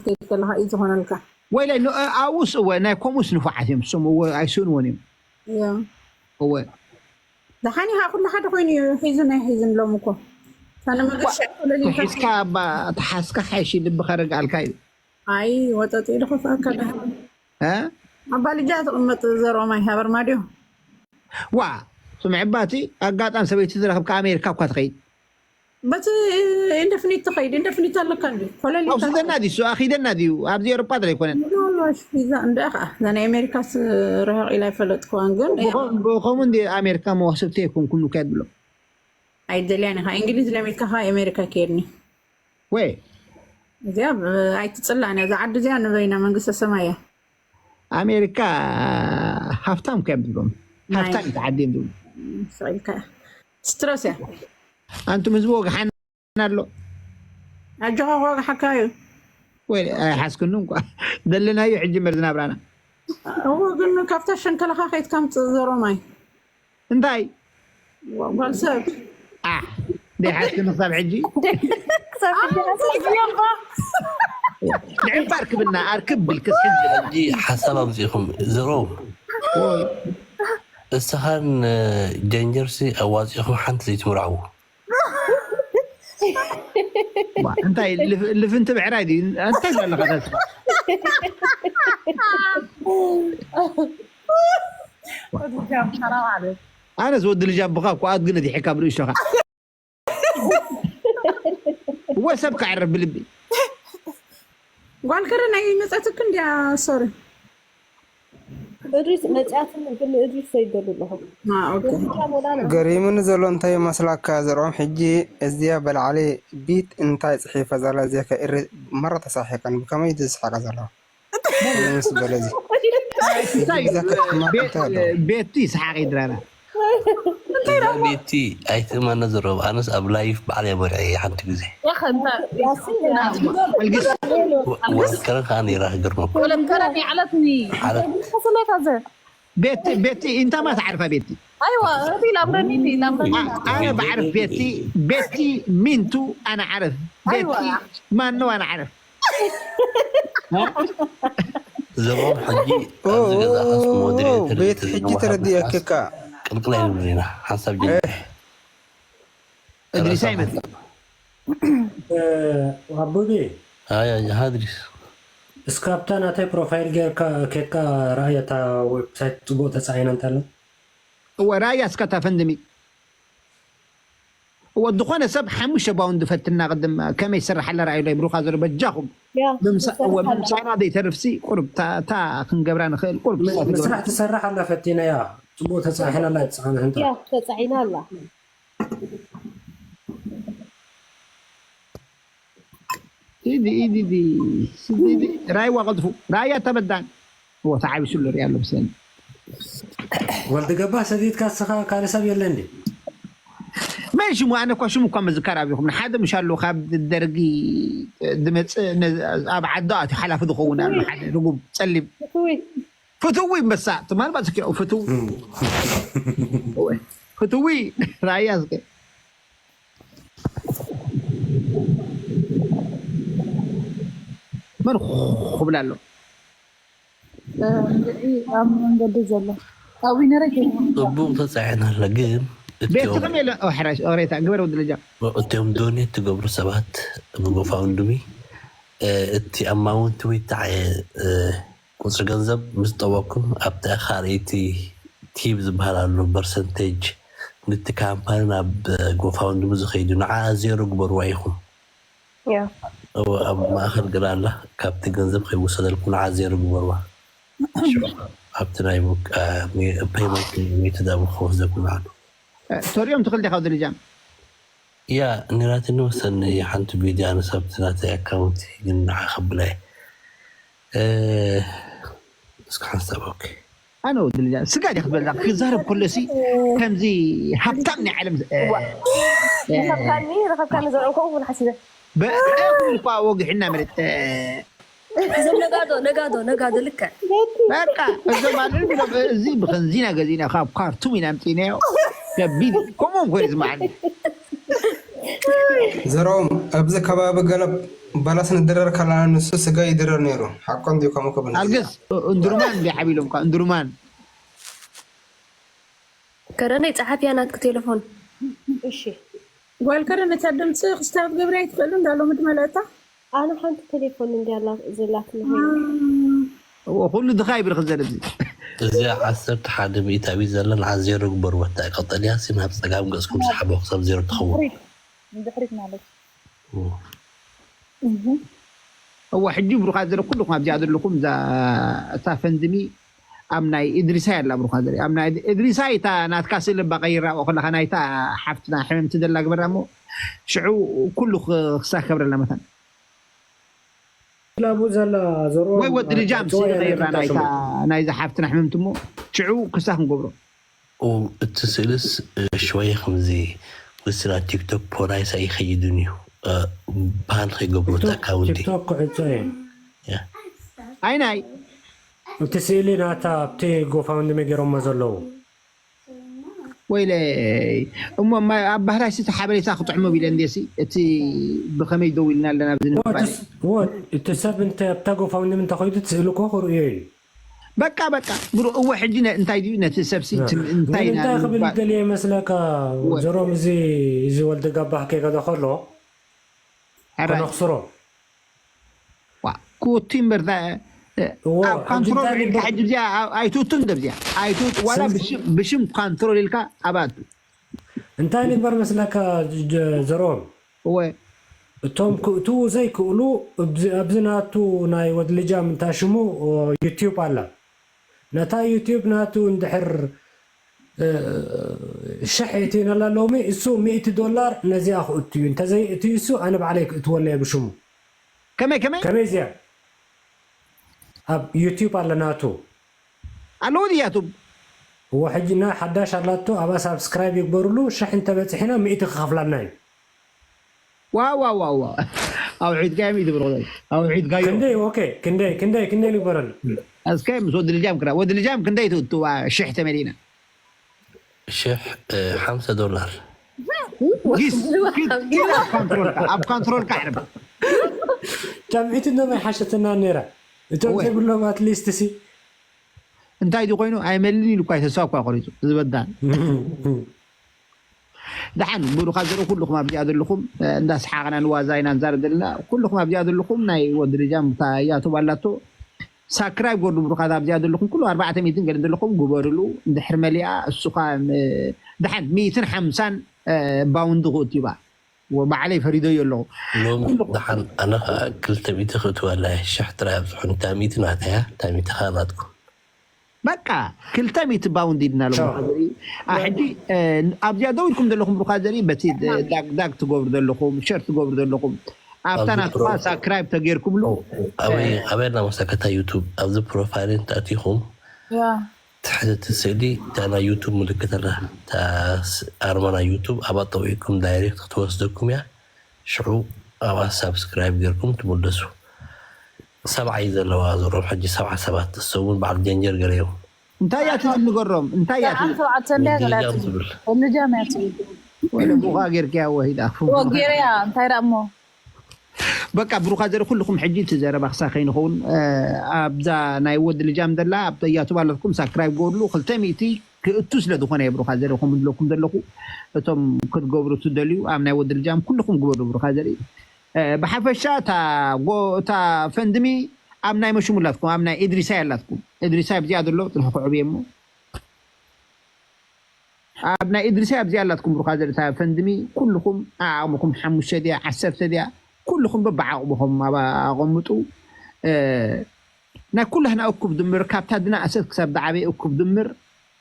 ክትከይድ ከለኻ እዩ ዝኾነልካ። ወይለ ኣብኡስ እወ ናይ ከምኡስ ንፉዓት እዮም፣ እሶም እወ ኣይስእንዎን እዮም። እወ። ደሓን ኢኻ፣ ኩሉ ሓደ ኮይኑ እዩ። ሒዝን ኣይሒዝን ሎም እኮ ሳነ መገሻ ኮለል ኢልካ ተሓዝካ እባ ተሓዝካ ሓይሽ ልብኻ ረግኣልካ እዩ። ኣይ ወጠጥ ኢሉ ከፍኣካ ደሓን። እ? ኣባ ልጃ ትቕመጥ ዘሮማይ ሃበር ማድዮ። ዋ ስምዒ ባቲ ኣጋጣሚ ሰበይቲ ዝረኽብካ ኣሜሪካ እኳ ትኸይድ። በቲ ኢንደፍኒት ትኸይድ፣ ኢንደፍኒት ኣለካ እንዲ ኮለል ኢልካ። ኣውስደና ድዩ እሱ ኣኺደና ድዩ ኣብዚ ኤሮጳ ድለ ኣይኮነን። ሎሽ ቪዛ እንደ ኸዓ እዛ ናይ ኣሜሪካስ ርሕቕ ኢላ ኣይፈለጥክዋን ግን ብኸም- ብኸምኡ እንዲ ኣሜሪካ መዋስብቲ ኣይኮንኩም ንካየድ ብሎ። ኣይደልያን ኢኻ እንግሊዝ ለሚድካ ኸዓ ኣሜሪካ ከየድኒ። ወይ እዚኣ ብ- ኣይትጽላን እያ። እዛ ዓዲ እዚኣ ንበይና መንግስተ ሰማይ እያ። ኣሜሪካ ሃፍታም ከም ዝብሎም ናይ- ሃፍታም እታ ዓዲ እዮም ዝብሉ። ስቕ ኢልካ እያ። ስትረስ እያ። ኣንቱም ህዝቢ ወግሓና ኣሎ። ኣጆኻ ክወግሓካ እዩ። ወይ ኣይሓስክኑ እንኳ ዘለናዮ ሕጂ መርዚ ናብራና። እዎ ግን ካብታ ሸንከለኻ ከይትካ ምጽእ ዘሮማይ። እንታይ ጓል ሰብ ኣሕ ዘይሓስክኒ ክሳብ ሕጂ ክሳብ ሕጂ ሓሳብ ዝገባ። ንዕባ ኣርክብና ኣርክብ ብልክስ ሕጂ ሕጂ ሓሳብ ኣምፂኹም ዘሮም ወይ እስኻን ጀንጀርሲ ኣዋፂኹም ሓንቲ ዘይትምርዓዉ ዋ፣ እንታይ ልፍ- ልፍንቲ ብዕራይ ድዩ እንታይ ኣለካ ተስፋ ኣነስ ወዲ ልጃ ብኻ እኮ ኣድግነ ዲሒካ ብርእሽቶኻ እወ ሰብ ከዕርብ ብልቢ ጓል ከረን ኣይመፀትክ እንድያ ሶሪ እድሪስ መፅያትኒ ግን እድሪስ ዘይደሉ ኣለኹ ኦኬ ገሪሙኒ ዘሎ እንታይ ይመስላካ ዘርኦም ሕጂ እዚያ በላዕሊ ቢት እንታይ ፅሒፈ ዘላ እዚያ ከእሪ መረ ተሳሒቀን ብከመይ እዩ ዝስሓቃ ዘለዋ ምስ በለ እዚ እንታይ እዩ? ግዛ ከተማ ቤት- እንታይ ኣለዎ? ቤቲ ይስሓቅ ይድራና እዛ ቤቲ ኣይትእመነ ዘረብ ኣነስ ኣብ ላይፍ ባዕል የመርዐ ሓንቲ ግዜ ያኸ እንታ ያስን ወልከረን ከዓ ነይራ ግርመ ወለም ከረን ይዓለትኒ ሓለት ሓሰለካ ዘ ቤቲ ቤቲ እንታማ ትዓርፋ ቤቲ ኣይዋ እቲ ላምረኒ እቲ ላምረኒ ኣነ ባዕርፍ ቤቲ ቤቲ ሚንቱ ኣነ ዓርፍ ቤቲ ማነው ኣነ ዓርፍ ዘቦም ሕጂ ኣብዚ ገዛ ከስ ሞዴሬተር ቤት ሕጂ ተረዲእክካ ቅልቅል ኣይንብልን ኢና ሓንሳብ ጀሚር እድሪሳ ይመጽእ ኣቡቢ ሃድሪስ እስካብታ ናተይ ፕሮፋይል ጌርካ ኬድካ ረኣያ እታ ዌብሳይት ፅቡቅ ተፃዒና እንተላ እወ ራያ እስካታ ፈንድሚ እወ ዝኾነ ሰብ ሓሙሽተ ባውንድ ፈትና ቅድም ከመይ ይሰርሓላ ረኣዩ ላይ ብሩኻ ዘሎ በጃኹም ምሳና ዘይተርፍሲ ቁርብ ታ ክንገብራ ንኽእል ቁርብ ምስራሕ ትሰርሕ ኣላ ፈቲናያ ፅቡቅ ተፃሒና ኣላ ትፃዕና እንተ ተፃዒና ኣላ ኢዲ ኢዲ ኢዲ ኢዲ ራይዋ ቀልጥፉ ራያ ተበዳን እዎ ተዓቢሱ ኣሎ ሪያ ኣሎ ብሰኒ ወልዲ ገባህ ሰዲድካ ስኻ ካልእ ሰብ የለ እንዲ መን ሽሙ ኣነ እኳ ሽሙ እኳ ምዝካር ኣብኹም ንሓደ ምሽ ኣሎ ካብ ደርጊ ዝመፅእ ኣብ ዓዲ ኣትዩ ሓላፊ ዝኸውን ኣሎ ሓደ ርጉም ፀሊም ፍትዊ እምበሳ ትማል ባፅኪ ፍትው ፍትዊ ራያ ዝገ መን ክብል ኣሎ ኣብ መንገዲ ዘሎ ኣብ ዊነረ ፅቡቅ ተፃዒና ኣለ ግን ቤት ከመይ ኣሎ ሕራሽ ኦሬታ ግበር ወዲ ልጃ እቶም ዶኔት ትገብሩ ሰባት ብጎፋውንድሚ እቲ ኣማውንቲ ወይ ቁፅሪ ገንዘብ ምስ ጠወቅኩም ኣብቲ ካልኣይቲ ቲብ ዝበሃል ኣሎ ፐርሰንቴጅ ንቲ ካምፓኒ ናብ ጎፋውንድሚ ዝኸይዱ ንዓ ዜሮ ግበርዋ ኢኹም ኣብ ማእኸል ግራ ኣላ ካብቲ ገንዘብ ከይወሰደልኩም ንዓ ዜሮ ግበርዋ ኣብቲ ናይ ፔመንት ሜተድ ኣብ ክወስደኩም ንዓሉ ተሪኦም ትኽእል ዲኻ ወዲ ልጃ ያ ኔራትኒ ወሰኒ ሓንቲ ቪድዮ ኣነሳብቲ ናተይ ኣካውንቲ ግን ንዓ ከብላ እስኪ ሓንሳብ ኦኬ ኣነ ወዲ ልጃ ስጋ ዲያ ክትበላ ክዛረብ ከሎ ሲ ከምዚ ሃብታም ናይ ዓለም ረኸብካኒ ረኸብካኒ ዘርኦም ከምኡ ክብል ሓሲበ በእኳ ወግሕና መለት እዞም ነጋዶ ነጋዶ ነጋዶ ልክዕ በቃ እዞም ኣሉ ብሎም እዚ ብኸንዚና ገዚና ካብ ካርቱም ኢና ኣምፂናዮ ከቢድ ከምኦም ኮይኑ ዝመዓኒ ዘሮም ኣብዚ ከባቢ ገለ ባላስ ንድረር ከለና ንሱ ስጋ ይድረር ነይሩ። ሓቆ እንድዩ ከምኡ ክብል። ኣልገስ እንድሩማን እንዲ ሓቢሎም ካ እንድሩማን ከረነይ ጸሓፍያ ናትክ ቴሌፎን። እሺ ጓል ከረን ነታ ድምፂ ክስታ ክትገብርያ ይትኽእሉ እንዳ ሎሚ ድመለእታ ኣነ ሓንቲ ቴሌፎን እንድያ ዘላትኒ ኮይና ኩሉ ድኻ ይብል ክዘለዚ እዚ ዓሰርተ ሓደ ሚእታዊት ዘላ ንዓ ዜሮ ግበርዎ። እታ ቀጠልያ ሲ ናብ ጸጋም ገጽኩም ስሓቦ ክሳብ ዜሮ ትኸውን። ንድሕሪት ማለት እዋ ሕጂ ብሩኻት ዘለ ኩልኹም ኣብዚኣ ዘለኹም እዛ እታ ፈንድሚ ኣብ ናይ እድሪሳይ ኣላ ብሩኻት ዘለ ኣብ ናይ እድሪሳይ እታ ናትካ ስእሊ እባ ቀይራ ኣብኦ ከለኻ ናይታ ሓፍትና ሕምምቲ ዘላ ግበራ እሞ ሽዑ ኩሉ ክሳከብረልና መታን ክላቡ ዘላ ዘሮ ወይ ወዲ ልጃም ስእሊ ቀይራ ናይታ ናይዛ ሓፍትና ሕምምቲ እሞ ሽዑ ክሳ ክንገብሮ ኦ፣ እቲ ስእልስ ሽወየ ከምዚ ውስና ቲክቶክ ፖራይሳ ይኸይድን እዩ። ባን ከይገብሩ እቲ ኣካውንቲ ቲክቶክ ክዕጾ እየ ኣይ ናይ እቲ ስእሊ ናታ ኣብቲ ጎፋውንድሚ ገይሮሞ ዘለዉ ወይለ እሞ ኣብ ባህራይ ሲ ሓበሬታ ክጥዕሞ ቢለ እንዴሲ እቲ ብኸመይ ደው ኢልና ኣለና ኣብዚ ንምባል ወ እቲ ሰብ እንተ ኣብታ ጎፋውንድሚ እንተኸይዱ እቲ ስእሊ እኮ ክርእዮ እዩ በቃ በቃ ብሩ እወ ሕጂ ነ- እንታይ ድዩ ነቲ ሰብሲ ትም- እንታይ ኢና እንታይ ክብል ንምባል? ደልየ መስለካ ዘሮም እዚ እዚ ወልደ ጋባህ ከይገደ ከሎ ሕራይ ከነኽስሮ ዋ፣ ክውቲ እምበር ዛ- እ፣ እዎ፣ ኣብ ሕጂ ካንትሮል እንታይ ርኢልካ ይበል- ሕጂ እዚኣ ኣይ- ኣይትውቱን ደብዚኣ ኣይትውቱ ዋላ ስም- ብሽም- ብሽም ካንትሮል ኢልካ ኣባቱ እንታይ ንግበር መስለካ ጀ- ዘሮም እወ እቶም ክእትዉ ዘይክእሉ ኣብዚ- ኣብዚ ናቱ ናይ ወድልጃም እንታይ ሽሙ ዩቲዩብ ኣላ ነታ ዩቲዩብ ናቱ እንድሕር እ፣ ሽሕ እትዩነላ ሎሚ እሱ ሚእቲ ዶላር ነዚኣ ክእቱ እዩ እንተዘይእትዩ እሱ ኣነ ባዕለይ ክእትወለየ ብሽሙ ከመይ ከመይ ከመይ እዚኣ ኣብ ዩቲዩብ ኣለ ናቱ ኣለዎ ድያቱብ እዎ ሕጂ ናይ ሓዳሽ ኣላቶ ኣብኣ ሳብስክራይብ ይግበርሉ ሽሕ እንተበፂሕና ሚእቲ ክኸፍላና እዩ ዋው ዋው ዋው ዋው ኣውሒድካዮም እዩ ትብሎ ኣውሒድካዮ ክንደይ ኦኬ ክንደይ ክንደይ ክንደይ ንግበረሉ እስከ ምስ ወዲ ልጃም ክራ ወዲ ልጃም ክንደይ ትእትዋ ሽሕ ተመሊእና ሽሕ እ፣ ሓምሳ ዶላር ጊስ ኪድ ኪድ ኣብ ካንትሮልካ ኣብ ካንትሮልካ ሕርባ ጫምዒት እንደማይ ሓሸትና ነይራ እቶም እወ። ዘይብሎም ኣትሊስት ሲ እንታይ ድዩ ኮይኑ ኣይመልን ኢሉ እኳ ተስፋ እኳ ቆሪፁ ዝበዳ ደሓን ብሩኻ ዘርኢ ኩልኹም ኣብዚኣ ዘለኹም እ፣ እንዳሰሓቕና ንዋዛ ኢና ንዛረብ ዘለና ኩልኹም ኣብዚኣ ዘለኹም ናይ ወዲ ልጃም ያቱብ ኣላቶ ሳክራይብ ገርዱ ብሩኻት ኣብዚኣ ዘለኹም ኩሉ ኣርባዕተ ሚእትን ገለ ዘለኹም ግበርሉ እንድሕር መሊኣ እሱኻ ም- ደሓን ሚእትን ሓምሳን እ፣ ባውንድ ክእትዩባ ወ- ባዕለይ ፈሪደዮ ኣለኹ ሎሚ ደሓን ኣነ ከዓ ክልተ ሚእቲ ክእትወላ እየ። ሽሕ ጥራይ ኣብዝሑ ንታ ሚእቲ ናተያ እታ ሚእቲ ከዓ ናትኩም። በቃ ክልተ ሚእቲ ባውንድ ኢድና ኣለኹ ቻው። ብሩኻ ዘርኢ ኣ፣ ሕጂ እ፣ ኣብዚኣ ደው ኢልኩም ዘለኹም ብሩኻ ዘርኢ በቲ ዳግዳግ ትገብሩ ዘለኹም ሸር ትገብሩ ዘለኹም ኣብታ ኣብዚ ናትኳ ፕሮ- ሳክራይብ ተገይርኩምሉ ኣበይ ኣበይ እናመሰከታ ዩቱብ ኣብዚ ፕሮፋይል እንተኣቲኹም ያ ትሕቲ እቲ ስእሊ እታ ናይ ዩቱብ ምልክት ኣላ እታ ስ- ኣርማ ናይ ዩቱብ ኣብኣ ጠዊዕኩም ዳይሬክት ክትወስደኩም እያ። ሽዑ ኣብኣ ሳብስክራይብ ጌርኩም ትምለሱ። ሰብዓ እዩ ዘለዋ ዘሮም ሕጂ ሰብዓ ሰባት እሱ እውን በዓል ጀንጀር ገለ እዮም። እንታይ እያ ትብል ንገሮም እንታይ እያ ሰብዓን ትብል ሸውዓተን ድያ ገላ ወዲጃም ትብል ትብል ወልጃም እያ ትብል ወይለ ብኻ ጌርክያ ወሂዳ ወጌረያ እንታይ ደኣ እሞ በቃ ብሩኻ ዘርኢ ኩልኹም ሕጂ እቲ ዘረባ ክሳ ከይንኸውን እ፣ ኣብዛ ናይ ወዲ ልጃም ዘላ ኣብ ያቱብ ኣለኩም ሳክራይብ ገበርሉ ክልተ ሚእቲ ክእቱ ስለ ዝኾነ እየ ብሩኻ ዘርኢ ከም ዝብለኩም ዘለኹ እቶም ክትገብሩ ትደልዩ ኣብ ናይ ወዲ ልጃም ኩልኹም ግበሩ ብሩኻ ዘርኢ እ፣ ብሓፈሻ እታ ጎ- እታ ፈንድሚ ኣብ ናይ መሽሙ ኣላትኩም ኣብ ናይ እድሪሳይ ኣላትኩም እድሪሳይ ኣብዚኣ ዘሎ ፅንሒ ክዕብየ እሞ ኣብ ናይ እድሪሳይ ኣብዚኣ ኣላትኩም ብሩኻ ዘርኢ እታ ፈንድሚ ኩልኹም ዓቕምኹም ሓሙሽተ ድያ ዓሰርተ ድያ ኩልኹም በብዓቕምኹም ኣብ ኣቐምጡ እ፣ ናይ ኩላህና እኩብ ድምር ካብታ ዝነኣሰት ክሳብ ዝዓበየ እኩብ ድምር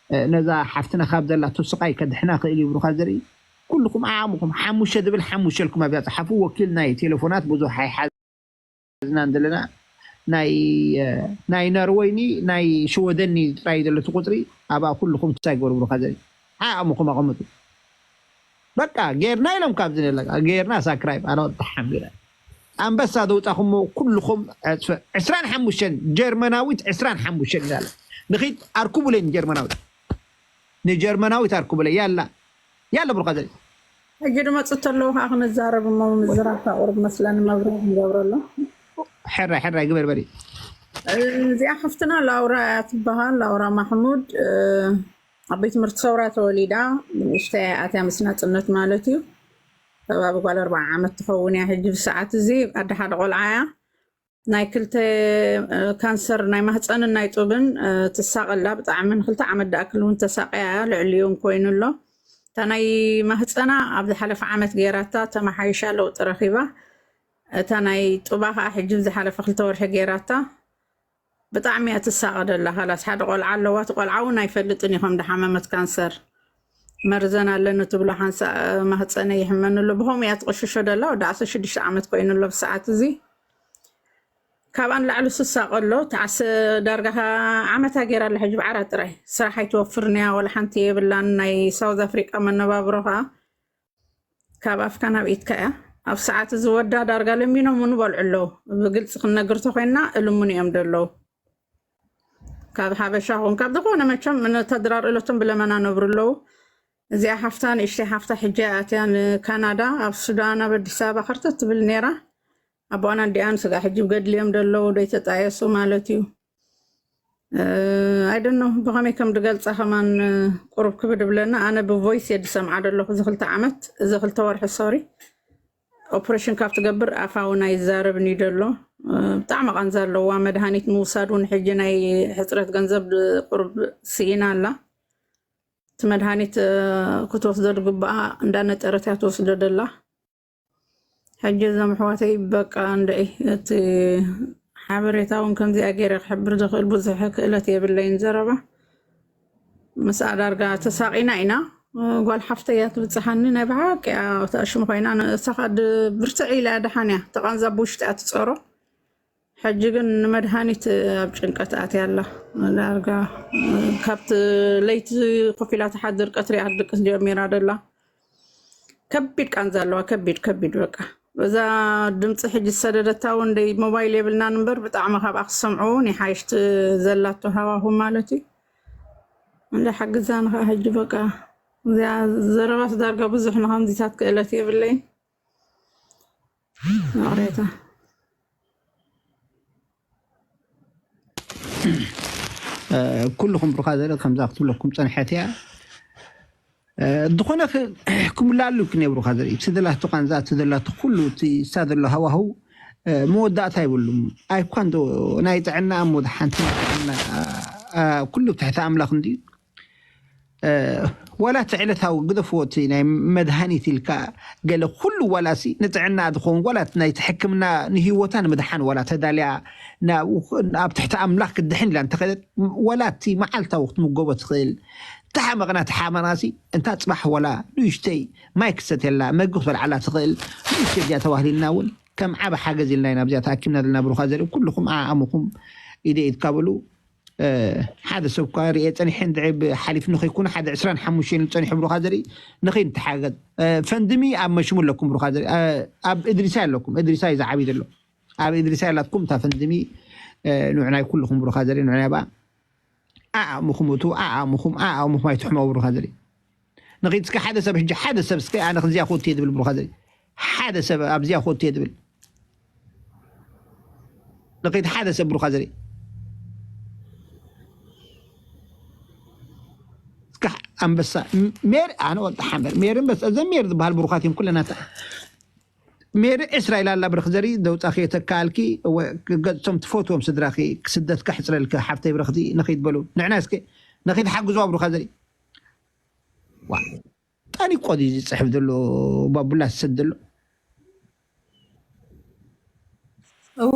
እ፣ ነዛ ሓፍትና ካብ ዘላቶ ስቓይ ከድሕና ክእል እዩ ብሩኻ ዘርኢ ኩልኹም ዓቕምኹም ሓሙሽተ ዝብል ሓሙሽተ ኢልኩም ኣብዚኣ ፀሓፉ ወኪል ናይ ቴሌፎናት ብዙሕ ኣይሓዝናን ዘለና ናይ እ፣ ናይ ነርወይኒ ናይ ሽወደኒ ጥራይ እዩ ዘሎ እቲ ቁፅሪ ኣብኣ ኩልኹም ክሳይ ግበሩ ብሩኻ ዘርኢ ዓቕምኹም ኣቐምጡ በቃ ጌርና ኢሎም ካብዚ ነለካ ጌርና ሳክራይብ ኣረ ተሓሚረ ኣንበሳ ዘውፃኹሞ ኩልኹም ዕስራን ሓሙሽተን ጀርመናዊት ዕስራን ሓሙሽተን ይላለ ንኺድ ኣርኩቡለይ ንጀርመናዊት ንጀርመናዊት ኣርኩቡለይ ያላ ያለ ብሩኻ ዘርኢ ሕጂ ድመፁ ተለዉ ከዓ ክንዛረብ እሞ ምዝራብ ቁርብ መስለኒ መብርህ ንገብረሉ። ሕራይ ሕራይ ግበር በሪ። እዚኣ ሓፍትና ላውራ እያ ትበሃል፣ ላውራ ማሕሙድ። ኣብ ቤት ትምህርቲ ሰውራ ተወሊዳ፣ ንእሽተይ ኣትያ ምስ ናፅነት ማለት እዩ። ከባቢ ጓል ኣርባዓ ዓመት ትኸውን እያ ሕጂ ብሰዓት እዚ። ኣደ ሓደ ቆልዓ እያ። ናይ ክልተ ካንሰር ናይ ማህፀንን ናይ ጡብን ትሳቐላ ብጣዕሚ። ንክልተ ዓመት ደኣክል እውን ተሳቀያ እያ፣ ልዕሊኡ እውን ኮይኑ ኣሎ። እታ ናይ ማህፀና ኣብ ዝሓለፈ ዓመት ገይራታ ተመሓይሻ ለውጢ ረኺባ። እታ ናይ ጡባ ከዓ ሕጂ ዝሓለፈ ክልተ ወርሒ ገይራታ። ብጣዕሚ እያ ትሳቐ ደላ። ካላስ ሓደ ቆልዓ ኣለዋ። እቲ ቆልዓ እውን ኣይፈልጥን እዩ ከም ድሓመመት ካንሰር። መርዘን ኣለኒ ትብሎ ሓንሳእ ማህፀነ ይሕመኒ ኣሎ። ብኸምኡ እያ ትቕሽሾ ደላ። ወዲ ዓሰርተ ሽዱሽተ ዓመት ኮይኑ ኣሎ ብሰዓት እዚ። ካብኣ ንላዕሊ ስሳ ቀሎ ተዓሰ ዳርጋ ከ ዓመታ ገይራ ኣላ። ሕጂ ብዓራት ጥራይ ስራሕ ኣይትወፍርን እያ፣ ወላ ሓንቲ የብላን። ናይ ሳውዝ ኣፍሪቃ መነባብሮ ከኣ ካብ ኣፍካ ናብ ኢድካ እያ። ኣብ ሰዓት እዚ ወዳ ዳርጋ ለሚኖም ንበልዑ ኣለዉ። ብግልፂ ክንነግር ተኮይንና እልምኑ እዮም ደለዉ። ካብ ሓበሻ ኹን ካብ ዝኾነ መቸም ነተድራር እለቶም ብለመና ነብሩ ኣለዉ። እዚኣ ሓፍታ ንእሽተይ ሓፍታ ሕጂ ኣትያ ንካናዳ ኣብ ሱዳን ኣብ ኣዲስ ኣበባ ከርተት ትብል ነይራ። ኣቦኣን ኣዲኣን ስጋ ሕጂ ገድልዮም ደለዉ ደይተጣየሱ ማለት እዩ። ኣይደኖ ብኸመይ ከም ድገልፃ ከማን ቁሩብ ክብድ ብለና። ኣነ ብቮይስ እየ ዝሰምዓ ደለኹ እዚ ክልተ ዓመት፣ እዚ ክልተ ወርሒ ሶሪ። ኦፕሬሽን ካብ ትገብር ኣፋ እውን ኣይዛረብን እዩ ደሎ። ብጣዕሚ ቃንዛ ኣለዋ። መድሃኒት ምውሳድ እውን ሕጂ ናይ ሕፅረት ገንዘብ ቁሩብ ስኢና ኣላ። እቲ መድሃኒት ክትወስዶ ዝግባኣ እንዳነጠረት እያ ትወስዶ ደላ። ሕጂ እዞም ኣሕዋተይ በቃ እንደ እቲ ሓበሬታ እውን ከምዚኣ ገይረ ክሕብር ዝኽእል ብዙሕ ክእለት የብለይን። ዘረባ ምስኣ ዳርጋ ተሳቒና ኢና። ጓል ሓፍተይ እያ ትብፅሓኒ። ናይ ብሓቂ እያ ተኣሽሙ ኮይና፣ ንሳ ከዓ ድ-፣ ብርትዕ ኢላ እያ ደሓን እያ። ተቓንዛ ብውሽጢ እያ ትፀሮ። ሕጂ ግን ንመድሃኒት ኣብ ጭንቀት ኣትያ ኣላ። ዳርጋ ካብቲ ለይቲ ኮፍ ኢላ ትሓድር፣ ቀትሪ እያ ክትድቅስ ጀሚራ ደላ። ከቢድ ቃንዛ ኣለዋ፣ ከቢድ፣ ከቢድ በቃ። በዛ ድምፂ ሕጂ ዝሰደደታ እውን ደይ ሞባይል የብልናን እምበር ብጣዕሚ ካብኣ ክሰምዑ እውን ይሓይሽ፣ እቲ ዘላቶ ሃዋሁ ማለት እዩ። እንዳ ሓግዛ ንኸዓ ሕጂ በቃ እዚኣ ዘረባስ ዳርጋ ብዙሕ ንኸምዚታት ክእለት የብለይን። ይቕሬታ። ኩልኹም ብሩኻ ዘርኢ ከምዛ ክትብለኩም ፀንሐት እያ። ዝኾነ ክምላሉ ክነብሩኻ ዘርኢ እቲ ዘላቶ ቃንዛ እቲ ዘላቶ ኩሉ እቲ እሳ ዘሎ ሃዋህው መወዳእታ ይብሉም። ኣይኳ እንዶ ናይ ጥዕና እሞ ሓንቲ ናይ ጥዕና ኩሉ ትሕቲ ኣምላኽ እንድዩ። ዋላ እቲ ዕለታዊ ግደፍዎ፣ እቲ ናይ መድሃኒት ኢልካ ገለ ኩሉ ዋላ ሲ ንጥዕና ዝኸውን ዋላ እቲ ናይቲ ሕክምና ንህይወታ ንምድሓን ዋላ ተዳልያ ናብኡ ኣብ ትሕቲ ኣምላኽ ክትድሕን ኢላ እንተኸደት ዋላ እቲ መዓልታዊ ክትምገቦ ትኽእል ተሓመቕና ተሓመቕና ሲ እንታ ፅባሕ ዋላ ንእሽተይ ማይ ክሰትየላ መግቢ ክትበልዓላ ትኽእል ንእሽተይ እዚኣ ተባህሊልና እውን ከም ዓበ ሓገዝ ኢልና ኢና ኣብዚኣ ተኣኪብና ዘለና ብሩኻ ዘርኢ ኩልኹም ዓዓሙኹም ኢደ ኢድካ በሉ። ሓደ ሰብ እኳ ርእየ ፀኒሐ እንድዒ ሓሊፍኒ ከይኮነ ሓደ ዕስራን ሓሙሽተን ኢሉ ፀኒሑ ብሩኻ ዘርኢ ንኸይድ ንተሓገዝ። ፈንድሚ ኣብ መሽሙ ኣለኩም ብሩኻ ዘርኢ ኣብ እድሪሳ ኣለኩም እድሪሳ እዩ ዝዓብይ ዘሎ ኣብ እድሪሳ ያላትኩም እታ ፈንድሚ ንዕናይ ኩልኹም ብሩኻ ዘርኢ ንዕናይ ባ ኣኣሙኹም እቱ ኣኣሙኹም ኣኣሙኹም ኣይትሕመው ብሩኻ ዘርኢ ንኺድ እስከ ሓደ ሰብ ሕጂ ሓደ ሰብ እስከ ኣነ ክዚኣ ክወት እየ ዝብል ብሩኻ ዘርኢ ሓደ ሰብ ኣብዚኣ ክወት እየ ዝብል ንኺድ ሓደ ሰብ ብሩኻ ዘርኢ እስከ ኣንበሳ ሜር ኣነ ወጣ ሓንበር ሜር ኣንበሳ እዘን ሜር ዝበሃል ብሩኻት እዮም ኩለናታ ሜሪ ዕስራ ኢላ ኣላ ብርኽ ዘርኢ ደውፃኺ የተካኣልኪ ገፅቶም ትፈትዎም ስድራኺ ክስደትካ ሕፅረልኪ ሓፍተይ ብርኽቲ ንኺድ በሉ ንዕና እስከ ንኺድ ሓግዝዋ ብሩኻ ዘርኢ ጠኒቆ ድዩ ዝፅሕፍ ዘሎ ባቡላ ዝሰድ ዘሎ እዎ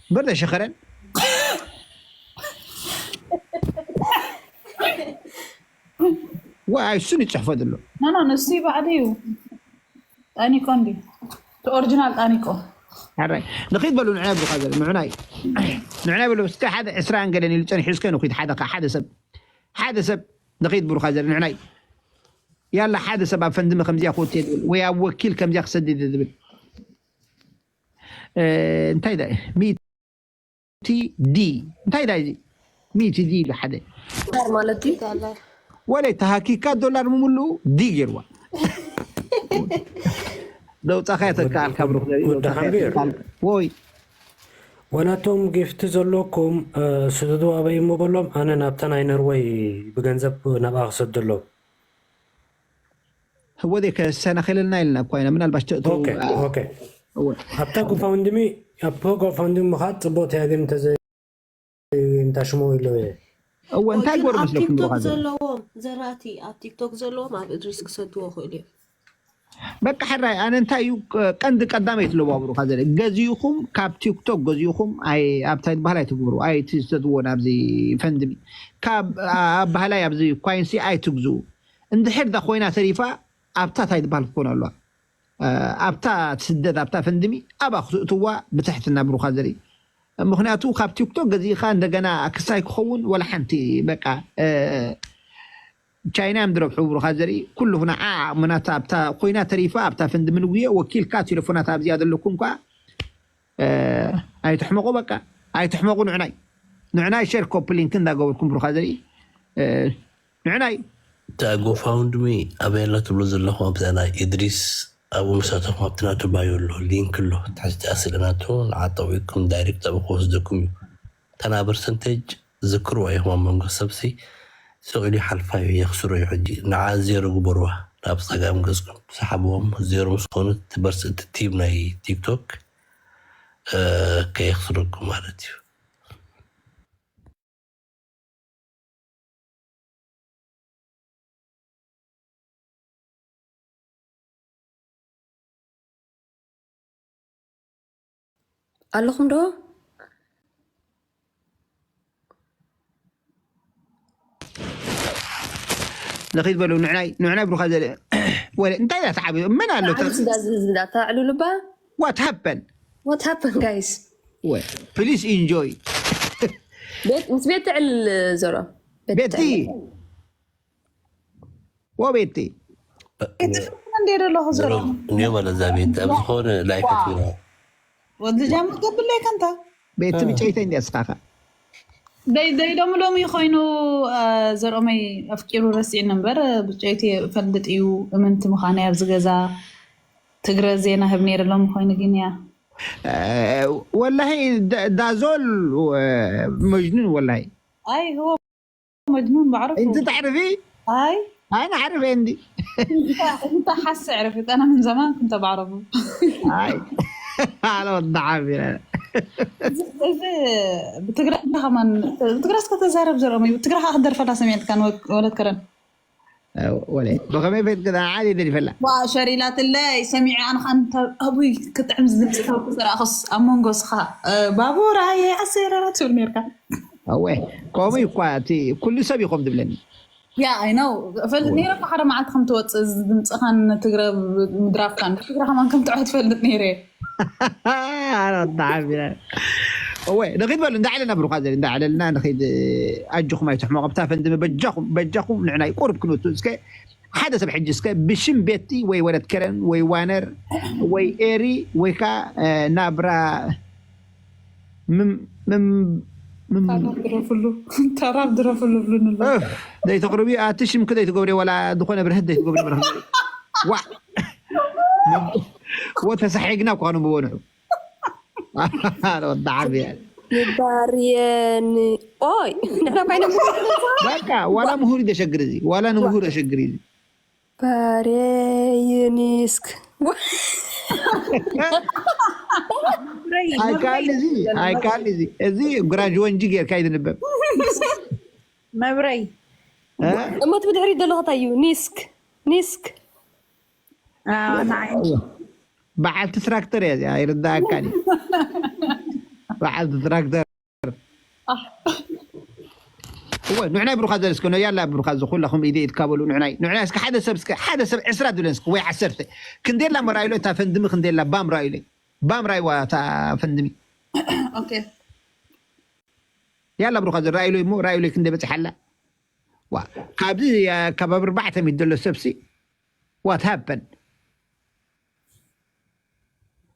በርደ ሸኸረን ዋይ እሱን ይፅሕፎ ዘሎ ኖ ኖ ንሱ ባዕሉ እዩ ጠኒቆ እንዲ እቲ ኦሪጂናል ጠኒቆ ሓራይ ንኺድ በሉ ንዕና ብካ ዘለ ንዕናይ ንዕናይ በሉ እስከ ሓደ ዕስራ እንገደን ኢሉ ፀኒሑ እስከ ንኺድ ሓደ ሓደ ሰብ ሓደ ሰብ ንኺድ ብሩኻ ዘለ ንዕናይ ያላ ሓደ ሰብ ኣብ ፈንድሚ ከምዚያ ክወት ዝብል ወይ ኣብ ወኪል ከምዚያ ክሰድድ ዝብል እንታይ ዳ ሚቲ ዲ እንታይ ዳ ሚቲ ዲ ኢሉ ሓደ ማለት እዩ ወለይ ተሃኪካ ዶላር ምምልኡ ዲ ገይርዋ። ደውፃኻ የተካኣልካ ብሩክ ዘርኢ ጉድ ደውፃኻ ሓንቢር። የተካኣልካ። ወይ ወላቶም ጊፍቲ ዘለኩም ስደዱ ኣበይ እሞ በሎም። ኣነ ናብታ ናይ ነርወይ ብገንዘብ ናብኣ ክሰደሎም። ህወደይ ከሰናኸለልና ኢልና እኳ ኢና ምናልባሽ ተእትው ኦኬ ኦኬ። እወ ኣብታ ጎፋውንድሚ ኣብ ጎፋውንድሚ ምኻድ ፅቡቅ ተያገም ተዘ እንታ ሽሞ ኢሎ እየ። እወ እንታይ ግን ጎር ኣብ መስለኩም ቲክቶክ ብሩክ ዘርኢ ዘለዎም ዘራእቲ ኣብ ቲክቶክ ዘለዎም ኣብ እድሪስ ክሰድዎ ክእሉ እዮም። በቃ ሕራይ ኣነ እንታይ እዩ ቀንዲ ቀዳመይ ትለዋ ብሩካ ዘለ ገዚእኹም ካብ ቲክቶክ ገዚእኹም ኣይ ኣብታይ ዝበሃል ኣይትግብሩ ኣይትሰድዎ ናብዚ ፈንድሚ ካብ ኣብ ባህላይ ኣብዚ ኳይንሲ ኣይትግዝኡ እንድሕር ዳ ኮይና ተሪፋ ኣብታ ታይ ዝበሃል ክትኮን ኣለዋ ኣብታ ትስደድ ኣብታ ፈንድሚ ኣባ ክትእትዋ ብትሕትና ብሩካ ዘርኢ ምክንያቱ ካብ ቲክቶክ ገዚእካ እንደገና ክሳይ ክኸውን ወላ ሓንቲ በቃ ቻይና እዮም ዝረብሑ ብሩኻ ዘርኢ ኩሉ ንዓ ዓቕምናት ኣብታ ኮይና ተሪፋ ኣብታ ፈንድ ምንጉየ ወኪልካ ቴሌፎናት ኣብዚኣ ዘለኩም ከዓ ኣይትሕመቑ በቃ ኣይትሕመቑ ንዕናይ ንዕናይ ሸር ኮፕ ሊንክ እንዳገበርኩም ብሩኻ ዘርኢ ንዕናይ እታ ጎፋውንድሚ ኣበይ ኣላ ትብሎ ዘለኹም ኣብዛ ናይ ኢድሪስ ኣብኡ ምሳተኹም ኣብቲ ናቱ ባዮ ኣሎ ሊንክ ኣሎ ትሕዝቲኣ ስእሊ ናቱ ንዓጠዊኩም ዳይሬክት ኣብኡ ክወስደኩም እዩ እታ ናይ ፐርሰንቴጅ ዝክርዋ ኢኹም ኣብ መንጎ ሰብሲ ስቕ ኢሉ ይሓልፋ እዩ የኽስሮ እዩ ሕጂ ንዓ ዜሮ ግበርዋ ናብ ፀጋም ገፅኩም ሰሓብዎም ዜሮ ምስ ኮኑ እቲ በርስ እቲ ቲም ናይ ቲክቶክ ከየኽስረኩም ማለት እዩ ኣለኹም ዶ? ንኺድ በሉ ንዕናይ ንዕናይ ብሩኻ ዘለ ወለ እንታይ እያ ተዓብዩ መን ኣሎ ዓብስ ዳ ዝህዝብ ዳ ተዕልሉ ባ what happen what happened guys please enjoy ቤት ምስ ቤት ትዕል ዘሮ ቤቲ ወቤቲ እንዴ ዘለኹ ዘሎ እኒኦ በለዛ ቤት ኣብ ዝኾነ ላይፈት ሚና ወድጃም ገብለይ ከንታ ቤቲ ብጨይተ እንዲ ኣስኻኻ ደይ ደይ ደሞ ሎሚ ኮይኑ ዘርኦመይ ኣፍቂሩ ረሲዕኒ እምበር ብጨይቲ ፈልጥ እዩ እምንቲ ምዃነ ኣብዚ ገዛ ትግረ ዜና ህብ ነይረ ሎሚ ኮይኑ ግን እያ ወላሂ ዳዞል መጅኑን ወላሂ ኣይ ህቦ መጅኑን ባዕረፉ انت تعرفي ኣይ انا اعرف عندي انت انت حاسه عرفت انا من زمان كنت بعرفه هاي انا والضعاف እዚ ብትግረ ከማን ብትግረ እስከ ተዛረብ ዘርኦመይ ብትግረ ከዓ ክደርፈላ ሰሚዕልካ ወለት ከረን ወለ ብኸመይ ፈት ክዳ ዓሊ ደሪፈላ ዋ ሸሪላትለይ ሰሚዐ ኣነ ከዓ ኣቡይ ክጥዕም ዝድምፅካ ዝተረኣኹስ ኣብ መንጎ ስኻ ባቡራየ ኣሰረራ ትብል ነርካ ኣወ ከምኡ እኳ እቲ ኩሉ ሰብ ይኾም ዝብለኒ ያ ኣይ ነው እፈልጥ ነይረ እኮ ሓደ መዓልቲ ከም ትወፅእ እዚ ድምፅኻን ትግረ ምድራፍካን ትግረ ከማን ከም ትዕወት ትፈልጥ ነይረ ኣረ ወዲ ዓቢረ እወ ንኺድ በሉ እንዳዕለና ብሩኻ ዘ እንዳዕለልና ንኺድ ኣጆኹም ኣይትሕመቑ ኣብታ ፈንድሚ በጃኹም በጃኹም ንዕናይ ቁርብ ክንወቱ እስከ ሓደ ሰብ ሕጂ እስከ ብሽም ቤቲ ወይ ወለት ከረን ወይ ዋነር ወይ ኤሪ ወይ ካ ናብራ ተራብ ድረፍሉ ተራብ ድረፍሉ ብሉን ኣሎ ዘይተቕርቢ ኣቲ ሽምክ ዘይትገብሪ ወላ ዝኾነ ብርህት ዘይትገብሪ ብርህ ዋ ወተሳሒግና እኳ ንብወንዑ ወዳዓብያ ባርየን ኦይ ንሕና ባይና በቃ ዋላ ምሁር ይደሸግር እዚ ዋላ ንምሁር ደሸግር እዚ ባሬይኒስክ ኣይካል እዚ ኣይካል እዚ እዚ ግራጅ ወንጂ ጌርካ ይትንበብ መብረይ እሞ እቲ ብድሕሪት ዘሎ ከታይ እዩ ኒስክ ኒስክ በዓልቲ ትራክተር እያ እዚኣ ይርዳእካን እዩ በዓልቲ ትራክተር እወ ንዕናይ ብሩኻ ዘለ እስከ ያላ ብሩኻ እዚ ኩላኹም ኢደ ኢድካ በሉ ንዕናይ ንዕናይ እስከ ሓደ ሰብ እስከ ሓደ ሰብ ዕስራ ድብለን እስከ ወይ ዓሰርተ ክንደላ መራይሎ እታ ፈንድሚ ክንደላ ባም ራይሎ ባም ራይዋ እታ ፈንድሚ ያላ ብሩኻ ዘ ራይሎ እሞ ራይሎ ክንደ በፅሓላ ዋ ካብዚ ከባቢ ኣርባዕተ ሚት ዘሎ ሰብሲ what happened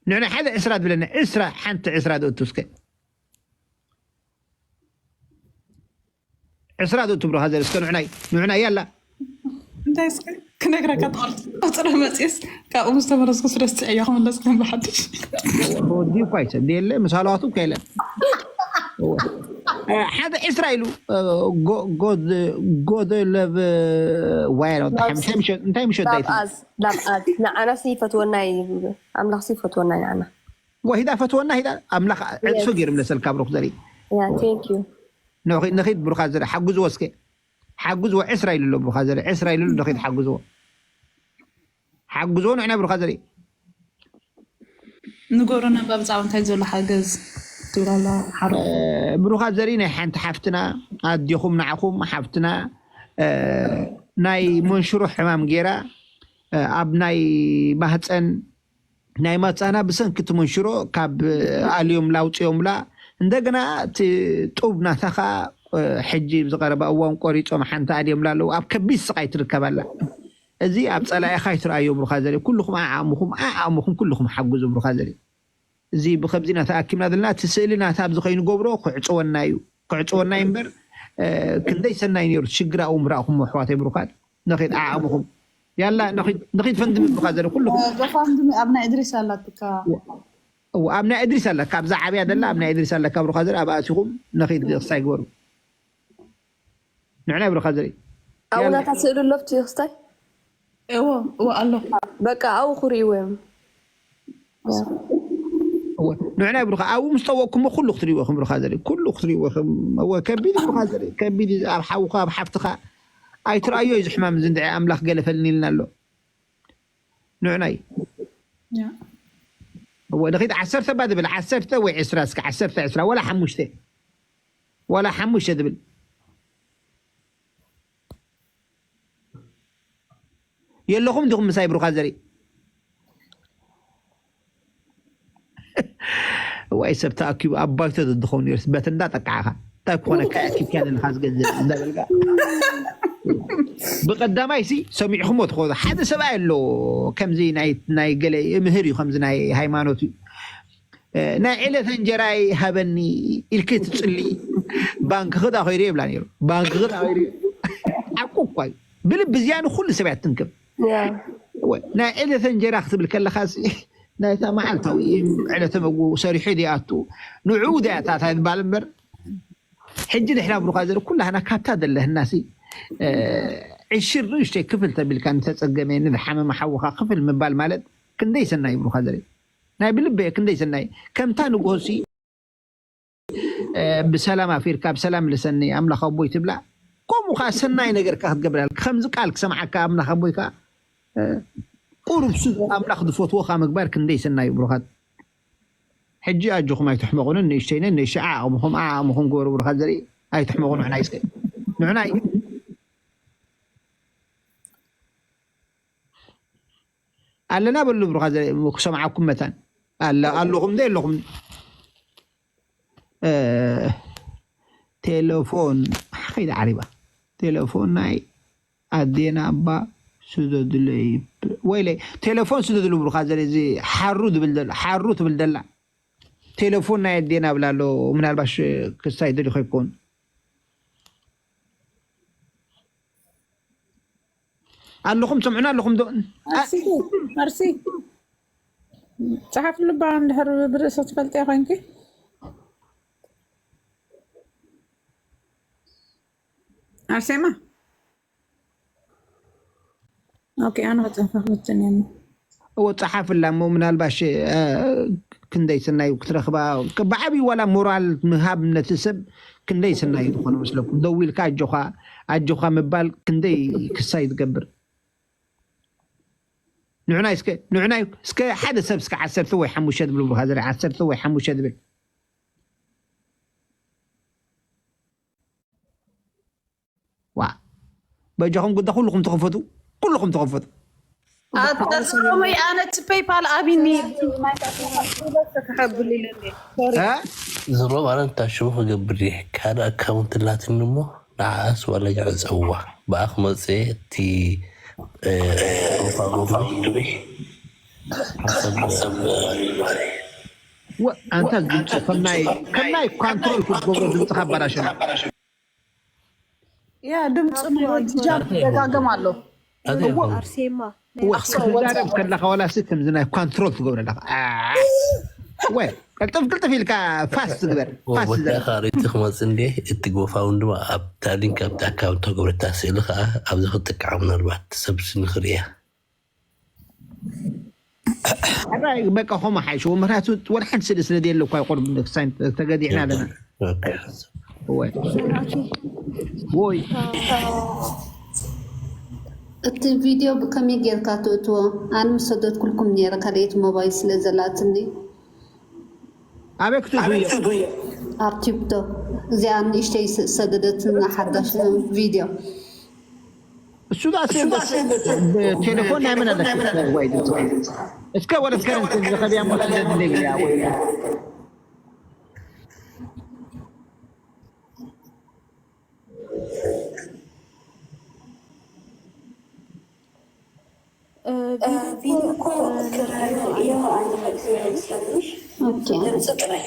ንዕና ሓደ ዕስራ ትብለና ዕስራ ሓንቲ ዕስራ ዘእቱ እስከ ዕስራ ዘእቱ ብሩኻ ዘለ እስከ ንዕናይ ንዕናይ ያላ እንታይ እስከ ክነግረካ ተቐልጥ ቁፅሪ መፅስ ካብኡ ምስ ተመለስኩ ስለ ዝፅዕዮ ክምለስ ከም ብሓድሽ። ወዲ እኳ ይሰድ የለ ምሳላቱ እኳ የለ። ሓደ ዕስራ ኢሉ ጎደለብ ዋይ እንታይ ምሸት እንታይ ምሸት ዳይት ላብኣዝ ላብኣዝ ንዓናስ ይፈትወና እዩ። ኣምላኽሲ ይፈትወና ንዓና። ወሂዳ ፈትወና ሂዳ ኣምላኽ ዕፅፊ ገይሩ ምለሰልካ ብሩክ ዘርኢ Yeah, thank you. ንኺድ ብሩኻ ዘርኢ ሓጉዝዎ እስከ ሓጉዝዎ ዕስራ ኢሉ ኣሎ ብሩኻ ዘርኢ ዕስራ ኢሉ ኣሎ ንኺድ ሓጉዝዎ ሓጉዝዎ ንዕና ብሩኻ ዘርኢ ንገብሮ ነባ ብዛዕባ እንታይ ዘሎ ሓገዝ ትብላላ ሓሮ ብሩኻት ዘርኢ ናይ ሓንቲ ሓፍትና ኣዲኹም ንዓኹም ሓፍትና ናይ መንሽሮ ሕማም ገይራ ኣብ ናይ ማህፀን ናይ ማህፀና ብሰንኪ እቲ መንሽሮ ካብ ኣልዮምላ ኣውፅኦምላ እንደገና እቲ ጡብ ናታ ከዓ ሕጂ ብዝቀረባ እዋን ቆሪፆም ሓንቲ ኣልዮምላ ኣለዉ ኣብ ከቢድ ስቃይ ትርከብ ኣላ እዚ ኣብ ፀላኢኻ ይትረኣዮ ብሩኻ ዘርኢ ኩልኹም ኣዓሙኹም ኣዓሙኹም ኩልኹም ሓግዙ ብሩኻ ዘርኢ እዚ ብከምዚ ናታ ኣኪብና ዘለና እቲ ስእሊ ናታ ኣብዚ ከይንገብሮ ክዕፀወና እዩ ክዕፀወና እዩ እምበር ክንደይ ሰናይ ነይሩ ሽግር ኣብኡ ምራእኹም ኣሕዋተይ ብሩኻት ንኺድ ዓዓሙኹም ያላ ንኺድ ፈንድሚ ብሩኻ ዘለ ኩሉ ጎፋንድሚ ኣብ ናይ እድሪስ ኣላትካ ኣብ ናይ እድሪስ ኣለካ ኣብዛ ዓብያ ዘላ ኣብ ናይ እድሪስ ኣለካ ብሩኻ ዘለ ኣብ ኣሲኹም ንኺድ ክሳይ ግበሩ ንዕና ብሩኻ ዘለ ኣብኡ ናታ ስእሊ ኣሎ ብቲ ክስታይ እዎ እዎ ኣሎ በቃ ኣብኡ ክርእይዎ እዮም ንዕና ብሩኻ ኣብኡ ምስ ጠወቅኩሞ ኩሉ ክትርእይዎ ኢኹም ብሩኻ ዘለ ኩሉ ክትርእይዎ ኢኹም እወ ከቢድ ብሩኻ ዘለ ከቢድ ኣብ ሓውኻ ኣብ ሓፍትኻ ኣይትረኣዮ እዩ ዝሕማም እዚ እንድዒ ኣምላኽ ገለፈልኒ ኢልና ኣሎ ንዕናይ እወ ንኺድ ዓሰርተ ባ ዝብል ዓሰርተ ወይ ዕስራ እስከ ዓሰርተ ዕስራ ወላ ሓሙሽተ ወላ ሓሙሽተ ዝብል የለኹም ዲኹም ምሳይ ብሩኻ ዘርኢ እዋይ ሰብ ተኣኪቡ ኣብ ባይቶ ዝድኸውን ነርስ በት እንዳጠቃዕኻ እንታይ ክኾነካ ኣኪብካ ዘለኻ ዝገንዘብ እንዳበልካ ብቀዳማይ ሲ ሰሚዕኹሞ ትኾኑ ሓደ ሰብኣይ ኣሎ ከምዚ ናይ ገለ ምህር እዩ ከምዚ ናይ ሃይማኖት እዩ ናይ ዕለት እንጀራይ ሃበኒ ኢልኪ ትፅሊ ባንክ ክዳ ኮይሩ ይብላ ነይሩ ባንክ ክዳ ኮይሩ ሓቁ እኳ እዩ ብልቢ እዚኣ ንኩሉ ሰብ እያ ትንክብ ናይ ዕለት እንጀራ ክትብል ከለካ ናይታ መዓልታዊ ዕለተ መግቡ ሰሪሑ ዲኣቱ ንዕኡ ዲኣታታ ይባል እምበር ሕጂ ንሕና ብሩካ ዘር ኩላህና ካብታ ዘለህና ሲ ዕሽር ንእሽተይ ክፍል ተቢልካ ንተፀገመ ንዝሓመመ ሓውካ ክፍል ምባል ማለት ክንደይ ሰናይ ብሩካ ዘር ናይ ብልበየ ክንደይ ሰናይ ከምታ ንግሆ ሲ ብሰላም ኣፊርካ ብሰላም ልሰኒ ኣምላኽ ኣቦይ ትብላ ከምኡ ከዓ ሰናይ ነገር ካ ክትገብር ኣለካ ከምዚ ቃል ክሰምዓካ ኣምላኽ ኣቦይ ከዓ ቁሩብ ሱ ኣምላኽ ዝፈትዎ ካ ምግባር ክንደይ ሰናይ ብሩኻት ሕጂ ኣጆኹም ኣይትሕመቑንን ንእሽተይነ ንእሽተይ ዓቕምኹም ዓቕምኹም ግበሩ ብሩኻት ዘርኢ ኣይትሕመቑ ንሕና ይስከ ንሕና ኣለና በሉ ብሩኻ ዘርኢ ክሰምዓኩም መታን ኣለኹም ዶ የለኹም ቴሌፎን ከይዳ ዓሪባ ቴሌፎን ናይ ኣዴና ኣባ ስደዱለይ ወይለይ ቴሌፎን ስደዱሉ ብሩኻ ዘለ እዚ ሓሩ ዝብል ዘሎ ሓሩ ትብል ዘላ ቴሌፎን ናይ ኣዴና ብላ ኣሎ ምናልባሽ ክሳይ ደሊ ከይኮን ኣለኹም ትሰምዑና ኣለኹም ዶ ኣርሲ ጸሓፍ ልባ እንድሕር ብርእሰ ትፈልጥያ ኮይንኪ ኣርሴማ ኦኬ ኣነ ከፅሕፈ ክትትን እየ እዎ ፀሓፍላ እሞ ምናልባሽ ክንደይ ሰናይ ክትረኽባ ብዓብዪ ዋላ ሞራል ምሃብ ነቲ ሰብ ክንደይ ሰናይ ዝኾነ መስለኩም ደው ኢልካ ኣጆኻ ኣጆኻ ምባል ክንደይ ክሳይ ዝገብር ንዑናይ እስከ ንዑናይ እስከ ሓደ ሰብ እስከ ዓሰርተ ወይ ሓሙሽተ ዝብል ብሩኻ ዘርኢ ዓሰርተ ወይ ሓሙሽተ ዝብል ዋ በጃኹም ጉዳ ኩልኹም ተኸፈቱ ኩልኹም ተኸፈቱ ኣተረፈይ ኣነ እቲ ፔይፓል ኣቢኒ ዝሮ ማለት ታሽሙ ክገብር እየ ካልእ ኣካውንት ላትኒ እሞ ንዓኣስ ዋላ ይዕፀዋ ብኣኽ መፀ እቲ ኣንተ ድምፂ ከም ናይ ካንትሮል ክትገብሮ ድምፅካ ኣባላሸ ያ ድምፂ ጃም ይደጋገም ኣሎ ኣርሴማ። ክትዛረብ ከለኻ ዋላ ሲ ከምዚ ናይ ኮንትሮል ትገብረለኻ። ወይ ቅልጥፍ ቅልጥፍ ኢልካ ፋስት ትግበር። ፋስት ወዳኻ ሪቲ ክመፅ እንዴ? እቲ ጎፋውን ድማ ኣብታ ሊንክ ኣብቲ ኣካውንት ተገብረታ ስእሊ ከዓ ኣብዚ ክጥቃዕ ምናልባት ሰብ ንክርእያ። ሕራይ በቃ ኸማ ሓይሽ ምክንያቱ ወላ ሓንቲ ስእሊ ስለ ደየለ እኳ ይቆርብ ክሳይ ተገዲዕና ኣለና። ወይ እቲ ቪድዮ ብከመይ ጌርካ ትእትዎ? ኣነ ምስ ሰደድኩልኩም ነይረ ካልኣይቲ ሞባይል ስለ ዘላትኒ። ኣበይ ክትእትውዮ? ኣብ ቲክቶክ እዚኣ ንእሽተይ ዝሰደደትና ሓዳሽ ቪድዮ። እሱ ዳ ብቴሌፎን ናይ መን ኣለክ? እስከ ወለ ከረንት ዝኸብያ ሞ ስደድ እንደግልያ ወይ ቪዲዮ እኮ ክራዩ እዮ ኣይፈልጥሽ ድምፂ ጥራይ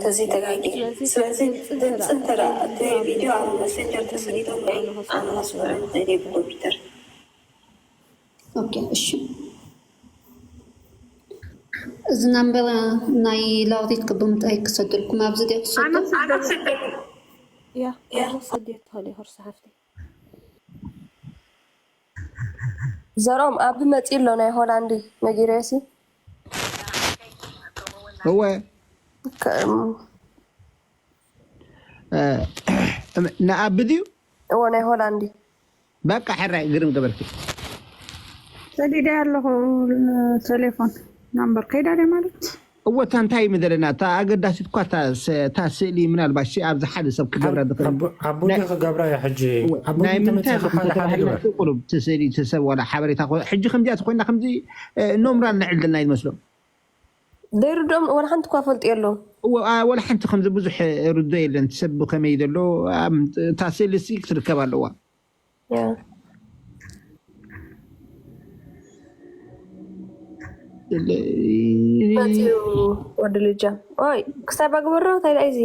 ተዘይተጋጊ። ስለዚ ድምፂ እንተ እቲ ቪዲዮ ኣብ መሰንጀር ተሰሊጡ ወይ ኣነ መስመር ዘይደ ብኮምፒተር ኦኬ እሺ። እዚ ናምበር ናይ ላውሪት ክብምታይ ክሰደልኩም ኣብዚ ደ ክሰደል ያ ሰደት ተኸሊ ክርሳ ሓፍቲ ዘሮም ኣብ መፂ ኣሎ ናይ ሆላንዲ ነጊረሲ እወ ንኣብ ድዩ እወ ናይ ሆላንዲ በቃ ሕራይ ግርም ገበርኪ ሰዲደ ኣለኹ ቴሌፎን ናምበር ከይዳ ደ ማለት እወታ እንታይ ምደለና እታ ኣገዳሲት እኳ እታ ስእሊ ምናልባሽ ኣብዚ ሓደ ሰብ ክገብራ ዝኽእል ኣቡዲ ክገብራ እያ ሕጂ ናይ ምንታይ ዝተባህልና ቁሩብ እቲ ስእሊ እቲ ሰብ ዋላ ሓበሬታ ሕጂ ከምዚኣ ተኮይና ከምዚ ኖምራል ንዕል ዘለና ይመስሎም ደይርዶም ወላ ሓንቲ እኳ ፈልጡ የለውም ወላ ሓንቲ ከምዚ ብዙሕ ርዶ የለን እቲ ሰብ ብከመይ ዘሎ እታ ስእሊ ሲ ክትርከብ ኣለዋ መፅኡ ወዲ ልጃ ይ ክሳብ ኣግበሮ እንታይ ደኣ እዚ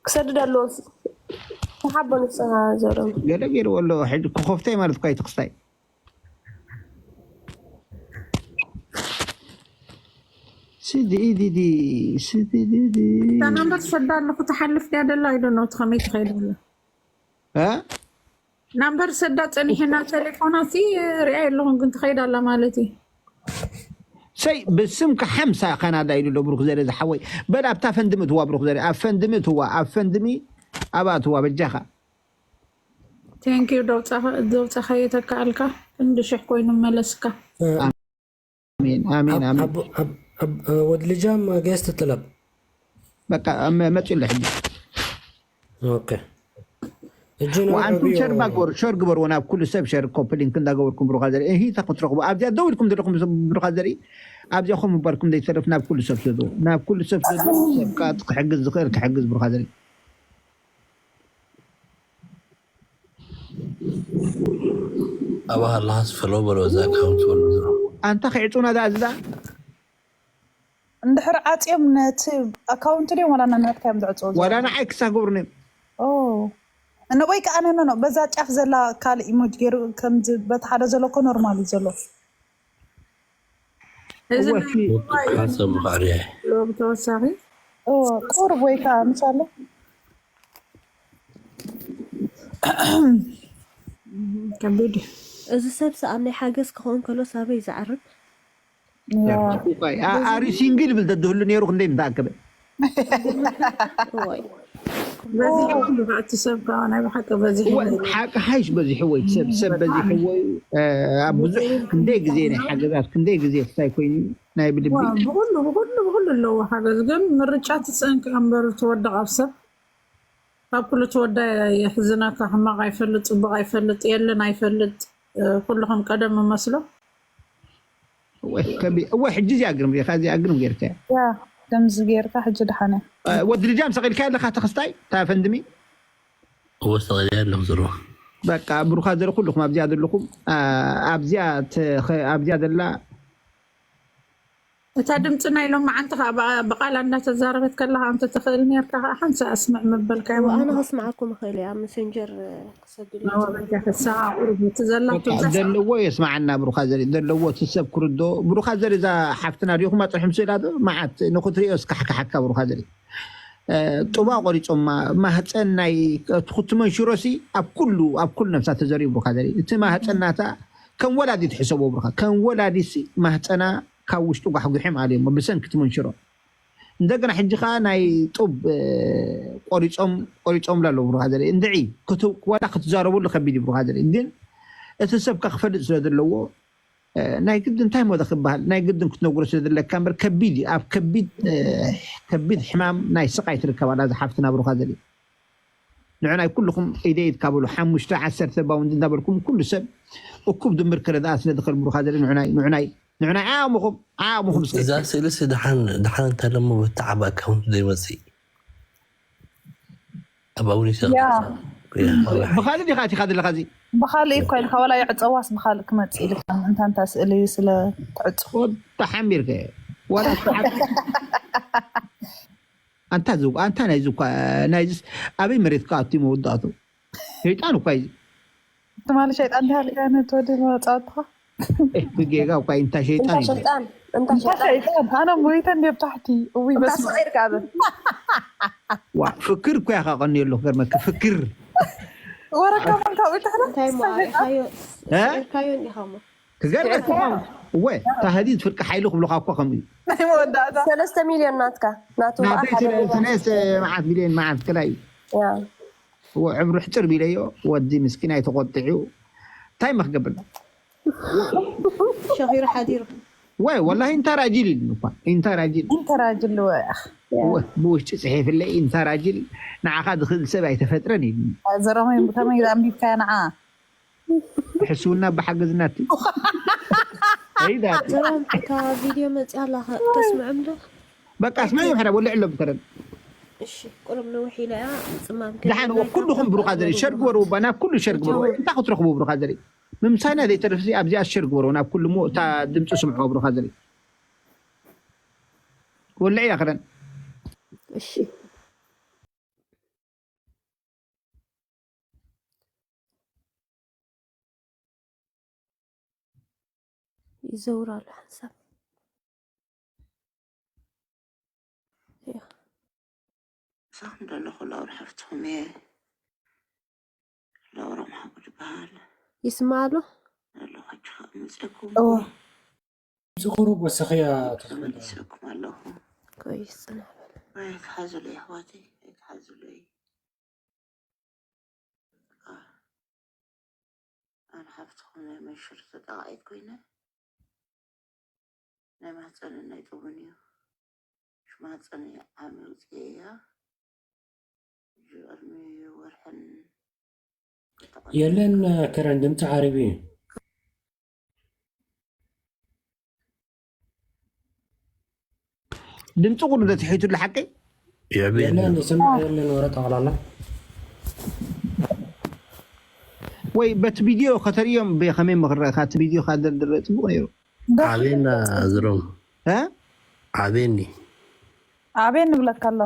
ክሰድድ ኣለዎ ተሓቦ ንስኻ ዘርም ገለ ገይርዎ ኣሎ ሕጂ ክኸፍቶ ማለት እኳ ይትክስታይ ስዲ ኢዲዲ ስዲ ዲዲ እታ ናምበር ትሰዳ ኣለኹ ትሓልፍ ድያ ደላ ኢሉ ነው እቲ ከመይ ትኸይድ ኣሎ እ ናምበር ሰዳ ጸኒሕና ቴሌፎና ሲ ሪኣ የለኹም ግን ትኸይድ ኣላ ማለት እዩ ሰይ ብስምካ ሓምሳ ካናዳ ኢሉ ኣሎ ብሩክ ዘርኢ ዝሓወይ በል ኣብታ ፈንድሚ እትዋ ብሩክ ዘርኢ ኣብ ፈንድሚ እትዋ ኣብ ፈንድሚ ኣብኣ እትዋ በጃኻ ቴንኪዩ ደውፃኻ የተካኣልካ ክንዲ ሽሕ ኮይኑ መለስካ ኣሜን ኣሜን ኣሜን ወድ ልጃም ጌስት ጥለብ በቃ መፂ ኣሎ ሕጂ ኦኬ ወኣንቱም ሸር ባጎር ሸር ግበርዎ ናብ ኩሉ ሰብ ሸር ኮፕሊንክ እንዳገበርኩም ብሩኻ ዘርኢ እሂ ተክትረኽቡ ኣብዚኣ ደው ኢልኩም ዘለኹም ብሩኻ ዘርኢ ኣብዚኣ ኮም ምባልኩም ዘይተረፍ ናብ ኩሉ ሰብ ሰዱ ናብ ኩሉ ሰብ ሰዱ ሰብ ከዓ ክሕግዝ ዝኽእል ክሕግዝ ብሩኻ ዘርኢ ኣባህ ኣለኻስ ፈሎ በሎ እዚ ኣካውንት በሎ ዝሮ ኣንታ ክዕፁና ዳ እዛ እንድሕር ዓፅዮም ነቲ ኣካውንት ድዮም ዋላ ናናትካ እዮም ዝዕፅዎ ዘለዉ? ዋላ ንዓይ ክሳግብሩኒ እዮም ኦ። እነ ወይ ከዓ ነኖ በዛ ጫፍ ዘላ ካልእ ኢሞጅ ገይሩ ከምዚ በቲ ሓደ ዘሎ እኮ ኖርማል እዩ ዘሎ እዚ ወሲ ሓሰብ ምኽዕርያ ሎብ ተወሳኺ እዎ፣ ቁሩብ ወይ ከዓ ምሳለ ከቢድ እዩ። እዚ ሰብ ሰኣብ ናይ ሓገዝ ክኸውን ከሎ ሳበይ ዝዓርብ ያ ኣሪ ሲንግል ይብል ተድህሉ ነይሩ ክንደይ ምተኣከበ ወይ በዚሑ ኩሉ እቲ ሰብ ከዓ ናይ ብሓቂ በዚሑ ሓቂ ሓይሽ በዚሕዎ እዩ ሰብ ሰብ በዚሕዎ እዩ ኣብ ብዙሕ ክንደይ ግዜ ናይ ሓገዛት ክንደይ ግዜ ክሳይ ኮይኑ ናይ ብልቢ ዋ፣ ብኩሉ ብኩሉ ብኩሉ ኣለዎ ሓገዝ ግን ምርጫ ትፅእን ከኣ እምበር ትወድቕ ኣብ ሰብ ካብ ኩሉ ትወዳ የሕዝነካ ሕማቕ ኣይፈልጥ ፅቡቕ ኣይፈልጥ የለን ኣይፈልጥ ኩሉ ከም ቀደም እመስሎ እወ ሕጂ እዚኣ ግርም ሪኢኻ እዚኣ ግርም ጌርካያ ያ ከምዚ ጌርካ ሕጂ ድሓነ ወዲ ልጃም ሰቒልካ ኣለካ ተኽስታይ እታ ፈንድሚ እወ ሰቒለ ኣለኹ ዝሮ በቃ ብሩኻ ዘለ ኩልኹም ኣብዚኣ ዘለኹም ኣብዚኣ ኣብዚኣ ዘላ እታ ድምፂ ናይ ሎማዓንቲ ከዓ ብቓላ እንዳተዛረበት ከለካ እንተትኽእል ነርካ ከዓ ሓንሳ ኣስምዕ ምበልካዮ። ኣነ ከስምዓኩም እኽእል እየ ኣብ መሰንጀር ክሰዱልኝ። በጃ ከሳ ቁርብ እቲ ዘላቶ ዘለዎ የስማዓና። ብሩኻ ዘሪ ዘለዎ እቲ ሰብ ክርዶ። ብሩኻ ዘሪ እዛ ሓፍትና ዲኹም ኣፅርሕም ስእላ ዶ መዓት ንክትሪኦ እስካሕካሓካ ብሩኻ ዘሪ። ጡባ ቆሪፆማ ማህፀን ናይ ትኹቲ መንሽሮሲ ኣብ ኩሉ ኣብ ኩሉ ነብሳ ተዘሪኡ ብሩኻ ዘሪ። እቲ ማህፀን ናታ ከም ወላዲት ሕሰቦ ብሩኻ ከም ወላዲሲ ማህፀና ካብ ውሽጡ ጓሕጒሖም ኣልዮሞ ብሰንኪ እቲ መንሽሮ። እንደገና ሕጂ ከዓ ናይ ጡብ ቆሪፆም ቆሪፆምላ ኣለዉ ብሩኻ ዘርኢ እንድዒ ዋላ ክትዛረበሉ ከቢድ እዩ ብሩኻ ዘርኢ። ግን እቲ ሰብ ከክፈልጥ ስለ ዘለዎ ናይ ግድን እንታይ ሞደ ክበሃል ናይ ግድን ክትነግሮ ስለ ዘለካ እምበር ከቢድ እዩ። ኣብ ከቢድ ከቢድ ሕማም ናይ ስቃይ ትርከብ ኣላ እዛ ሓፍትና ብሩኻ ዘርኢ። ንዕናይ ኩልኹም ኢደ ኢድካ በሉ ሓሙሽተ ዓሰርተ ባውንድ እንዳበልኩም ኩሉ ሰብ እኩብ ድምር ክረድኣ ስለ ዝኽእል ብሩኻ ዘርኢ ንዕናይ ንዕናይ ንዕናይ ዓቕምኹም ዓቕምኹም እስከ እዛ ስእልስ ድሓን ድሓን እንተለሞ ብተዓብ ኣካውንት ዘይመፅእ ኣብ ኣውሪሰ ብኻልእ ዲኻ ኣቲኻ ዘለኻ እዚ ብኻልእ እኳ ኢልካ ዋላ ይዕፀዋስ ብኻልእ ክመፅእ ኢልካ እንታ እንታ ስእሊ ስለ ትዕፅፎ ተሓሚርከ ዋላ ኣንታ ዝኳ ኣንታ ናይዚ እኳ ናይዚ ኣበይ መሬት ከኣቱ መወዳእቱ ሸይጣን እኳ እዩ ትማሊ ሸይጣን እንዲሃልካ ነቲ ወዲ መፃወትኻ ብጌጋ እኳ እንታ ሸይጣን እዩ ሸይጣን እንታ እንታ ሸይጣን ሸይጣን ኣነ ሞይተ እንዲ ኣብ ታሕቲ እውይ በስመ ታስቆ ይርካብ ዋ ፍክር እኳ ኢኻ ቀኒ ኣሎ ገርመካ ፍክር ወረካ ማን ካብኡ ትሕለ እንታይ ማኢኻዮ እ? ኢርካዮ እንዲኻሞ ክገርመካ እወ ታህዲድ ፍርቂ ሓይሊ ክብሉኻ እኳ ከምኡ እዩ ናይ መወዳእታ ሰለስተ ሚልዮን ናትካ ናቱ ናተይ ብኣኻ ስለ ስለስ መዓት ሚልዮን መዓት ክላይ እዩ ያ እወ ዕምሩ ሕፅር ቢለዮ ወዲ ምስኪን ኣይተቆጥዑ እንታይ መክገብር ሸኺሩ ሓዲሩ ወይ ወላሂ እንታ ራጅል ኢሉኒ እኳ እንታ ራጅል እንተ ራጅል ልወያ እወ ብውሽጢ ፅሒፍለይ እንታ ራጅል ንዓኻ ዝኽእል ሰብ ኣይተፈጥረን ኢሉኒ ዘረመይ ብከመይ ኣንቢብካያ ንዓ ሕስውና ብሓገዝናት ኣይዳ ዘረም እታ ቪድዮ መፅያ ኣላ ከ- ከስምዕም ዶ በቃ ስማይ ምሕራ ወልዕ ሎም ከረን እሺ ቁሩብ ነውሕ ኢላ እያ ፅማም ከ- ደሓን እዎ ኩልኹም ብሩኻ ዘርኢ ሸር ግበርዎ ባ ናብ ኩሉ ሸር ግበርዎ እንታይ ክትረኽቡ ብሩኻ ዘርኢ ምምሳይና ዘይተርፍሲ ኣብዚኣ ሸር ግበርዎ ናብ ኩሉ እሞ እታ ድምፂ ስምዕዎ ብሩኻ ዘርኢ ወልዕ እያ ክረን እሺ ይዘውር ኣሎ ሓንሳብ ሳኹም ዘለኹ ላውር ሓፍትኹም እየ። ላውራ መሓሙድ ይበሃል። ይስማዕ ኣሎ ኣለኹ ሕጂ ከዓ መፅእኩም ድምፂ ቁሩብ ወሰኽያ ተመሊሰኩም ኣለኹ። ኮይስ ፅናሕ በል ኣይትሓዙለይ ኣሕዋተይ ኣይትሓዙለይ። ኣነ ሓፍትኹም ናይ መንሽር ተጠቓዒት ኮይነ ናይ ማህፀንን ናይ ጡብን እዩ። ሽማፀን ዓሚ ውፅእ እያ ሕጂ ቅድሚ ወርሕን የለን ከረን ድምፂ ዓሪቡ እዩ። ድምፂ ቁሩ ዶ ትሒቱሉ ሓቀይ የዕበይ የለን ዝስማዕ የለን ወረ ጠቕላላ ወይ በቲ ቪድዮ ከተርእዮም ብከመይ ምክረካ እቲ ቪድዮ ካደርድረ ፅቡቅ ነይሩ ዓበና ዝሮም እ? ዓበኒ ኣበይ ንብለካ ኣሎ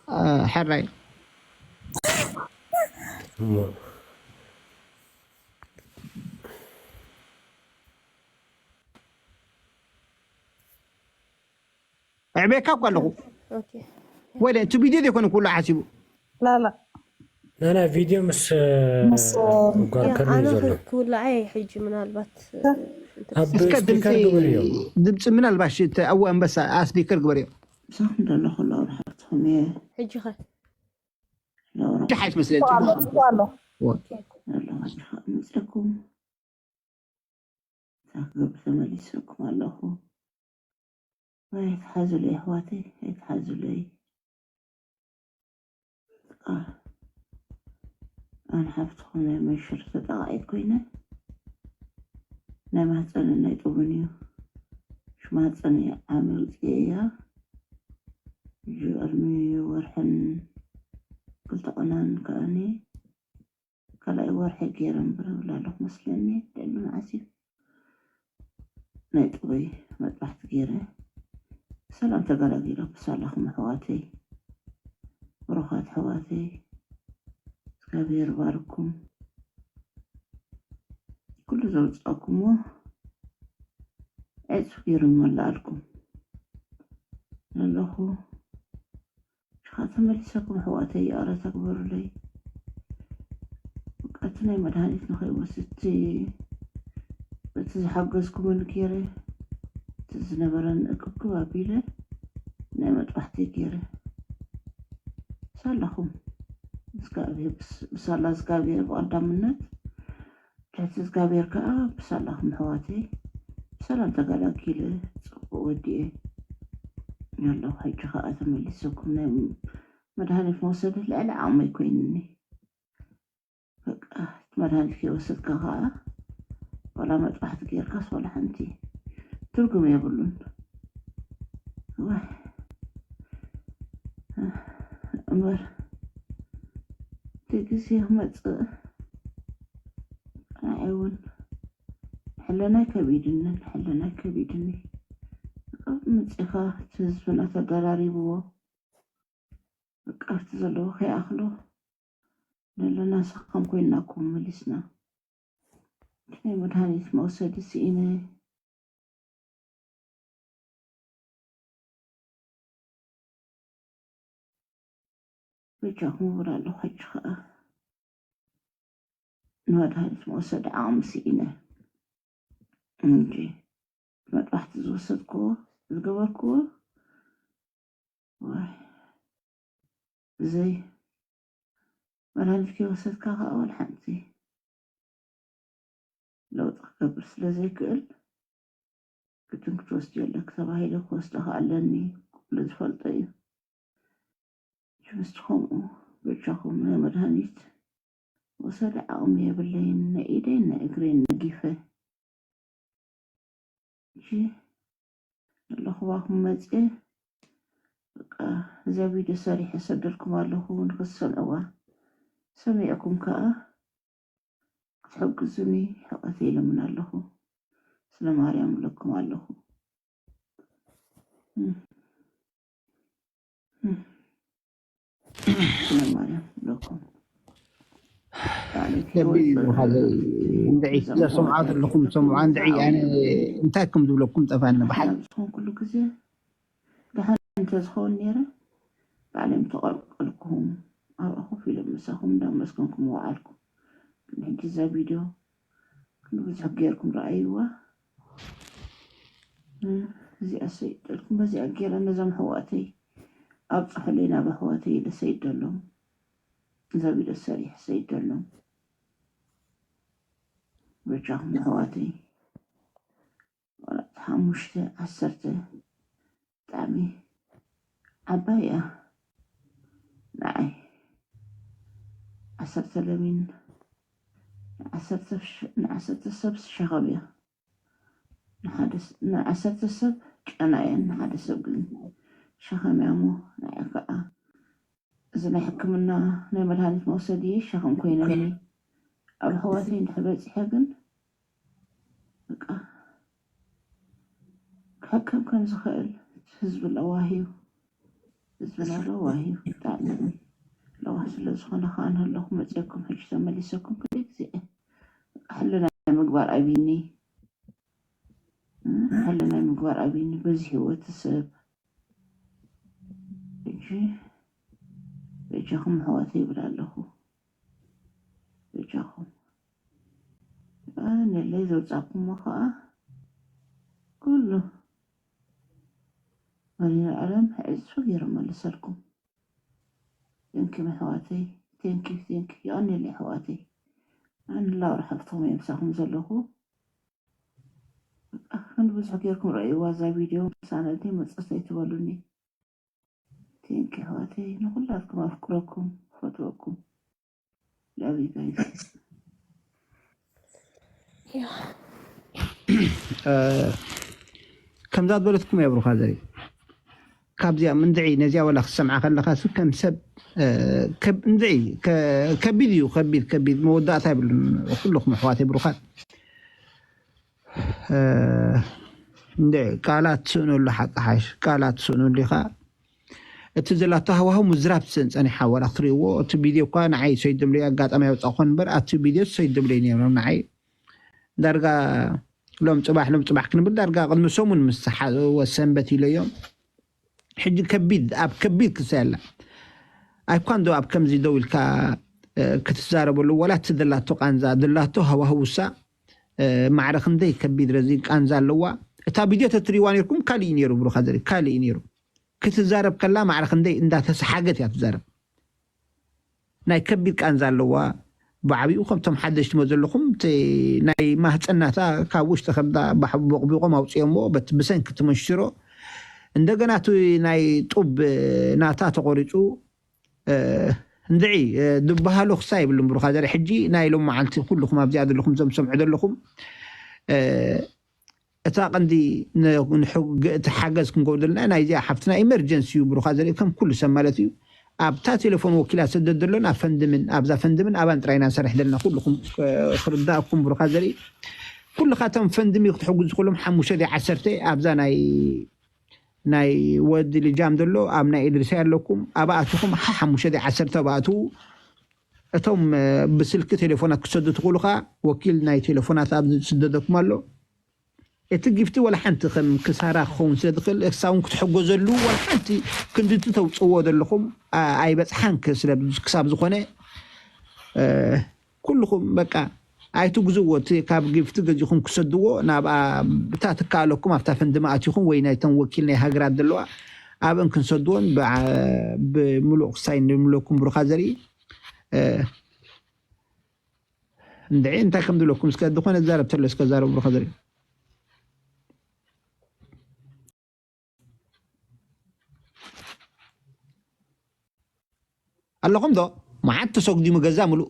አ፣ ሕራይ እሞ ኣዕቤካ እኳ ኣለኹ ኦኬ ወይ እቲ ቪድዮ ዘይኮነ ኩሉ ሓሲቡ ላላ ናና ቪድዮ ምስ ምስ ጓል ከርኒ እዩ ኣነ ዘሎ ክውላዓ እየ ሕጂ ምናልባት ኣብ እስከ ድምፂ ስፒከር ግበርዮ ድምፂ ምናልባሽ እቲ ኣወ ኣንበሳ ኣስፒከር ግበርዮ ምሳኹም ዘለኹ ኣለዉ ሓፍትኹም እየ ሕጂ ኸ ኣለዉ ሓይሽ መስለኒ ኣሎ ጽፎ ኣሎ ኣለኹ ሕጂ ከዓ መፅእኩም እንታይ ክገብር ተመሊሰኩም ኣለኹ ወይ ኣይትሓዙለይ ኣሕዋተይ ኣይትሓዙለይ ኣነ ሓፍትኹም ናይ መንሽር ተጠቓዒት ኮይነ ናይ ማህፀንን ናይ ጡብን እዩ ሽማፀን ዓሚ ውፅእ እያ ሕጂ ቅድሚ ወርሕን ክልተ ቆናን ከኣኒ ካልኣይ ወርሒ ገይረ እምበር እብል ኣለኹ መስለኒ ልዕሊ መዓስ እዩ ናይ ጡበይ መጥባሕቲ ገይረ ብሰላም ተገላጊሎም ብሳላኹም ኣሕዋተይ፣ ብሩኻት ኣሕዋተይ፣ እግዚኣብሔር ባርኩም። ኩሉ ዘውጻእኩሞ ዕጽፍ ገይሩ ይመልኣልኩም። ኣለኹ ሽኻ ተመሊሰኩም ኣሕዋተይ፣ ይቕረታ ግበሩለይ። በቃ እቲ ናይ መድሃኒት ንኸይወስድ እቲ፣ በቲ ዝሓገዝኩምን ገይረ፣ እቲ ዝነበረን እክብክብ ኣቢለ ናይ መጥባሕቲ ገይረ። ሳላኹም እግዚኣብሔር፣ ብስ-፣ ብሳላ እግዚኣብሔር ብቐዳምነት፣ ትሕቲ እግዚኣብሔር ከኣ ብሳላኹም ኣሕዋተይ ብሰላም ተገላጊለ ጽቡቕ ወዲኤ ኣለኹ። ሕጂ ከኣ ተመሊሰኩም ናይ መድሃኒት መውሰዲ ልዕሊ ዓቕመይ ኮይኑኒ። በቃ እቲ መድሃኒት ከይወሰድካ ከኣ ዋላ መጥባሕቲ ጌርካስ ዋላ ሓንቲ ትርጉም የብሉን። ዋይ እምበር እቲ ግዜ ክመጽእ ንዓይ እውን ሕልናይ ከቢድኒ፣ ሕልናይ ከቢድኒ። መጺኻ እቲ ህዝብና ተደራሪብዎ በቃ ኣብቲ ዘለዎ ከይኣኽሎ ዘለና ሰኸም ኮይንና እኮ መሊስና። እቲ ናይ መድሃኒት መውሰዲ ስኢነ። በጃኹም እብል ኣለኹ። ሕጂ ኸኣ ንመድሃኒት መውሰዲ ዓቕሚ ስኢነ እንጂ መጥባሕቲ ዝወሰድክዎ ዝገበርክዎ፣ ዋይ፣ ብዘይ መድሃኒት ከይወሰድካ ከኣ ዋላ ሓንቲ ለውጢ ክገብር ስለ ዘይክእል፣ ግድን ክትወስድዮ ኣለኪ ተባሂለ ክወስዶ ከኣ ኣለኒ። ኩሉ ዝፈልጦ እዩ። ሕጂ ምስቲ ከምኡ በጃኹም ናይ መድሃኒት ወሰዲ ዓቕሚ የብለይን። ናይ ኢደይን ናይ እግረይን ነጊፈ። ሕጂ ኣለኹባኹም መጽየ፣ በቃ፣ እዛ ቪድዮ ሰሪሐ ሰደልኩም ኣለኹ፣ ንክትሰምዕዋ። ሰሚዕኩም ከኣ ክትሕግዙኒ ሕቐተ ይለምን ኣለኹ። ስለ ማርያም እብለኩም ኣለኹ። እም። እም። ስለ ማርያም እብለኩም። ባዕለይ ከቢድ እዩ ህይወት ብሩኻ ዘይ-፣ እንድዒ እዞም ዘሰምዖ ኣሕዋት ዘለኹም ሰምዖ እንድዒ፣ ኣነ እንታይ ከም ዝብለኩም ጠፋኒ ብሓቂ። ኣብ ዝኾንኩሉ ግዜ ደሓን እንተዝኸውን ነይረ፣ ባዕለይ ምተቐልቀልኩኹም፣ ኣብኣ ኮፍ ኢለ ምሳኹም እንዳመስገንኩ ምወዓልኩ። ግን ሕጂ እዛ ቪድዮ ክንዲ ብዙሕ ጌርኩም ረኣይዋ። እዚኣ ሰይደልኩም፣ በዚኣ ጌረ ነዞም ኣሕዋተይ ኣብጽሑለይ፣ ናብ ኣሕዋተይ ኢለ ሰይደሎም። እዛ ቪድዮ ሰሪሐ ሰይደሎም። በጃኹም ኣሕዋተይ፣ ወላ ሓሙሽተ፣ ዓሰርተ፣ ብጣዕሚ ዓባይ እያ ንዓይ። ዓሰርተ ለሚን ንዓሰርተ ሽ-፣ ንዓሰርተ ሰብ ሸኸም እያ። ንሓደ ስ-፣ ንዓሰርተ ሰብ ጨና እየን፣ ንሓደ ሰብ ግን ሸኸም እያ እሞ፣ ንዓይ ከዓ እዚ ናይ ሕክምና ናይ መድሃኒት መውሰዲ ሸኸም ኮይነኒ። ኣብ ኣሕዋተይ እንድሕር በጺሐ ግን በቃ ክሕከም ከም ዝኽእል ህዝቢ ለዋህ እዩ። ህዝብና ለዋህ እዩ። ብጣዕሚ ለዋህ ስለ ዝኾነ ከዓ ንህለኹም መፅየኩም ሕጂ ተመሊሰኩም ክልተ ግዜ ሕልናይ ምግባር ኣብይኒ። ሕልናይ ምግባር ኣብይኒ በዚ ህይወት ሰብ። ሕጂ በጃኹም ኣሕዋተይ ይብል ኣለኹ። በጃኹም። ነለይ ዘውፃእኩሞ ከዓ ኩሉ መሪር ዓለም ዕፅፊ ገይሩ መልሰልኩም። ቴንኪ ኣሕዋተይ፣ ቴንኪ፣ ቴንኪ። የቐንየለይ ኣሕዋተይ። ኣነ ላውራ ሓፍትኹም እየ ምሳኹም ዘለኹ። በቃ ክንዲ ብዙሕ ጌርኩም ረእይዋ እዛ ቪድዮ። ምሳና ግን መጸት ኣይትበሉኒ። ቴንኪ ኣሕዋተይ፣ ንኹላትኩም ኣፍቅረኩም፣ ፈትወኩም። Love you guys። ያ። እ፣ ከምዛ ዝበለትኩም እያ ብሩኻ ዘርኢ። ካብዚኣ ምንድዒ ነዚኣ ወላ ክትሰምዓ ከለኻ ሱ ከም ሰብ፣ እ፣ ከብ-፣ እንድዒ ከ-፣ ከቢድ እዩ፣ ከቢድ፣ ከቢድ መወዳእታ የብሉን። ኩልኹም ኣሕዋተይ ብሩኻት። እ፣ እንደ ቃላት ትስእነሉ ሓቂ ሓሽ ቃላት ትስእነሉ ኢኻ። እቲ ዘላቶ ሃዋህው ምዝራብ ትስእን ጸኒሓ ዋላ ክትርእይዎ። እቲ ቪድዮ እኳ ንዓይ ሰይድ ደብለይ ኣጋጣሚ ያውጻእ ኮን እምበር ኣብቲ ቪድዮ ሰይድ ደብለይ ነይሮም ንዓይ ዳርጋ ሎም ጽባሕ ሎም ጽባሕ ክንብል ዳርጋ ቅድሚ ሰሙን ምስ ሓ- ወሰንበት ኢለዮም። ሕጂ ከቢድ ኣብ ከቢድ ክሳይ ኣላ ኣይኳን ዶ ኣብ ከምዚ ደው ኢልካ ክትዛረበሉ ዋላ እቲ ደላቶ ቃንዛ ደላቶ ሃዋህውሳ ማዕረ ክንደይ ከቢድ ረዚ ቃንዛ ኣለዋ። እታ ቪድዮ ተትሪዋ ነርኩም ካልእ እዩ ነይሩ ብሩኻ ዘርኢ ካልእ እዩ ነይሩ። ክትዛረብ ከላ ማዕረ ክንደይ እንዳተሰሓገት እያ ትዛረብ። ናይ ከቢድ ቃንዛ ኣለዋ። ብዓቢኡ ከምቶም ሓደሽቲ መ ዘለኹም እቲ ናይ ማህፀናታ ካብ ውሽጢ ከምዳ ቦቕቢቖም ኣውፅኦምዎ በቲ ብሰንኪ እቲ መንሽሮ እንደገና እቲ ናይ ጡብ ናታ ተቆሪፁ። እንድዒ ድበሃሎ ክሳ ይብሉም ብሩኻ ዘርኢ ሕጂ ናይ ሎም መዓልቲ ኩልኹም ኣብዚኣ ዘለኹም ዘምሰምዑ ዘለኹም እታ ቀንዲ እቲ ሓገዝ ክንገብር ዘለና ናይዚኣ ሓፍትና ኢመርጀንሲ እዩ ብሩኻ ዘርኢ ከም ኩሉ ሰብ ማለት እዩ። ኣብታ ቴሌፎን ወኪላ ሰደድ ዘሎ ናብ ፈንድምን ኣብዛ ፈንድምን ኣባን ጥራይ ኢና ንሰርሕ ዘለና ኩልኹም ክርዳእኩም ብሩኻ ዘርኢ ኩልኻቶም ፈንድሚ ክትሕጉዝ ዝኽእሎም ሓሙሽተ ዓሰርተ ኣብዛ ናይ ናይ ወዲ ልጃም ዘሎ ኣብ ናይ ኢድሪሳ ኣለኩም ኣብኣትኹም ሓሙሽተ ዓሰርተ ኣብኣትዉ እቶም ብስልኪ ቴሌፎናት ክሰዱ ትኽእሉ ከዓ ወኪል ናይ ቴሌፎናት ኣብ ዝስደደኩም ኣሎ። እቲ ጊፍቲ ወላ ሓንቲ ከም ክሳራ ክኸውን ስለ ዝኽእል እሳ እውን ክትሕጎዘሉ ወላ ሓንቲ ክንድቲ ተውፅዎ ዘለኹም ኣይበፅሓን ክሳብ ዝኾነ ኩልኹም በቃ ኣይትግዝዎ እቲ ካብ ጊፍቲ ገዚኹም ክሰድዎ ናብኣ ብታ ትከኣለኩም ኣብታ ፈንድማ ኣቲኹም ወይ ናይተን ወኪል ናይ ሃገራት ዘለዋ ኣብእን ክንሰድዎን ብምሉእ ክሳይ ንምለኩም ብሩኻ ዘርኢ እንድዒ እንታይ ከም ዝብለኩም እስከ ዝኾነ ዛረብ ተሎ እስከ ዛረብ ብሩኻ ዘርኢ ኣለኹም ዶ መዓት ተሰጉዲሙ ገዛ ምሉእ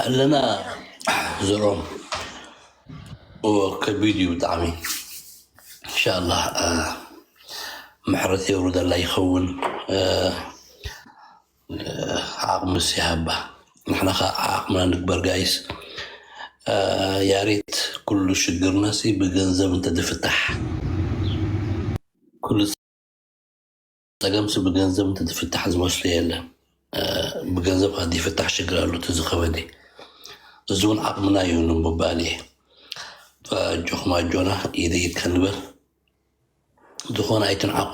ኣለና ዘርኦም ከቢድ እዩ ብጣዕሚ እንሻላ ምሕረት የውርደላ ይኸውን ዓቕምስ ይሃባ ንሕና ከዓ ዓቕምና ንግበር ጋይስ ያሬት ኩሉ ሽግርና ሲ ብገንዘብ እንተዝፍታሕ ኩሉ ፀገም ሲ ብገንዘብ እንተዝፍታሕ ዝመስሎ የለን ብገንዘብ ከዓ ዝፍታሕ ሽግር ኣሎ እቲ ዝኸበደ እዚ እውን ዓቕምና እዩ ንምባል እየ ኣጆኹም ኣጆና ኢደ ኢድካ ንበር ዝኾነ ኣይትንዓቑ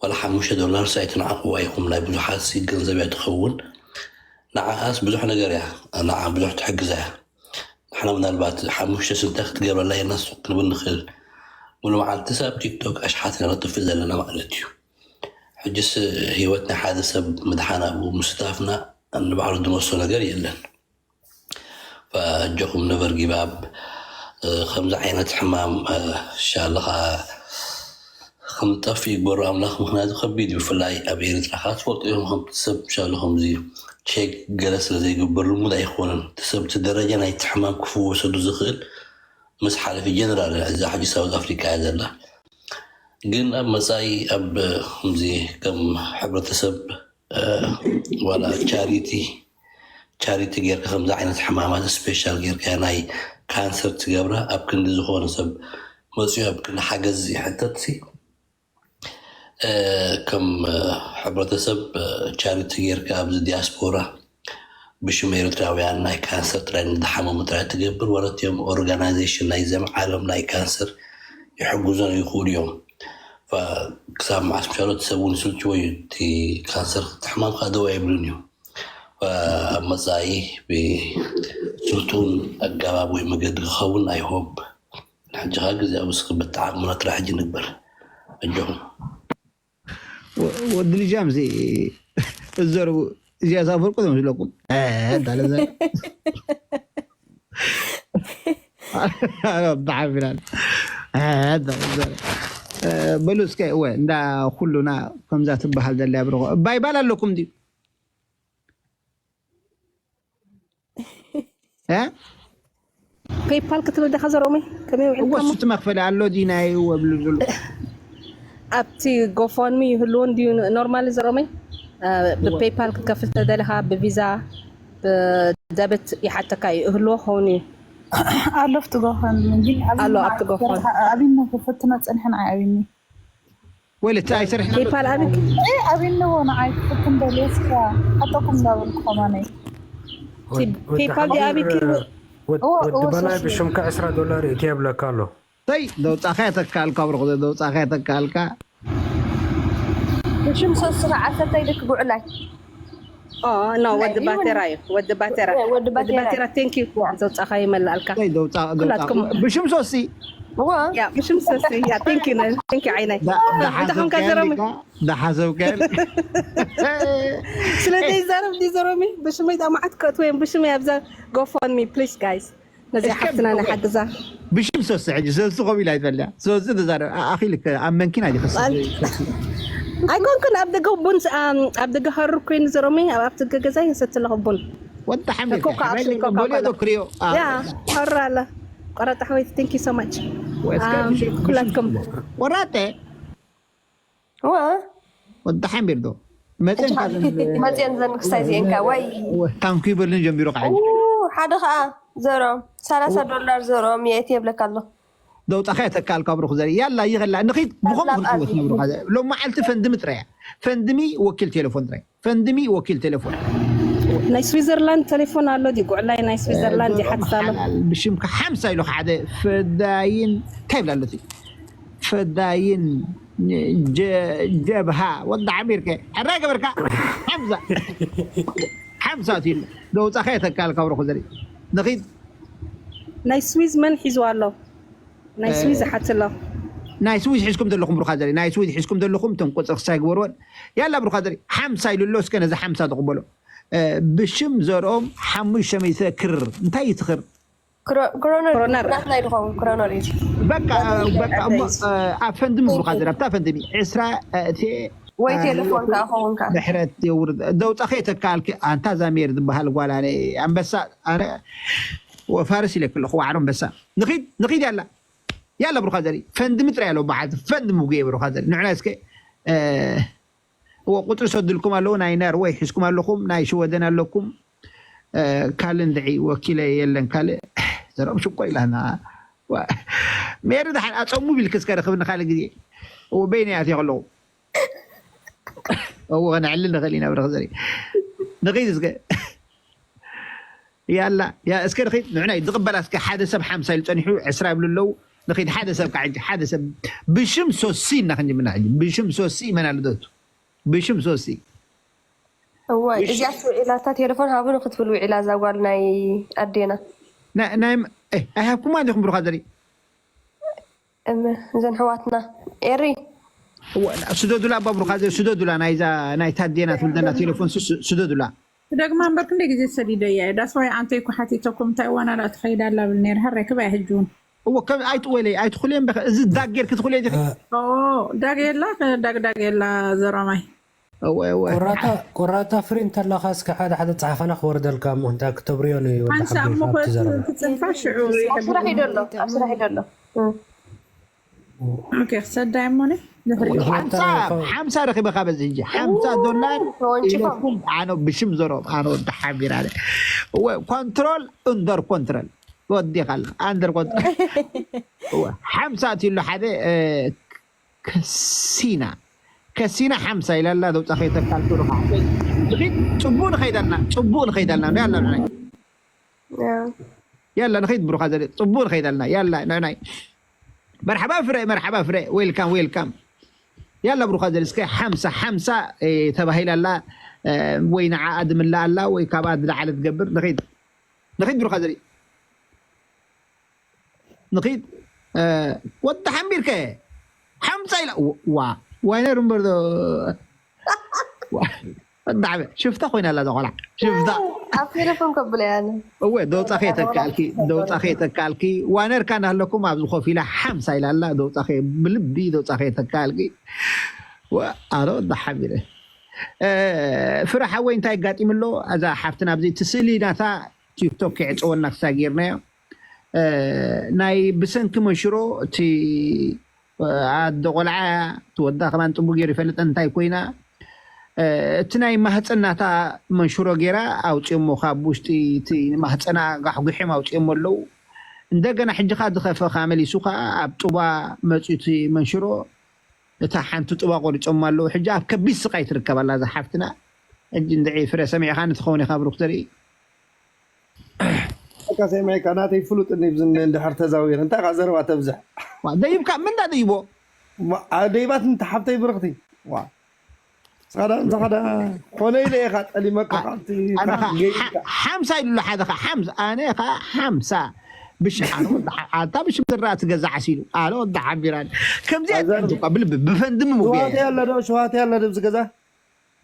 ዋላ ሓሙሽተ ዶላርስ ኣይትንዓቑዋ ኢኹም ናይ ብዙሓት ሲ ገንዘብ እያ ትኸውን ንዓኣስ ብዙሕ ነገር እያ ንዓ ብዙሕ ትሕግዛ እያ ንሕና ምናልባት ሓሙሽተ ስንታይ ክትገብረላ የናስ ክንብል ንኽእል ሙሉ መዓልቲ ሰብ ቲክቶክ ኣሽሓት ኢና ነጥፍእ ዘለና ማለት እዩ ሕጅስ ህይወት ናይ ሓደ ሰብ ምድሓን ኣብኡ ምስታፍና ንባዕሉ ዝመሶ ነገር የለን ኣጆኹም ነበር ጊባብ ከምዚ ዓይነት ሕማም ሻለኻ ከምጠፍ ይግበሩ ኣምላኽ ምክንያቱ ከቢድ ብፍላይ ኣብ ኤርትራ ከዓ ትፈልጡ ኢኹም ከምቲ ሰብ ሻለ ከምዚ ቼክ ገለ ስለ ዘይግበር ልሙድ ኣይኮነን እቲ ሰብ እቲ ደረጃ ናይቲ ሕማም ክፍወሰሉ ዝኽእል ምስ ሓለፊ ጀነራል እዛ ሕጂ ሳውት ኣፍሪካ እያ ዘላ ግን ኣብ መፃኢ ኣብ ከምዚ ከም ሕብረተሰብ ዋላ ቻሪቲ ቻሪቲ ጌርካ ከምዚ ዓይነት ሕማማት ስፔሻል ጌርካ ናይ ካንሰር ትገብራ ኣብ ክንዲ ዝኾነ ሰብ መፅኡ ኣብ ክንዲ ሓገዝ ይሕተት ሲ ከም ሕብረተሰብ ቻሪቲ ጌርካ ኣብዚ ዲያስፖራ ብሽም ኤርትራውያን ናይ ካንሰር ጥራይ ንዝሓመሙ ጥራይ ትገብር ወረትዮም ኦርጋናይዜሽን ናይዘም ዓለም ናይ ካንሰር ይሕግዞን ይኽእሉ እዮም ክሳብ መዓስ ምሻሎ እቲ ሰብ እውን ይስልችዎ እዩ እቲ ካንሰር ክትሕማም ከዓ ደው ኣይብልን እዩ ኣብ መፃኢ ብስልጡን ኣገባብ ወይ መገዲ ክኸውን ኣይሆብ ንሕጂ ከዓ ግዜ ኣብ ስክብት ዓቕምና ጥራሕ ሕጂ ንግበር ኣጆኹም ወዲ ልጃም እዚ እዘሩ እዚኣ ዝኣፈርቁ ዝመስለኩም እንዳለ ብሓፊናል በሉ እስከ እወ እንዳ ኩሉና ከምዛ ትበሃል ዘላ ብርኾ ባይባል ኣለኩም ድዩ ፔይፓል ክትብል ዲኻ ዘርኦመይ ከመይ ውዒልካሞ? እወ እሱ እቲ መኽፈሊ ኣሎ ድዩ ናይ እወ ብሉ ዝብሉ ኣብቲ ጎፎንሚ ይህልዎ እንድዩ ኖርማሊ ዘርኦመይ ብፔይፓል ክትከፍል ተደሊኻ ብቪዛ ብደብት ይሓተካ እዩ እህልዎ ክኸውን እዩ ኣሎ ኣብቲ ጎፈንድሚ ግን ኣሎ ኣብቲ ጎፈንድሚ። ኣብኒ ክፍትና ጸንሐን ኣይ ኣብኒ ወይለ እቲ ኣይሰርሕና ፔፓል ኣብክ ኣብንዎ ንዓይ ክፍትን ደልየስካ ኣጠኩም እንዳበልኩ ከማነይ ፔፓል ዲ ኣብክ ወዲ በላይ ብሽምካ ዕስራ ዶላር እዩ የብለካ ኣሎ። ተይ ደውፃኸ ተካልካ ብርኹ ደውፃኸ ተካልካ ብሽም ሶስት ከዓ ዓሰርተ ኢልክ ጉዕላይ ኖ ወዲ ባቴራ እዩ። ወዲ ባቴራ ወዲ ወዲ ባቴራ። ባቴራ ቴንክ ዩ። ዘውፃኻ ይመላእልካ ተይ ደውፃ ኩላትኩም ብሽም ሶሲ እዎ ያ ብሽም ሶሲ ያ ቴንክ ዩ ነን ቴንክ ዩ ዓይነይ እንታይ ኮንካ ዘረሚ ዳሓሰብካ ስለ ዘይዛረብ ዲ ዘረሚ ብሽመይ ጣማዓት ከእትወ እዮም ብሽመይ ኣብዛ ጎፎንሚ ፕሊስ ጋይስ ነዚ ሓፍትና ናይ ሓግዛ ብሽም ሶሲ ሕጂ ሶሲ ከምኡ ኢላ ይፈልያ ሶሲ ተዛረብ ኣኺልክ ኣብ መንኪና ዲኸስ ኣይኮንኩን ኣብ ደገ ቡን ኣብ ደገ ሃሩር ኮይኑ ዘረሚ ኣብ ኣብቲ ገዛ ይሰትለኹ ቡን ወጣ ሓሚድ ኮካ ኣክሊ ኮካ ጎልዮ ኮላ። ዶ ክሪዮ ያ ሆራ ኣለ ቆራጣ ሓወይቲ ቴንክ ዩ ሶ ማች ኩላትኩም ወራጠ እዎ ወጣ ሓሚድ ዶ መፅን መፅየን ዘን ክሳይ ዚኤንካ ወይ ታንኩ ይበልን ጀሚሩ ከዓ ኡ፣ ሓደ ከዓ ዘሮ ሰላሳ ዶላር ዘሮ የት የብለካ ኣሎ ደውጣኸ ተካልካ ብሩክ ዘርኢ ያላ ይኸላ ንኺድ ብኸም ላብ ክንወት ኣዝዩ። ንብሩካ ሎማ ዓልቲ ፈንድሚ ጥራያ ፈንድሚ ወኪል ቴሌፎን ጥራይ ፈንድሚ ወኪል ቴሌፎን ናይ ስዊዘርላንድ ቴሌፎን ኣሎ ዲ ጉዕላይ ናይ ስዊዘርላንድ ይሓትሳሎ ሓላል ብሽምካ ሓምሳ ኢሉ ሓደ ፈዳይን እንታይ ይብላ ኣሎ እቲ ፈዳይን ጀ- ጀብሃ ወዲ ዓሚርከ ሕራይ ገበርካ ሓምሳ ሓምሳ እቲ ደውፃኸ ተካልካ ብሩክ ዘርኢ ንኺድ ናይ ስዊዝ መን ሒዝዋ ኣሎ ናይ ስዊዝ ሓትሎ ናይ ስዊዝ ሒዝኩም ዘለኹም ብሩኻ ዘርኢ ናይ ስዊዝ ሒዝኩም ዘለኹም እቶም ቁፅሪ ክሳይ ግበርዎን ያላ ብሩኻ ዘርኢ ሓምሳ ኢሉ ኣሎ እስከ ነዚ ሓምሳ ተቕበሎ እ፣ ብሽም ዘርኦም ሓሙሽተ ሚእቲ ክር እንታይ እዩ ትኽር ክሮ- ክሮነር ክሮነር። ናትና ይድኸውን ክሮነር እዩ በቃ በቃ እሞ እ፣ ኣብ ፈንድሚ ብሩኻ ዘርኢ ኣብታ ፈንድሚ ዕስራ እቲ ወይ ቴሌፎን ከዓ ከውን ከዓ ድሕረት የውርድ ደውፃኸ ተካልኪ ኣንታ ዛሜር ዝበሃል ጓል ኣነ ኣንበሳ ኣነ ፋርስ ኢለ ክለኹ ዋዕሮ ኣንበሳ ንኺድ ንኺድ ያላ ያላ ብሩኻ ዘርኢ ፈንድሚ ጥራይ ኣሎ በዓል ፈንድሚ ጉየ ብሩኻ ዘርኢ ንዕና እስከ እ፣ እዎ ቁፅሪ ሰድልኩም ኣለዉ ናይ ነርወይ ሒዝኩም ኣለኹም ናይ ሽወደን ኣለኩም እ፣ ካልእ እንድዒ ወኪለ የለን ካልእ ዘረኦም ሽኮር ኢላና ዋ፣ ሜሪ ድሓን ኣፀሙ ቢልክ እስከ ረኽብኒ ካልእ ግዜ እዎ በይነ ኣትየ ከለኹ እዎ ከነዕልል ንኽእል ኢና ብረኽ ዘርኢ ንኸይድ እስከ ያላ ያ እስከ ንኸይድ ንዕናይ ዝቕበላ እስከ ሓደ ሰብ ሓምሳ ኢሉ ፀኒሑ ዕስራ ይብሉ ኣለዉ ንኸይድ ሓደ ሰብ ከዓ ሕጂ ሓደ ሰብ ብሽም ሶሲ እና ክንጅምና ሕጂ ብሽም ሶሲ መን ኣሎ ዶ ብሽም ሶሲ እዋይ እዚኣ ውዒላታ ቴሌፎን ሃቡኒ ክትብል ውዒላ እዛ ጓል ናይ ኣዴና ናይ ናይ- እ፣ ኣይሃብኩማ እንዲኹም ብሩኻ ዘርኢ እም፣ እዘን ሕዋትና ኤሪ እወ፣ ስደዱላ ኣባ ብሩኻ ዘርኢ ስደዱላ ናይዛ ናይ ታዴና ትብል ዘላ ቴሌፎን ስ- ስ- ስደዱላ ደግማ እምበር ክንደይ ግዜ ሰዲደ እያ ዳስዋይ ኣንተይ ኩሓቲተኩም እንታይ ዋና ዳ ትኸይዳ ኣላ ብል ነር ሃረ ክባይ ሕጂ እውን እዎ ከም ኣይትወለይ ኣይትኹልየ እምበኸ እዚ ዳግ ጌርክ ትኹልየ ዲኺ ዳግ የላ ዳግ ዳግ የላ ዘሮማይ እወ እወ ቆራጣ ቆራጣ ፍሪ እንተለካ እስከ ሓደ ሓደ ፃሓፈና ክወርደልካ እሞ እንታይ ክተብርዮ ንዩ ወዲ ሓንሳ ሓብሪ እሞ ካብቲ ዘረባ ትፅንፋ ሽዑ ኣብ ስራሕ ይደሎ ኣብ ስራሕ ይደሎ ኦኬ ክሰዳይ እሞኒ ድሕሪ ሓምሳ ሓምሳ ረኺበካ በዚ ሕጂ ሓምሳ ዶላር ተወንጭፎም። ኢለኩም ኣነ ብሽም ዘሮም ኣነ ወዲ ሓቢር ኣለ እወ ኮንትሮል እንደር ኮንትሮል ወዲኻ ኣሎ ኣንደር ኮንትሮል እወ ሓምሳ እቲ ኣሎ ሓደ እ፣ ከሲና ከሲና ሓምሳ ኢላ ኣላ ደውፃ ከይተካልኩ ዶ ከዓ ንኺድ ፅቡቅ ንኸይዳልና ፅቡቅ ንኸይዳልና ዶ ያላ ንዓይ ያላ ንኸይድ ብሩኻ ዘለ ፅቡቅ ንኸይዳልና ያላ ንዕናይ መርሓባ ፍረ መርሓባ ፍረ ዌልካም ዌልካም ያላ ብሩኻ ዘለ እስከ ሓምሳ ሓምሳ እ፣ ተባሂላ ኣላ እ፣ ወይ ንዓኣ ድምላ ኣላ ወይ ካብኣ ዝለዓለ ትገብር ንኸይድ ንኸይድ ብሩኻ ዘለ ንኺድ እ፣ ወዲ ሓሚድከ ሓምሳ ኢላ ዋ ዋይነር እምበር ዶ ዋ፣ ወዲ ዓበ ሽፍታ ኮይና ኣላ እዛ ቆልዓ ሽፍታ ኣብ ቴሌፎን ከብለ ያለ እወ ደውፃኸ የተካልኪ ደውፃኸ የተካልኪ ዋነርካ እናሃለኩም ኣብዚ ኮፍ ኢላ ሓምሳ ኢላ ኣላ ደውፃኸ ብልቢ ደውፃኸ የተካልኪ ኣረ ወዲ ሓሚድ እ፣ ፍረ ሓወይ እንታይ ኣጋጢሙ ኣሎ እዛ ሓፍትና ኣብዚ እቲ ስእሊ ናታ ቲክቶክ ክዕፀወና ክሳ ጌርናዮ እ፣ ናይ ብሰንኪ መንሽሮ እቲ ኣደ ቆልዓ ትወዳ ከማን ፅቡቅ ገይሩ ይፈልጠን እንታይ ኮይና እ፣ እቲ ናይ ማህፀን ናታ መንሽሮ ገይራ ኣውፅኦሞ ካብ ውሽጢ እቲ ማህፀና ጋሕጉሖም ኣውፅኦሞ ኣለዉ እንደገና ሕጂ ኸዓ ዝኸፈኻ መሊሱ ኸዓ ኣብ ጡባ መፂኡ እቲ መንሽሮ እታ ሓንቲ ጡባ ቆሪፆም ኣለዉ። ሕጂ ኣብ ከቢድ ስቓይ ትርከብ ኣላ እዛ ሓፍትና። ሕጂ እንድዒ ፍረ ሰሚዕኻኒ ትኸውን ኢኻ ብሩክ ዘርኢ። እካ ሰሚዕካ ናተይ ፍሉጥ እኒ ብዝኒ እንድሕር ተዛዊር እንታይ ካ ዘረባ ተብዝሕ። ደይብካ ምን ዳ ደይቦ ደይባት እንተ ሓፍተይ ብርኽቲ። ዋ ስኻዳ እንተ ኻዳ ኮነ ኢለ ኢኻ ጠሊመካ ካብቲ ሓምሳ ኢሉ ሓደ ኸ ሓምሳ ኣነ ኸ ሓምሳ ብሽ ኣታ ብሽ ዝራ ትገዛዕ ሲሉ ኣለ ወዳ ሓቢራን ከምዚያ ብልቢ ብፈንድሚ ሙቤ ሸዋተይ ኣለ ዶ ሸዋተይ ኣለ ዶ ኣብዚ ገዛ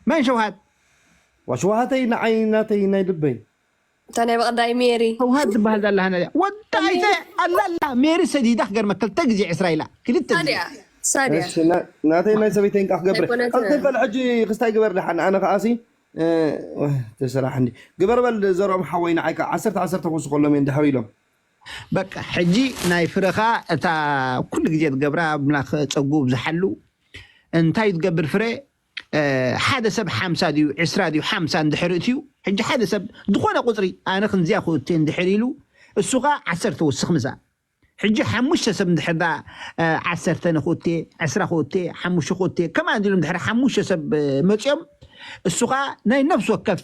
መን ሸውሃት ሸውሃተይ ንዓይ ናተይ ናይ ልበይ እታ ናይ በቐዳይ ሜሪ ሸውሃት ዝበሃል ዘላ ሃና ወዳ ኣይተ ኣላላ ሜሪ ሰዲዳ ክገርመ ክልተ ግዜ ዕስራ ኢላ ክልተ ግዜ ሳድያ ሳድያ እሺ፣ ና- ናተይ ናይ ሰበይተይ እንቃ ክገብር ኣይኮነትን። ከምተይ በል ሕጂ ክስታይ ግበር ደሓን ኣነ ከኣሲ ተሰራሕ እንዲ ግበር በል ዘርኦም ሓወይ ንዓይ ከዓ ዓሰርተ ዓሰርተ ክውስኸሎም እዮም ድሕር ኢሎም በቃ ሕጂ ናይ ፍረኻ እታ ኩሉ ግዜ ትገብራ ኣምላኽ ጸጉ ብዝሓሉ እንታይ ትገብር ፍረ ሓደ ሰብ ሓምሳ ድዩ ዕስራ ድዩ ሓምሳ እንድሕር እትዩ ሕጂ ሓደ ሰብ ዝኾነ ቁፅሪ ኣነ ክንዚያ ክእቱ እንድሕር ኢሉ እሱ ኸዓ ዓሰርተ ወስኽ ምሳ ሕጂ ሓሙሽተ ሰብ እንድሕር ዳ ዓሰርተ ንክእቴ ዕስራ ክእቴ ሓሙሽተ ክእቴ ከማ እንዲሉ እንድሕር ሓሙሽተ ሰብ መፅኦም እሱ ኸዓ ናይ ነፍሲ ወከፍ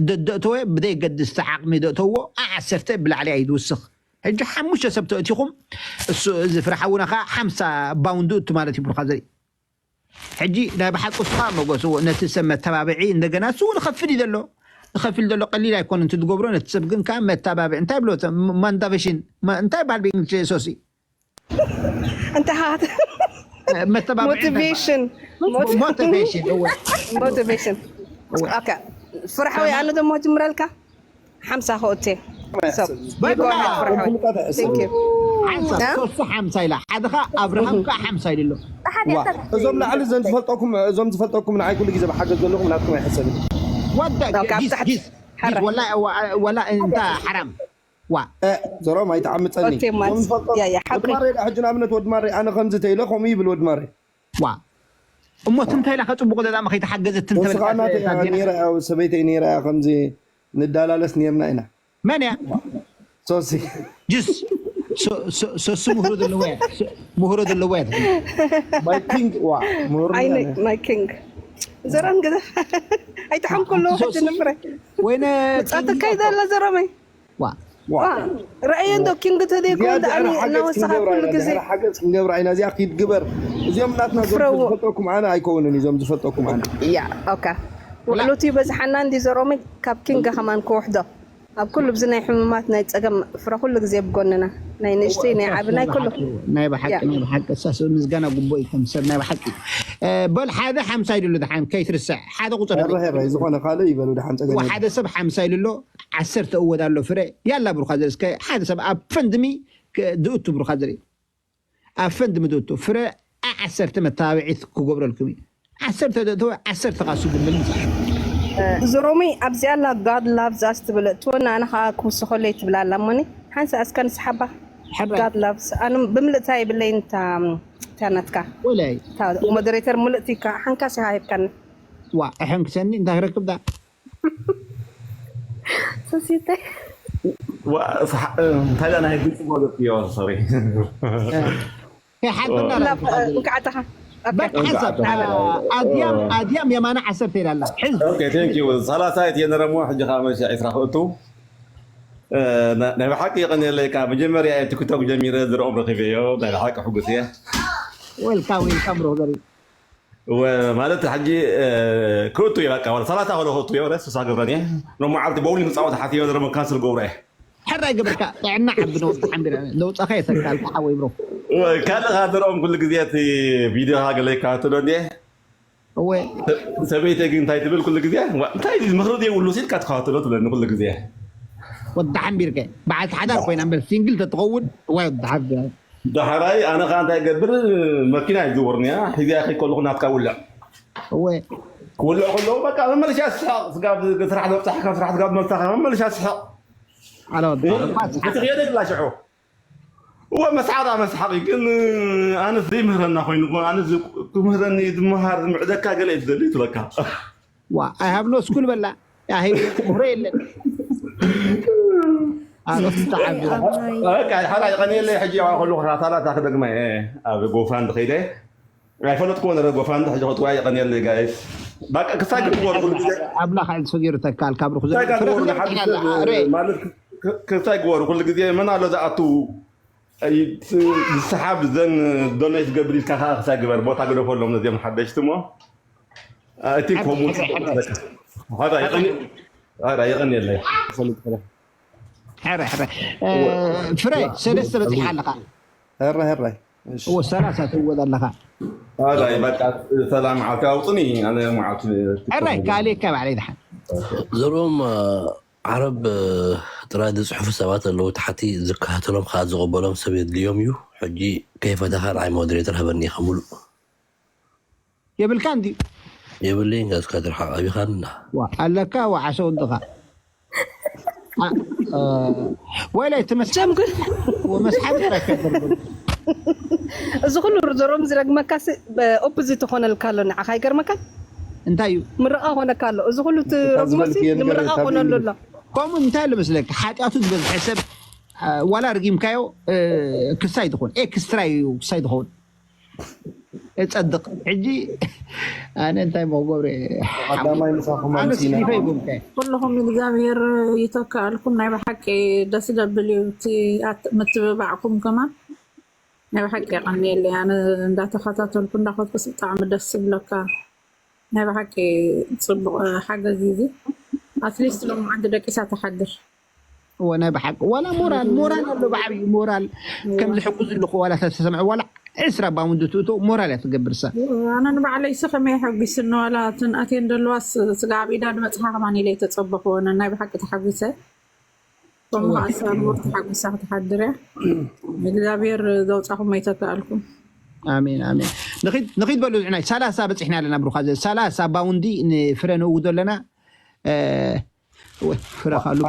ደደእተወ ብደይገድስ ዓቕሚ ደእተዎ ዓሰርተ ብላዕሊ ኣይድውስኽ ሕጂ ሓሙሽተ ሰብ ተእቲኹም እሱ እዚ ፍረ ሓውና ኸዓ ሓምሳ ባውንድ እቱ ማለት እዩ ብሩኻ ዘርኢ ሕጂ ናይ ብሓቂ እሱ ኸዓ መጎስዎ ነቲ ሰብ መተባብዒ እንደገና እሱ እውን ኸፍል እዩ ዘሎ ኸፍል ዘሎ ቀሊል ኣይኮነ እንት ዝገብሮ ነቲ ሰብ ግን ከዓ መተባብዒ እንታይ ብሎ ማንዳቨሽን እንታይ ባል ብእንግሊሽ ሶሲ እንታይ ሃት መተባብዒ ሞቲቬሽን ሞቲቬሽን እወ ሞቲቬሽን ኦኬ ፍርሓዊ ኣነ ደሞ ጅምረልካ ሓምሳ ክእቴ ሓምሳ ኢላ ሓደኻ ኣብርሃም ከዓ ሓምሳ ኢሉ ኣሎ እዞም ላዕሊ እዞም ዝፈልጠኩም እዞም ዝፈልጠኩም ንዓይ ኩሉ ግዜ ብሓገዝ ዘለኹም ናትኩም ኣይሕሰብን ወላ እንታ ሓራም ዋ ዘሮም ኣይተዓምፀኒ ወድማሬ ሕጂ ንኣብነት ወድማሬ ኣነ ከምዚ ተኢለ ከምኡ ይብል ወድማሬ ዋ እሞ ትንታይላ ከፅቡቅ ዘጣመ ከይተሓገዘት ትንተበልካሰበይተይ ነይራ ከምዚ ንዳላለስ ነርና ኢና መን እያ ሶሲ ጅስ ሶሲ ምህሮ ዘለዋ ምህሮ ዘለዋ ማይ ኪንግ ዋ ምህሮ ማይ ኪንግ ዘራን ገዛ ኣይተሓምኩ ኣለዎ ሕጂ ንፍረ ወይነ ፃ ተካይዳ ኣላ ዘረመይ ዋ ዋ ረአየ እንዶ ኪንግ ተደይኮ ደኣኒ እናወሰኻ ኩሉ ግዜ ሓገዝ ክንገብር ዓይና እዚኣ ኪድ ግበር እዚኦም ናትና ዝፈልጠኩም ኣነ ኣይከውንን እዞም ዝፈልጠኩም ኣነ ያ ኦካ ውዕሉት ይበዝሓና እንዲ ዘሮመይ ካብ ኪንግ ከማን ክውሕዶ ኣብ ኩሉ ብዚ ናይ ሕሙማት ናይ ፀገም ፍረ ኩሉ ግዜ ብጎንና ናይ ንእሽተይ ናይ ዓቢ ናይ ኩሉ ናይ ብሓቂ ናይ ብሓቂ እሳስ ምስጋና ጉቦ እዩ ከም ሰብ ናይ ብሓቂ በል ሓደ ሓምሳ ይድሉ ድሓን ከይትርስዕ ሓደ ቁፅር ራይ ዝኾነ ካልእ ይበሉ ድሓን ፀገም ሓደ ሰብ ሓምሳ ይድሎ ዓሰርተ እወዳ ኣሎ ፍረ ያላ ብሩካ ዘርእስከ ሓደ ሰብ ኣብ ፈንድሚ ድእቱ ብሩካ ዘርኢ ኣብ ፈንድሚ ድእቱ ፍረ ዓሰርተ መተባብዒት ክገብረልኩም እዩ ዓሰርተ ደእተወ ዓሰርተ ካሱ ግምል ምሳ ዝሮሚ ኣብዚኣ ኣላ ጋድ ላቭ ዛስ ትብል እትወና ኣነ ከዓ ክውስኸለይ ትብል ኣላ እሞኒ ሓንሳ እስከ ንስሓባ ጋድ ላቭ ኣነ ብምልእታ ይብለይ እንታ ናትካ ወላይ ሞደሬተር ምልእቲ ሓንካስ ኢካ ሂብካኒ ዋ ሕንክሰኒ እንታይ ክረክብ ዳ ሰሲተይ እንታይ ዳ ናይ ግልፂ ማለት እዮ ሶሪ እንካዓተኻ ኣድያም የማና ዓሰርተ ኢላላ ሰላሳ የትየነረሞ ሕጂ ከዓ መሸ ዒስራ ክእቱ ናይ ብሓቂ ይቐንየለይ ካብ መጀመርያ ቲክቶክ ጀሚረ ዝረኦም ረኺበዮ ናይ ብሓቂ ሕጉስ እየ ዌልካም ዌልካም ሮዘሪ ማለት ሕጂ ክእቱ እየ በቃ ወላ ሰላሳ ከሎ ክእቱ እየ ወላ ስሳ ገብረን እየ ሎሚ ዓልቲ ቦውሊንግ ክፃወት ሓትዮ ዝረሞ ካንስል ገብሮ እየ ሕራይ ግብርካ ጥዕና ዓቢ ነውፅካ ሓንቢረ ነውፀኻ የሰካልካ ሓወይ ብሮ ካልእ ካድርኦም ኩሉ ግዜ እቲ ቪድዮኻ ገለ ይከታተሎ እንዴ እወ ሰበይተይ ግን እንታይ ትብል ኩሉ ግዜ እንታይ ምኽሪ ዘይብሉ ሲልካ ትከታተሎ ትብለኒ ኩሉ ግዜ ወዲ ሓንቢርከ በዓልቲ ሓዳር ኮይና እምበር ሲንግል ተትኸውን ዋይ ወዲ ሓንቢረ ዳሕራይ ኣነ ከዓ እንታይ ገብር መኪና ይዝውርኒ እያ ሒዚያ ከይድ ከለኹ ናትካ ውልዕ እወ ክውልዕ ከለዉ በቃ መመለሻ ስሕቕ ስጋብ ስራሕ ዘብፅሓካ ስራሕ ስጋብ መብፃኻ መመለሻ ስሕቕ ኣለ ወዲ እቲ ክየደ ግላ ሽዑ እወ መስሓቕ ኣ መስሓቕ ግን ኣነስ ዘይምህረና ኮይኑ ኣነ ክምህረኒ ዝመሃር ዝምዕደካ ገለ እዩ ዝደሊ ትበካ ዋ ኣይ ሃብ ኖ ስኩል በላ ኣይ ምህሮ የለን ኣረፍታ ዓቢ በቃ ሓራ የቐንየለይ። ሕጂ ያው ከለኹ ካታላታ ክደግመ እየ። ኣብ ጎፋንድ ከይደ ኣይፈለጥኩዎ ነረ። ጎፋንድ ሕጂ ክትዋ የቐንየለይ ጋይስ። በቃ ክሳይ ግበሩ ኩሉ ግዜ። ኣምላኽ ዕልሶ ገይሩ ተካል ካብ ርኹ ክሳይ ግበሩ ንሓድሽ ሰብ ማለት ክሳይ ግበሩ ኩሉ ግዜ መን ኣሎ ዝኣቱ ዝሰሓብ ዘን ዶኔት ገብር ኢልካ ከዓ ክሳይ ግበር። ቦታ ግደፈሎም ነዚኦም ሓደሽቲ እሞ እቲ ኮሙን ይቐንየለይ። ሕረ ሕረ ፍረ ሰለስተ በፂሓ ኣለካ። ሕራይ ሕራይ እዎ ሰላሳ ትወድ ኣለካ። ይ በቃ ሰላም መዓልቲ ኣውፅኒ። ኣነ መዓልቲ ሕራይ ካልእካ ባዕለይ ድሓን ዘርኦም ዓረብ ጥራይ ዝፅሕፉ ሰባት ኣለዉ። ታሕቲ ዝከታተሎም ከዓ ዝቕበሎም ሰብ የድልዮም እዩ። ሕጂ ከይፈተኻ ንዓይ ሞደሬተር ሃበኒ ኢኻ ሙሉእ የብልካ እንዲ የብለይን። ጋዝካ ትርሓቕ ኣቢኻንና ዋ ኣለካ ወዓሰ ወድኻ ወይላይ ትመስሓብ ጀምጉ ወመስሓብ ጥራይ ከይተርጉም እዚ ኩሉ ዘሮም ዝረግመካ ኦፖዚት ትኾነልካ ኣሎ። ንዓኻ ይገርመካ እንታይ እዩ ምርቃ ኾነካ ኣሎ። እዚ ኩሉ ትረግሞ ዝበልክዮ ነገር ንምርቃ ካብ ኾነሉ ኣሎ። ከምኡ እንታይ ኣሎ መስለካ ሓጢኣቱ ዝበዝሐ ሰብ እ፣ ዋላ ርጊምካዮ እ፣ ክሳይ ትኾን ኤክስትራ እዩ ክሳይ ትኸውን እፀድቕ ሕጂ ኣነ እንታይ መክገብረ ቀዳማይ ምሳኹም ኣነ ኣምሲና ስሊፈ ይጎምከ ኩልኹም እግዚኣብሔር ይተክኣልኩም። ናይ ብሓቂ ደስ ደብል እዩ እቲ ኣት- ምትብባዕኩም ከማን ናይ ብሓቂ የቐንየለይ። ኣነ እንዳተኸታተልኩ እንዳኸድኩስ ብጣዕሚ ደስ ዝብለካ ናይ ብሓቂ ፅቡቕ ሓገዝ እዩ እዚ። ኣትሊስት ሎም ዓንዲ ደቂሳ ትሓድር እወ ናይ ብሓቂ ዋላ ሞራል ሞራል ኣሎ ብዓብዩ ሞራል ከም ዝሕግዙ ኣለኹ ዋላ ተሰምዐ ዋላ ዕስራ ባውንድ ትእቶ ሞራል እያ ትገብር ሰብ ኣነ ንባዕለይሲ ከመይ ሓጒስኒ ዋላ እተን ኣትየን ዘለዋ ስጋ ኣብ ኢዳ ድመፅሓ ከማን ኢለ ተፀበኽዎ ናይ ብሓቂ ተሓጒሰ ከምኡ ኣሳልዎ ተሓጒሳ ክትሓድር እያ እግዚኣብሔር ዘውፃኹም ኣይተክኣልኩም ኣሜን ኣሜን ንኺድ ንኺድ በሉ ዝዕናይ ሰላሳ በፂሕና ኣለና ብሩኻ ዘ ሰላሳ ባውንዲ ንፍረ ንእውዶ ኣለና እ፣ ወይ ፍረ ከዓ ልቡ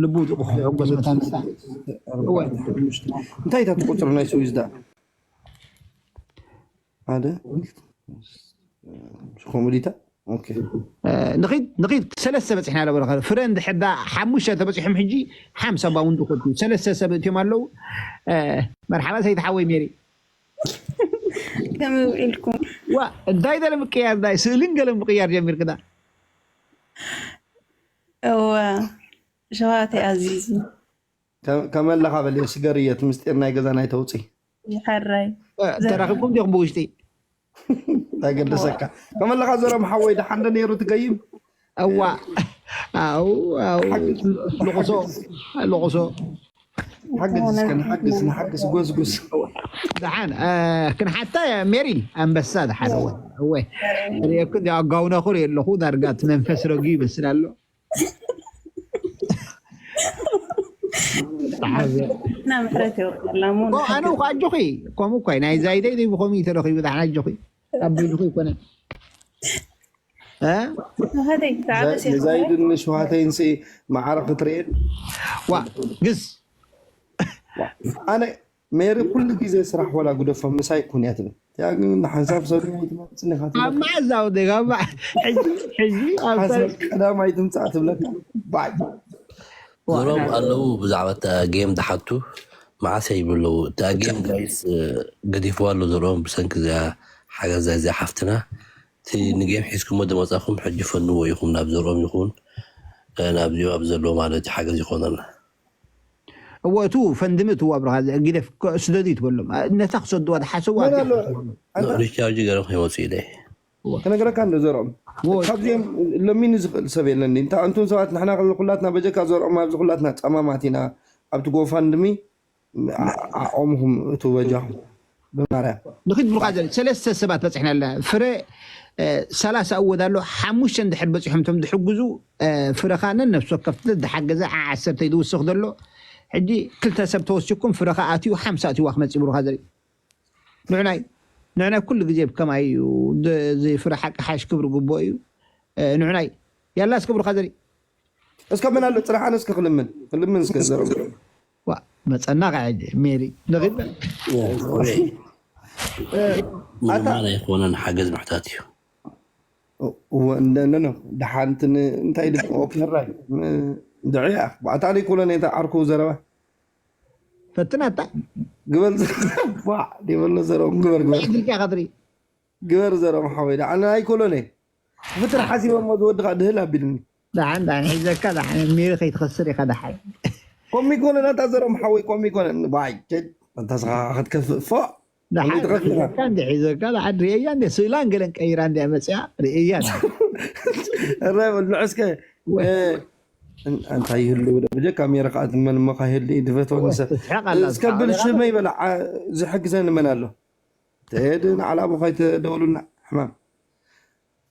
ልቡ ዝሕጎስ መታን እንታይ እታ ትቁፅር ናይ ስዊዝ ዳ ሓደ ኮሙዲታ ንኺድ ንኺድ ሰለስተ በፂሕና ለበለ ፍረ እንድሕር ዳ ሓሙሽተ ተበፂሖም ሕጂ ሓምሳ ባውንዲ ኮቱ ሰለስተ ሰብ እትዮም ኣለዉ መርሓባ ሰይድ ሓወይ ሜሪ ከመይ ውዒልኩም ዋ እንታይ ገለ ምቅያር ዳይ ስእልን ገለ ምቅያር ጀሚርክዳ እወ ሸዋተይ ኣዚዙ ከመለኻ በልዮ ስገርየት ምስጢር ናይ ገዛ ናይ ተውፅይ ይሐራይ ተራኺብኩም ዲኹም ብውሽጢ ታገደሰካ ከመለኻ ዘሮም ሓወይ ደሓንደ ነይሩ ትገይም እዋ ኣው ኣው ልቕሶ ልቕሶ ሓግዝ እስከ ንሓግዝ ንሓግዝ ጎስጉስ ደሓን ክንሓታ ሜሪ ኣንበሳ ደሓን እወ እወ ሪእኩ እዚኣ ኣጋውና ኩር የለኹ ዳርጋ እቲ መንፈስ ረጊ ይመስል ኣሎ እና ምሕረት የወርደላ ኣነ እኮ ኣጆኺ ከምኡ እኳ ናይ ዛይደይ ደይ ብኸምኡ ተረኺቡ ዳሕና ኣጆኺ ኣቢሉኺ ይኮነ ዛይድን ሸዋተይን ሲ ማዕረ ክትርእየን ዋ ግስ ኣነ ሜሪ ኩሉ ግዜ ስራሕ ወላ ጉደፎም ምሳይ ኩን እያ ትብል እያ ግን ሓንሳብ ሰብ ትመፅኒ ኢኻ ትብል ኣብ መዓዛው ደጋማ ሕጂ ሕጂ ኣብ ሓንሳብ ቀዳማይ ትምፃእ ትብለካ ባይ ዞሮም ኣለዉ ብዛዕባ እታ ጌም ዝሓቱ መዓስ ይብሉ ኣለዉ እታ ጌም ጋይስ ገዲፍዋ ኣሎ ዞሮም ብሰንኪ እዚኣ ሓገዛ እዚኣ ሓፍትና እቲ ንጌም ሒዝኩሞ ዝመፃኹም ሕጂ ፈንዎ ኢኹም ናብ ዘርኦም ይኹን ናብዚኦም ኣብ ዘለዎ ማለት ሓገዝ ይኾነልና እወ እቱ ፈንድሚ እትዋ ብርኻ ግደፍ ስደዱ ይትበሎም ነታ ክሰድዋ ዝሓሰቡ ሪቻርጅ ገረም ከይወፁ ኢለ ክነግረካ እንደ ዘርኦም ካብዚኦም ለሚኑ ዝኽእል ሰብ የለን እንታ እንቱም ሰባት ንሕና ኩላትና በጀካ ዘርኦም ኣብዚ ኩላትና ፀማማት ኢና ኣብቲ ጎፋንድሚ ዓቐምኹም እቱ በጃኹም ብማርያም ንኽድ ብሉኻ ዘለ ሰለስተ ሰባት በፂሕና ኣለና ፍረ ሰላሳ እወት ኣሎ ሓሙሽተ እንድሕር በፂሖም እቶም ዝሕግዙ ፍረኻ ነነፍሲ ወከፍ ዝሓገዘ ዓ ዓሰርተ ዝውስኽ ዘሎ ሕጂ ክልተ ሰብ ተወሲኩም ፍረኻ ኣትዩ ሓምሳ ኣትዩዋ ክመፅእ ብሉኻ ዘለ ንዕናይ ንዕናይ ኩሉ ግዜ ከማይ እዩ እዚ ፍረ ሓቂ ሓሽ ክብሪ ግቦ እዩ ንዕናይ ያላስ ክብርኻ ዘለ እስከ ምን ኣሎ ፅራሕ ኣነ እስከ ክልምን ክልምን እስከ ዘረብ ዋ መፀና ከዓ ሜሪ ንኽድ ምንማን ኣይኮነን ሓገዝ ምሕታት እዩ ደሓንቲ እንታይ ኦፕነራይ ድዕያ ባዕታ ደይ ኩሎ ነታ ዓርኩ ዘረባ ፈትናታ ግበር ዘ- ዋ ይበሎ ዘረቦም ግበር ግበር ኢድልካ ከትሪ ግበር ዘረቦም ሓወይ ደዓና ኣይኮሎነ ብትር ሓሲቦሞ ዝወድኻ ድህል ኣቢልኒ ደሓን ደሓን ሒዘካ ደሓን ሚሪ ከይትኸስር ኢኻ ደሓን ኮሚ ኮነ ናታ ዘረቦም ሓወይ ኮሚ ኮነ ዋይ ቸድ እንታ ስኻ ክትከፍእ ፎ ደሓን ከመይ ትኸፍእ ኢኻ? ሒዘካ እንደ ሒዘካ ደሓን ርእያ እንደ ስእላን ገለን ቀይራ እንደ መፅያ ርእያ እረ በል ንዑ እስከ እ፣ እን- እንታይ ይህሉ ብጀካ ሜረ ከዓ ትመን እሞ ካይህሉ እዩ ድፈትወኒ ሰብ ትስሕቕ ኣላ እስከ ብል ሽመይ በላ ዓ- ዝሕግዘኒ መን ኣሎ ተሄድን ዓላቡ ከይተደውሉና ሕማም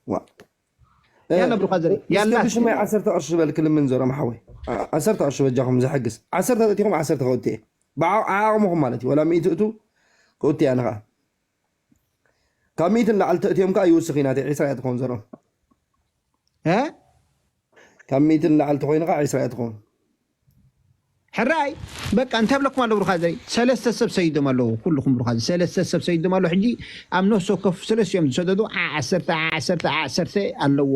ዋ እ፣ ያላ ብሩኻ ዘሪ እስከ ያላ ብሽመይ ዓሰርተ ቅርሺ በል ክልምን ዘሮም ሓወይ ዓ- ዓሰርተ ቅርሺ በጃኹም ዝሕግዝ ዓሰርተ ተእቲኹም ዓሰርተ ከውቲ እየ ብዓቕምኹም ማለት እዩ ወላ ሚእቲ እቱ ከውቲ እያ ንኸዓ ካብ ሚእትን ላዕሊ ተእትዮም ከዓ ይውስኽ ኢና ዒስራ እያ ትኸውን ዘሮም እ ካብ ሚእትን ላዕሊ ተኮይኑ ከዓ ዒስራ እያ ትኸውን ሕራይ በቃ እንታይ ብለኩም ኣሎ ብሩኻ ዘይ ሰለስተ ሰብ ሰይዶም ኣለዉ ኩልኩም ብሩኻ ዘይ ሰለስተ ሰብ ሰይዶም ኣለዉ ሕጂ ኣብ ነፍሲ ወከፍ ሰለስቲኦም ዝሰደዱ ዓ ዓሰርተ ዓ ዓሰርተ ዓ ዓሰርተ ኣለዎ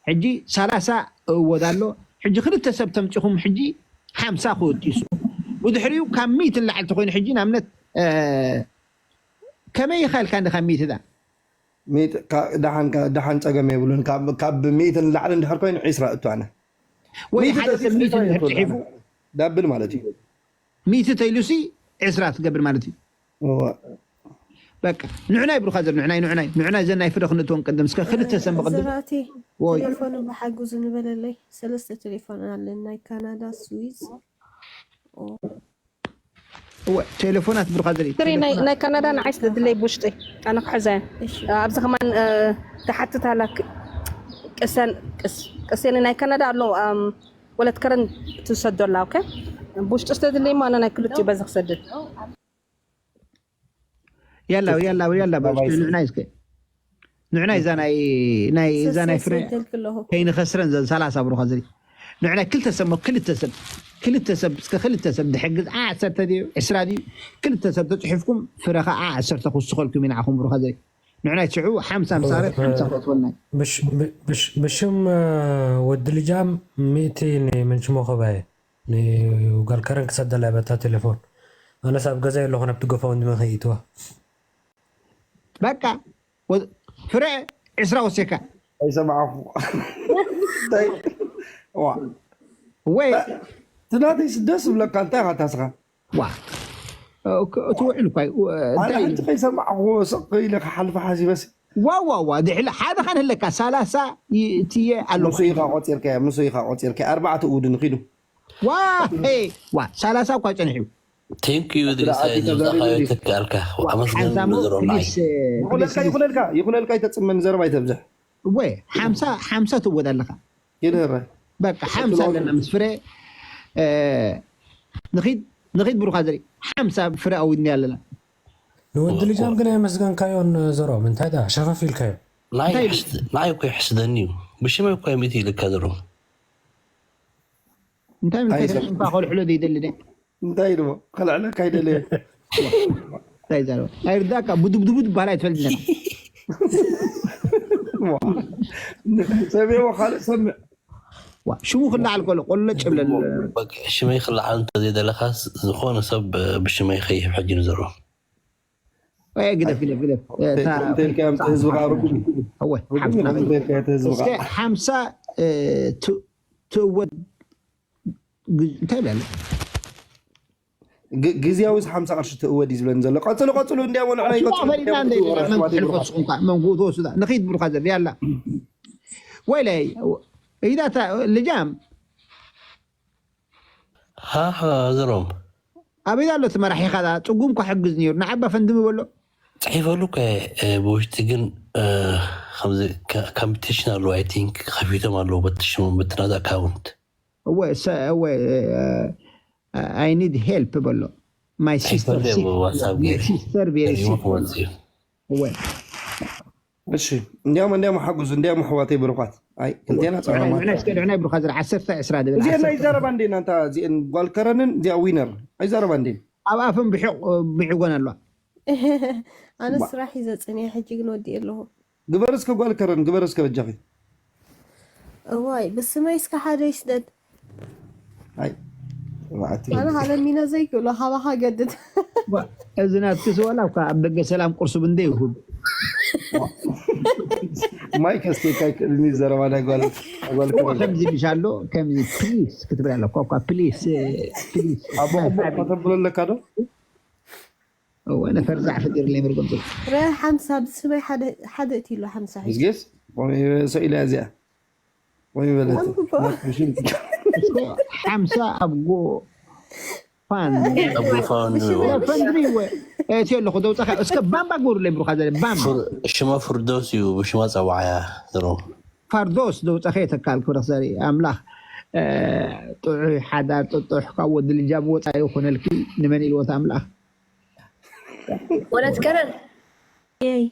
ሕጂ ሰላሳ እወድ ኣሎ ሕጂ ክልተ ሰብ ተምፂኹም ሕጂ ሓምሳ ክወጢሱ ብድሕሪኡ ካብ ሚእትን ላዕሊ ተኮይኑ ሕጂ ንኣብነት እ፣ ከመይ ይኸልካ እንዲ ካብ ሚእቲ ዳ ሚእቲ- ካ- ደሓን ካ- ደሓን ፀገም የብሉን ካብ ካብ ሚእትን ላዕሊ እንድሕር ኮይኑ ዒስራ እቱ ኣነ ወይ ሚእቲ ሓደ ሰብ ተፂሑ ሚእቲ ዒስራ እንድሕር ይኸውን ፅሒፉ ኣነ። ዳብል ማለት እዩ ሚእቲ ተይሉሲ ዕስራ ትገብር ማለት እዩ እወ። በቃ ንዕናይ ብሩኻ ዘር ንዕናይ ንዕናይ ንዕናይ ዘናይ ፍረ ክንእትዎም ቅድም እስከ ክልተ ሰብ መቅድም ዝራእቲ ወይ ቴሌፎን ብሓግዙ ንበለለይ ሰለስተ ቴሌፎን ኣለን ናይ ካናዳ ስዊዝ እወ ቴሌፎናት ብሩኻ ዘር ትሪ ናይ ናይ ካናዳ ንዓይ ስለ ድለይ ብውሽጢ ኣነ ክሕዘ እሺ ኣብዚ ከማን እ፣ ትሓትት ኣላ ክ- ቅሰን ቅስ ቅሴኒ ናይ ካናዳ ኣሎ ኣም፣ ወለት ከረን ትሰዶ ኣላ ኦኬ ብውሽጢ ስለ ድለይ ሞ ኣነ ናይ ክልቲኡ በዚ ክሰድድ ያላ ያላ ያላ ንዕናይ እስከ ንዕናይ እዛ ናይ ናይ እዛ ናይ ፍረ ሰሰደልክ ኣለኹ ከይንኸስረን ዘን ሰላሳ ብሩኻ ዘሪ ንዕናይ ክልተ ሰብ ሞ ክልተ ሰብ ክልተ ሰብ እስከ ክልተ ሰብ ድሕግዝ ዓ ዓሰርተ ድዩ ዕስራ ድዩ ክልተ ሰብ ተፅሒፍኩም ፍረ ከዓ ዓሰርተ ክውስኸልኩም ኢና ዓኹም ብሩኻ ዘሪ ንዕናይ ሽዑ ሓምሳ ምሳረ ሓምሳ ክወስወልና ብሽ- ብሽ- ብሽም እ፣ ወዲ ልጃም ሚእቲ ንምንሽሞ ኸባየ ንጋልከረን ክሰደላ በታ ቴሌፎን ኣነስ ኣብ ገዛ የለኹ ናብቲ ጎፋ ወንድመ ከይእትዋ በቃ ወ- ፍረ ዕስራ ወሴካ ኣይሰማዕኹ እንታይ ዋ ወይ ትናተይ ደስ ዝብለካ እንታይ ኢኻ ታስኻ ዋ እቲ ውዕል እኳ እዩ። እንታይ እዩ? ሓንቲ ከይሰማዕኹ ስቕ ኢለ ክሓልፈ ሓሲበስ ዋ ዋ ዋ ድሕሊ ሓደ ኻን ህለካ ሰላሳ ትየ ኣለኹ ምስ ኢኻ ቆፂርከ ምስ ኢኻ ቆፂርከ ኣርባዕተ እውድን ኺዱ ዋ ሄ ዋ ሰላሳ እኳ ጸኒሑ Thank you ድሪሳይ ዝብዛኻዮ ተካልካ ኣመስገን ሓንሳሞ ንዘሮ ንዓይ ፕሊስ ይኹነልካ ይኹነልካ ይኹነልካ ኣይተፅመኒ ዘረባ ኣይተብዝሕ ወይ ሓምሳ ሓምሳ ትወዳ ኣለኻ ይድህረ በቃ ሓምሳ ኣለና ምስ ፍረ እ፣ ንኺድ ንኺድ ብሩኻ ዘርኢ ሓምሳ ፍረ ኣውድኒ ኣለና ንወዲ ልጃም ግን ኣየመስገንካዮን ዘሮም እንታይ ዳ ሸፈፍ ኢልካዮ ንዓይ እንታይ ይሕስ- ንዓይ እኮ ይሕስደኒ እዩ ብሽመይ እኮ ሚእቲ ኢልካ ዘሮ እንታይ ምንታይ ኣይሰ- ተጠንፋ ከልሕሎ ዘይደሊ ደ እንታይ ድማ ከልዕለካ ኣይደለየ እንታይ ዛረባ ኣይርዳእካ ቡድቡድቡድ በሃል ኣይትፈልጥ ነካ ሰሚዕዎ ካልእ ሰምዕ ዋ ሽሙ ክለዓል ከሎ ቆሎ ጭብለል በቃ ሽመይ ክለዓል እንተዘይደለኻስ ዝኾነ ሰብ ብሽመይ ከይህብ ሕጂ ንዘሮ ወይ ግደፍ ግደፍ ግደፍ እታ እንተልካዮም ህዝብኻ ርጉም እዩ። እወ ርጉም እዩ። እንተልካዮ ህዝብኻ እስከ ሓምሳ እ፣ ት- ትእወድ ግ- እንታይ ብላለ ግ- ግዝያዊ ሓምሳ ቅርሺ ትእወድ እዩ ዝብለኒ ዘሎ ቀፅሉ ቀፅሉ እንዲያሞ ንዕና ይቀፅሉ ፈሊና እንደ እንዲያሞ መን ትሕልፎ ስኹም ከ መንጉ ትወስዳ ንኺድ ብሩኻ ዘር ያላ ወይለይ ኢዳታ ልጃም ሃሃ ዘሮም ኣበይ ኣሎ እቲ መራሒኻ ዳ ፅጉም እኳ ሕግዝ ነይሩ ንዓባ ፈንድሚ በሎ ፅሒፈሉ ከ ብውሽጢ ግን ከምዚ ኮምፒቲሽን ኣለዎ ኣይ ቲንክ ከፊቶም ኣለዎ በትሽሞም በትናት ኣካውንት እወ እሰ- እወ I need help በሎ my sister ኣይፈለየ ዋትሳፕ ገይሩ sister very ገሪሞ sick ክመፅእ እዩ እወ እሺ እንዲያሞ እንዲያሞ ሓጉዙ እንዲያሞ ኣሕዋተይ ብሩኻት ኣይ ክልቴና ፀማማት ንዕና እስከ ንዕና ይብሩኻ ዝር ዓሰርተ ዕስራ ድብል እዚአን ዓሰርተ ኣይዛረባ እንዴ ናንታ እዚአን ጓል ከረንን እዚኣ ዊነር ኣይዛረባ እንዴ ኣብ ኣፈን ብሒቕ ብዒጎን ኣለዋ ኣነ ስራሕ እዩ ዘፅንየ ሕጂ ግን ወዲእ ኣለኹ ግበር እስከ ጓል ከረን ግበር እስከ በጃኺ እዋይ ብስመይ እስከ ሓደ ይስደድ ኣይ፣ መዓት እዩ። ኣነ ሃለሚነ ዘይክእሎ ሃባኻ ገድድ። ዋ፣ እዚ ናትኪ ስወላ እኳ ኣብ ደገ ሰላም ቁርሲ ብንደ ይሁብ። ማይ ከስቴካ ይክእልኒ ዘረባ ናይ ጓል ናይ ጓል እኮ ከምዚ ኢልሻ ኣሎ፣ ከምዚ ፕሊስ ክትብል ኣለኳ እኳ ፕሊስ፣ ፕሊስ። ኣቦ እሞ ከተብሎ ኣለካ ዶ? እወ፣ ነፈርዛዕ ፈጢርለይ ምርቅንጡ። ረ ሓምሳ ብስመይ ሓደ ሓደ እቲ ኢሎ ሓምሳ ሒዙ። ምስጌስ ሰኢላ እዚኣ ወይ በለት እስኮ ሓምሳ ኣብ ጎ ፋን ኣብ ጎፋኑ ፈንድሪ ወ እቲ ኣለኹ ደውፀኻ እስከ ባምባ ግበሩለይ ብሩኻ ዘለ ባምባ ፍር- ሽማ ፍርዶስ እዩ። ብሽማ ፀዋዓያ ዝሮ ፋርዶስ ደውፀኸ የተካል ክብረት ዘርኢ ኣምላኽ እ፣ ጥዑይ ሓዳር ጥጡሕ ካብ ወዲ ልጃም ወፃኢ ይኹነልኪ። ንመን ኢልዎት ኣምላኽ ወለት ከረን የይ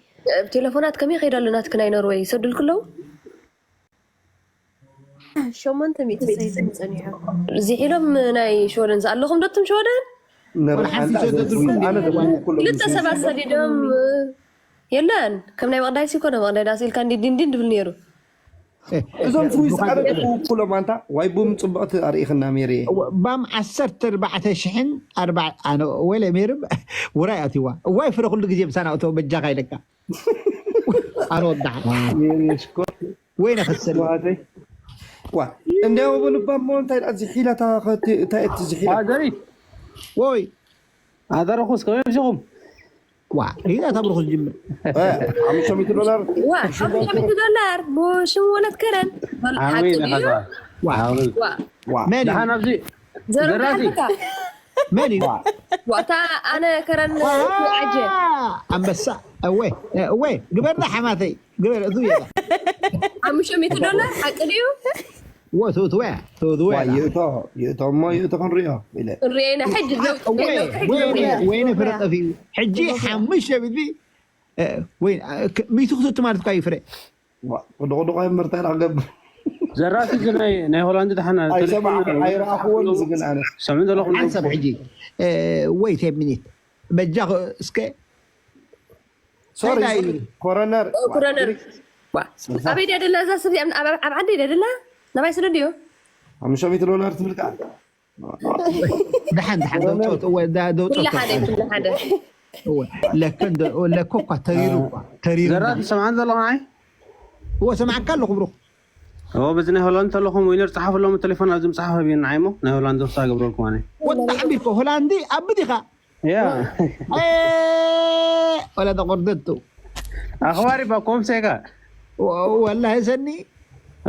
ቴሌፎናት ከመይ ከይዳሉ ናትክ ናይ ኖርወይ ይሰዱልክ ኣለዉ። ሸሞንተ ሚእቲ ሰይድን ፀኒሖም። ዝሒሎም ናይ ሸወደን ዝኣለኹም ዶትም ሸወደን ሓንቲ ሰደድሉ ክልተ ሰባት ሰዲዶም የለን። ከም ናይ መቕዳይ ሲኮነ መቕዳይ ዳስ ኢልካ እንዲ ድንዲን ድብል ነይሩ። እዞም ፍሩይ ሰዓበት ውኩሎም ኣንታ ዋይ ቡም ፅቡቕቲ ኣርኢኽና ሜሪ። ባም ዓሰርተ ኣርባዕተ ሽሕን ኣርባ ኣነ ወለ ሜርም ውራይ ኣትዋ እዋይ ፍረ ኩሉ ግዜ ምሳና እቶ በጃኻ ኢለካ ኣረ ወዳሓ ሜሪ ሽኮር ወይነ ክሰል ዋተይ ዋ እንዲያው ብልባሞ እንታይ ደኣ ዝሒላታ ከቲ እንታይ እቲ ዝሒላ ዘሪ ወይ ኣደረኹስ ከመይ ምሽኹም ዋ ሪዳ ተብርኹ ዝጅምር ሓሙሽተ ሚእቲ ዶላር ዋ ሓሙሽተ ሚእቲ ዶላር ብሽም ወለት ከረን ኣሜን ሓቂ ድዩ? ሓዛ ዋ መን እዩ? ደሓን ኣብዚ ዘረባ ዘራፊ። ሓቅካ መን እዩ? ዋታ ኣነ ከረን ዓጀ ኣንበሳ እወ እወ ግበርና ሓማተይ ግበር እቱ ይበ ሓሙሽተ ሚእቲ ዶላር ሓቂ ድዩ? እወ ትውትወ ትውትወ ይእቶ ይእቶ እሞ ይእቶ ክንሪኦ ኢለ ክንሪኦ ኢና ሕጂ ለውጢ ወይነ ፍረ ጠፊኡ ሕጂ ሓሙሽተ ሚእቲ ወይ ሚእቲ ክትእቱ ማለት እኳ ይፍረ ቁድቁድቆ ምርታ ኢና ክገብር ዘራፊ እዚ ናይ ናይ ሆላንድ ደሓና ኣይሰማዕ ኣይረኣኽዎን እዚ ግን ኣነ ሰምዑ ዘለኹም ሓንሳብ ሕጂ ወይ ቴብ ሚኒት በጃ እስከ ሶሪ እንታይ? ኮረነር ኩረነር ዋ። ኣበይ ድያ ደላ እዛ ሰብ እዚኣ ኣብ ኣብ ዓዲ ድያ ደላ ናባይ ስለ ድዮ ሓሙሽተ ሚእቲ ዶላር ትብል ከዓ ደሓን ደሓን ደውፆት እወ ዳ- ደውፆት ኩላ ሓደ ኩላ ሓደ እወ ለከን ደ- ለኮ እኳ ተሪሩ እኳ ተሪሩ ዘራፊ ሰምዓን ዘለኹ ንዓይ እወ ሰማዕካ ኣለኹ ብሩኽ ኦ በዚ ናይ ሆላንድ ተለኹም ዊነር ፀሓፍሎም ቴሌፎን ኣብዚ ምፅሓፍ ኣብዩ ንዓይ ሞ ናይ ሆላንድ ወሳ ገብረልኩም ኣነ ወጣ ሓቢርኮ ሆላንዲ ኣብ ዲኻ ያ ወላ ተቆርደቱ ኣኽባሪ ባኮም ሴጋ ወላሂ ሰኒ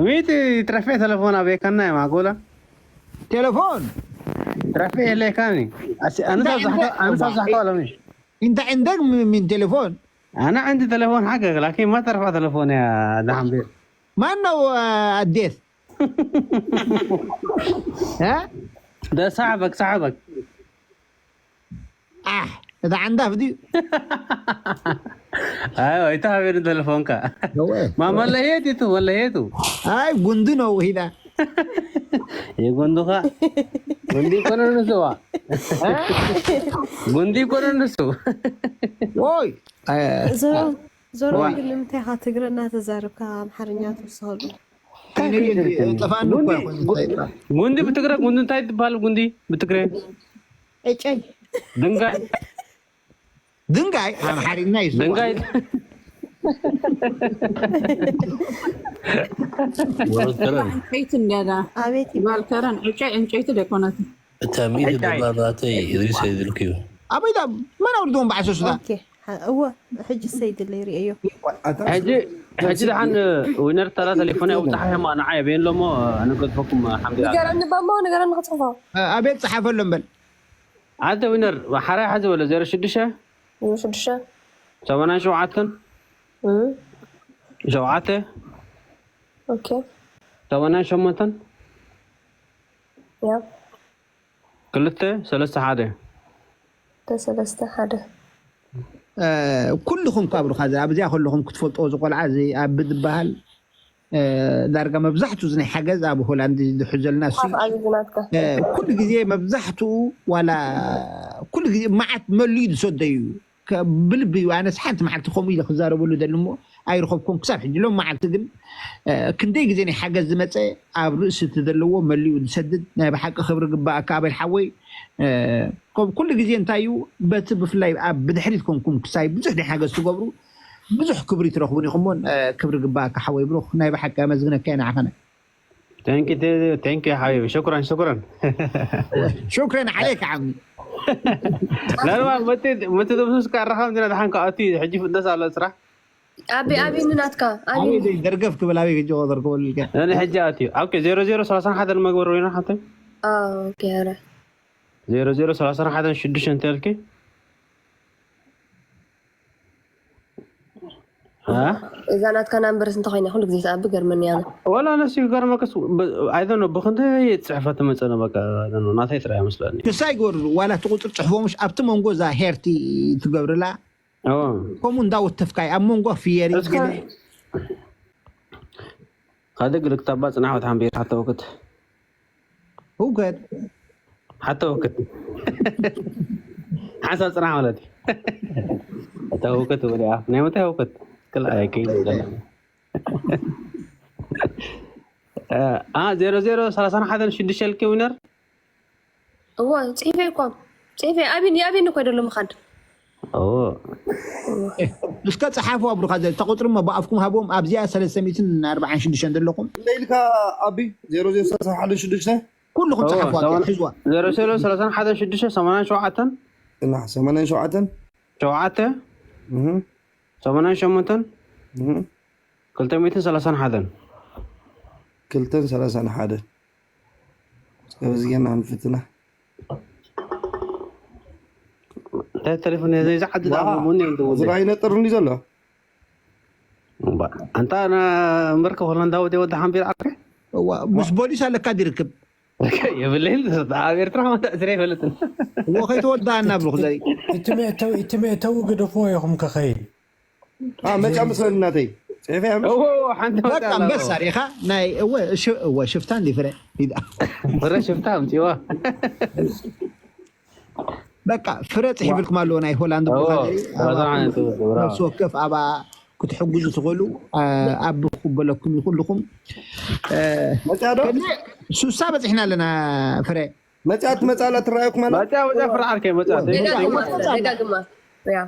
ሚቲ ትረፌ ቴሌፎን ኣበየካና የ ማጎላ ቴሌፎን ትረፌ የለካኒ ኣንሳ ዛሕቶ ኣለኒ انت عندك من تليفون أنا عندي تليفون حقك لكن ما ترفع تليفون يا دحمبير ما انه اديت ها ده صاحبك صاحبك اه اذا عنده فيديو ايوه انت حبيبي تليفونك ما مليت انت مليت هاي قندنه هنا የጎንዱኻ ጉንዲ ይኮነ ንስዋ ጉንዲ ይኮነ ንሱ ወይ ዞሮ ዞሮ ግን ንምንታይ ኢኻ ትግረ እናተዛረብካ ኣምሓርኛ ትወስኸሉ? ጠፋኒ እኮ ይኾን እንታይ ይባል? ጉንዲ ብትግረ ጉንዲ እንታይ ትባል? ጉንዲ ብትግረ ዕጨይ ድንጋይ ድንጋይ ኣምሓርኛ እዩ ዝባል። ድንጋይ ወረተረን ዕንጨይቲ እንዲያ ዳ ኣቤት ይባል ከረን ዕጨ ዕንጨይቲ ደኮነት እታ ሚእቲ ዶላር ናተይ ሪሰ ይድልክዩ ኣበይ ዳ መን ኣውርድዎም በዓል ሰሱዳ ኦኬ እወ ሕጂ ሰይድለይ ርእዮ ሕጂ ሕጂ ደሓን ዊነር ተራ ቴሌፎን ያው ጣሓ ማ ንዓ የበየን ሎሞ ንገድፈኩም ሓምድ ንገረኒ ባሞ ንገረኒ ክፅሕፎ ኣቤት ፀሓፈሎም በል ዓደ ዊነር ሓራይ ሓዚ በለ ዜሮ ሽዱሽተ ዜሮ ሽዱሽተ ሰማንያን ሸውዓተን እም፣ ሸውዓተ ኦኬ ሰማንያን ሸሞንተን ያ ክልተ ሰለስተ ሓደ ተሰለስተ ሓደ ኩልኹም ካብ ሩኻ ኣብዚ ኣብዚኣ ከለኹም ክትፈልጥዎ ዝቆልዓ እዚ ኣብ ዝበሃል ዳርጋ መብዛሕትኡ እዚ ናይ ሓገዝ ኣብ ሆላንድ ዝድሑ ዘለና እሱ ሓፍ ኣዩ ዝናትካ ኩሉ ግዜ መብዛሕትኡ ዋላ ኩሉ ግዜ መዓት መሊኡ ዝሰዶ እዩ ብልቢ እዩ ኣነስ ሓንቲ መዓልቲ ከምኡ ኢለ ክዛረበሉ ደሊ እሞ ኣይረኸብኩን ክሳብ ሕጂ። ሎም መዓልቲ ግን ክንደይ ግዜ ናይ ሓገዝ ዝመፀ ኣብ ርእሲ እቲ ዘለዎ መሊኡ ዝሰድድ ናይ ብሓቂ ክብሪ ግባኣካ ኣቤል ሓወይ። ከም ኩሉ ግዜ እንታይ እዩ በቲ ብፍላይ ኣብ ብድሕሪት ኮንኩም ክሳይ ብዙሕ ናይ ሓገዝ ትገብሩ ብዙሕ ክብሪ ትረኽቡን ኢኹም እሞን ክብሪ ግባኣካ ሓወይ ብሩኽ ናይ ብሓቂ ኣመስግነካ እየ ንዓኸነ። Thank you, thank you, حبيبي. شكرا، شكرا. شكرا عليك عمي. لا، لا، ما ت-، ما تدبسوش كان رقم دينا دحين كأتي، حجي في الدس على سرح. ኣቢ ኣቢ ንናትካ ኣቢ ኣበይ ደይ ደርገፍ ክብል ኣበይ ክጅ ወዘር ክብል ኢልካ أنا حجي أتي. أوكي، زيرو زيرو ثلاثة واحد المقبر وين حاطين؟ اه اوكي هرا زيرو زيرو ثلاثة واحد شدش انت لكي؟ ها؟ እዛ ናትካ ናምበርስ እንተኮይና ኩሉ ግዜ ተኣቢ ገርመኒ ኣነ ولا أنا سيجار ما كس، I don't know، بخنت هي تصحفة تمت أنا بقى، I don't know، ناتي ترى مسلاني. ንሳ ይገብሩ ዋላ እቲ ቁፅሪ ፅሕፎምሽ ኣብቲ መንጎ እዛ ሄርቲ ትገብርላ أوه. ከምኡ እንዳወተፍካይ ኣብ መንጎ ፍየሪ እስከ-፣ ካደ ግልክ ታባ ጽናሕ ወት ሓምቤር ሓተ ወክት ውገድ ሓተ ወክት ሓንሳብ ጽናሕ ማለት እዩ። እታ ወክት ወዲኣ ናይ መታይ ወክት ክልኣይ ከይዱ ዘላ። አ ዜሮ ዜሮ ሰላሳ ሓደን ሽዱሽተ ልኪ ዊነር እዋ ጽሒፈ እኮ ጽሒፈ ኣቢን ኣቢን እኮ ደሎ ምኻድ ኦ እስከ ጸሓፉ ኣብሩኻ ዘ ተቆጥሪ እሞ ብኣፍኩም ሃቦም ኣብዚኣ ሰለስተ ሚእትን ኣርባዓን ሽዱሽተን ዘለኹም እንደ ኢልካ ኣቢ ዜሮ ዜሮ ሰላሳ ሓደ ሽዱሽተ ኩልኹም እዋ፣ ጸሓፉ ሰማን- ሕዝዋ ዜሮ ዜሮ ሰላሳ ሓደ ሽዱሽተ ሰማንያን ሸውዓተን እና ሰማንያን ሸውዓተን ሸውዓተ እህ፣ ሰማንያን ሸሞንተን እህ፣ ክልተ ሚእትን ሰላሳን ሓደን ክልተን ሰላሳን ሓደ እስከ በዚ ጌርና ክንፍትና እንታይ ተሌፎን ዘይዛ ዓዲ ዋው፣ ዳሞ ሙን ይንዱ እዚ ራይ ነጥር እንዲ ዘሎ ኣንታ ና እምበርከ ሆላንዳዊ ወዲ ሓምቢር ዓርከ እዋ፣ ምስ ቦሊስ ኣለካ ድርክብ የብለይን ኣብ ኤርትራ ማታ ስረ ይፈልጥን እዎ ከይተወዳእና ብሩክ ዘይ እቲ መእተዊ እቲ መእተዊ ግደፍዎ ኢኹም ከኸይድ አ መጫ መስለኒ እናተይ ጽሒፈ እያ ኦ ሓንቲ በቃ ወጣ ኣንበሳ ሪኻ ናይ እወ ሽ- እወ ሽፍታ እንዲ ፍረ ኢዳ ፍረ ሽፍታ ኣምጺዋ በቃ ፍረ ጽሒፍልኩም ኣለዎ ናይ ሆላንድ እዎ፣ ብኻሪ ዋዛ ዓይነት እዎ፣ ብራ። ነፍሲ ወከፍ ኣባ ክትሕግዙ ትኽእሉ ኣ- ኣብ ክበለኩም ይኹልኹም መጽያ ዶ ሱሳ በፂሕና ኣለና ፍረ መጽያ ትመጻላ ትረኣየኩም ኣላ መጽያ መጽያ ፍረ ዓርከ መጽያ ደጋግማ ደጋግማ ያ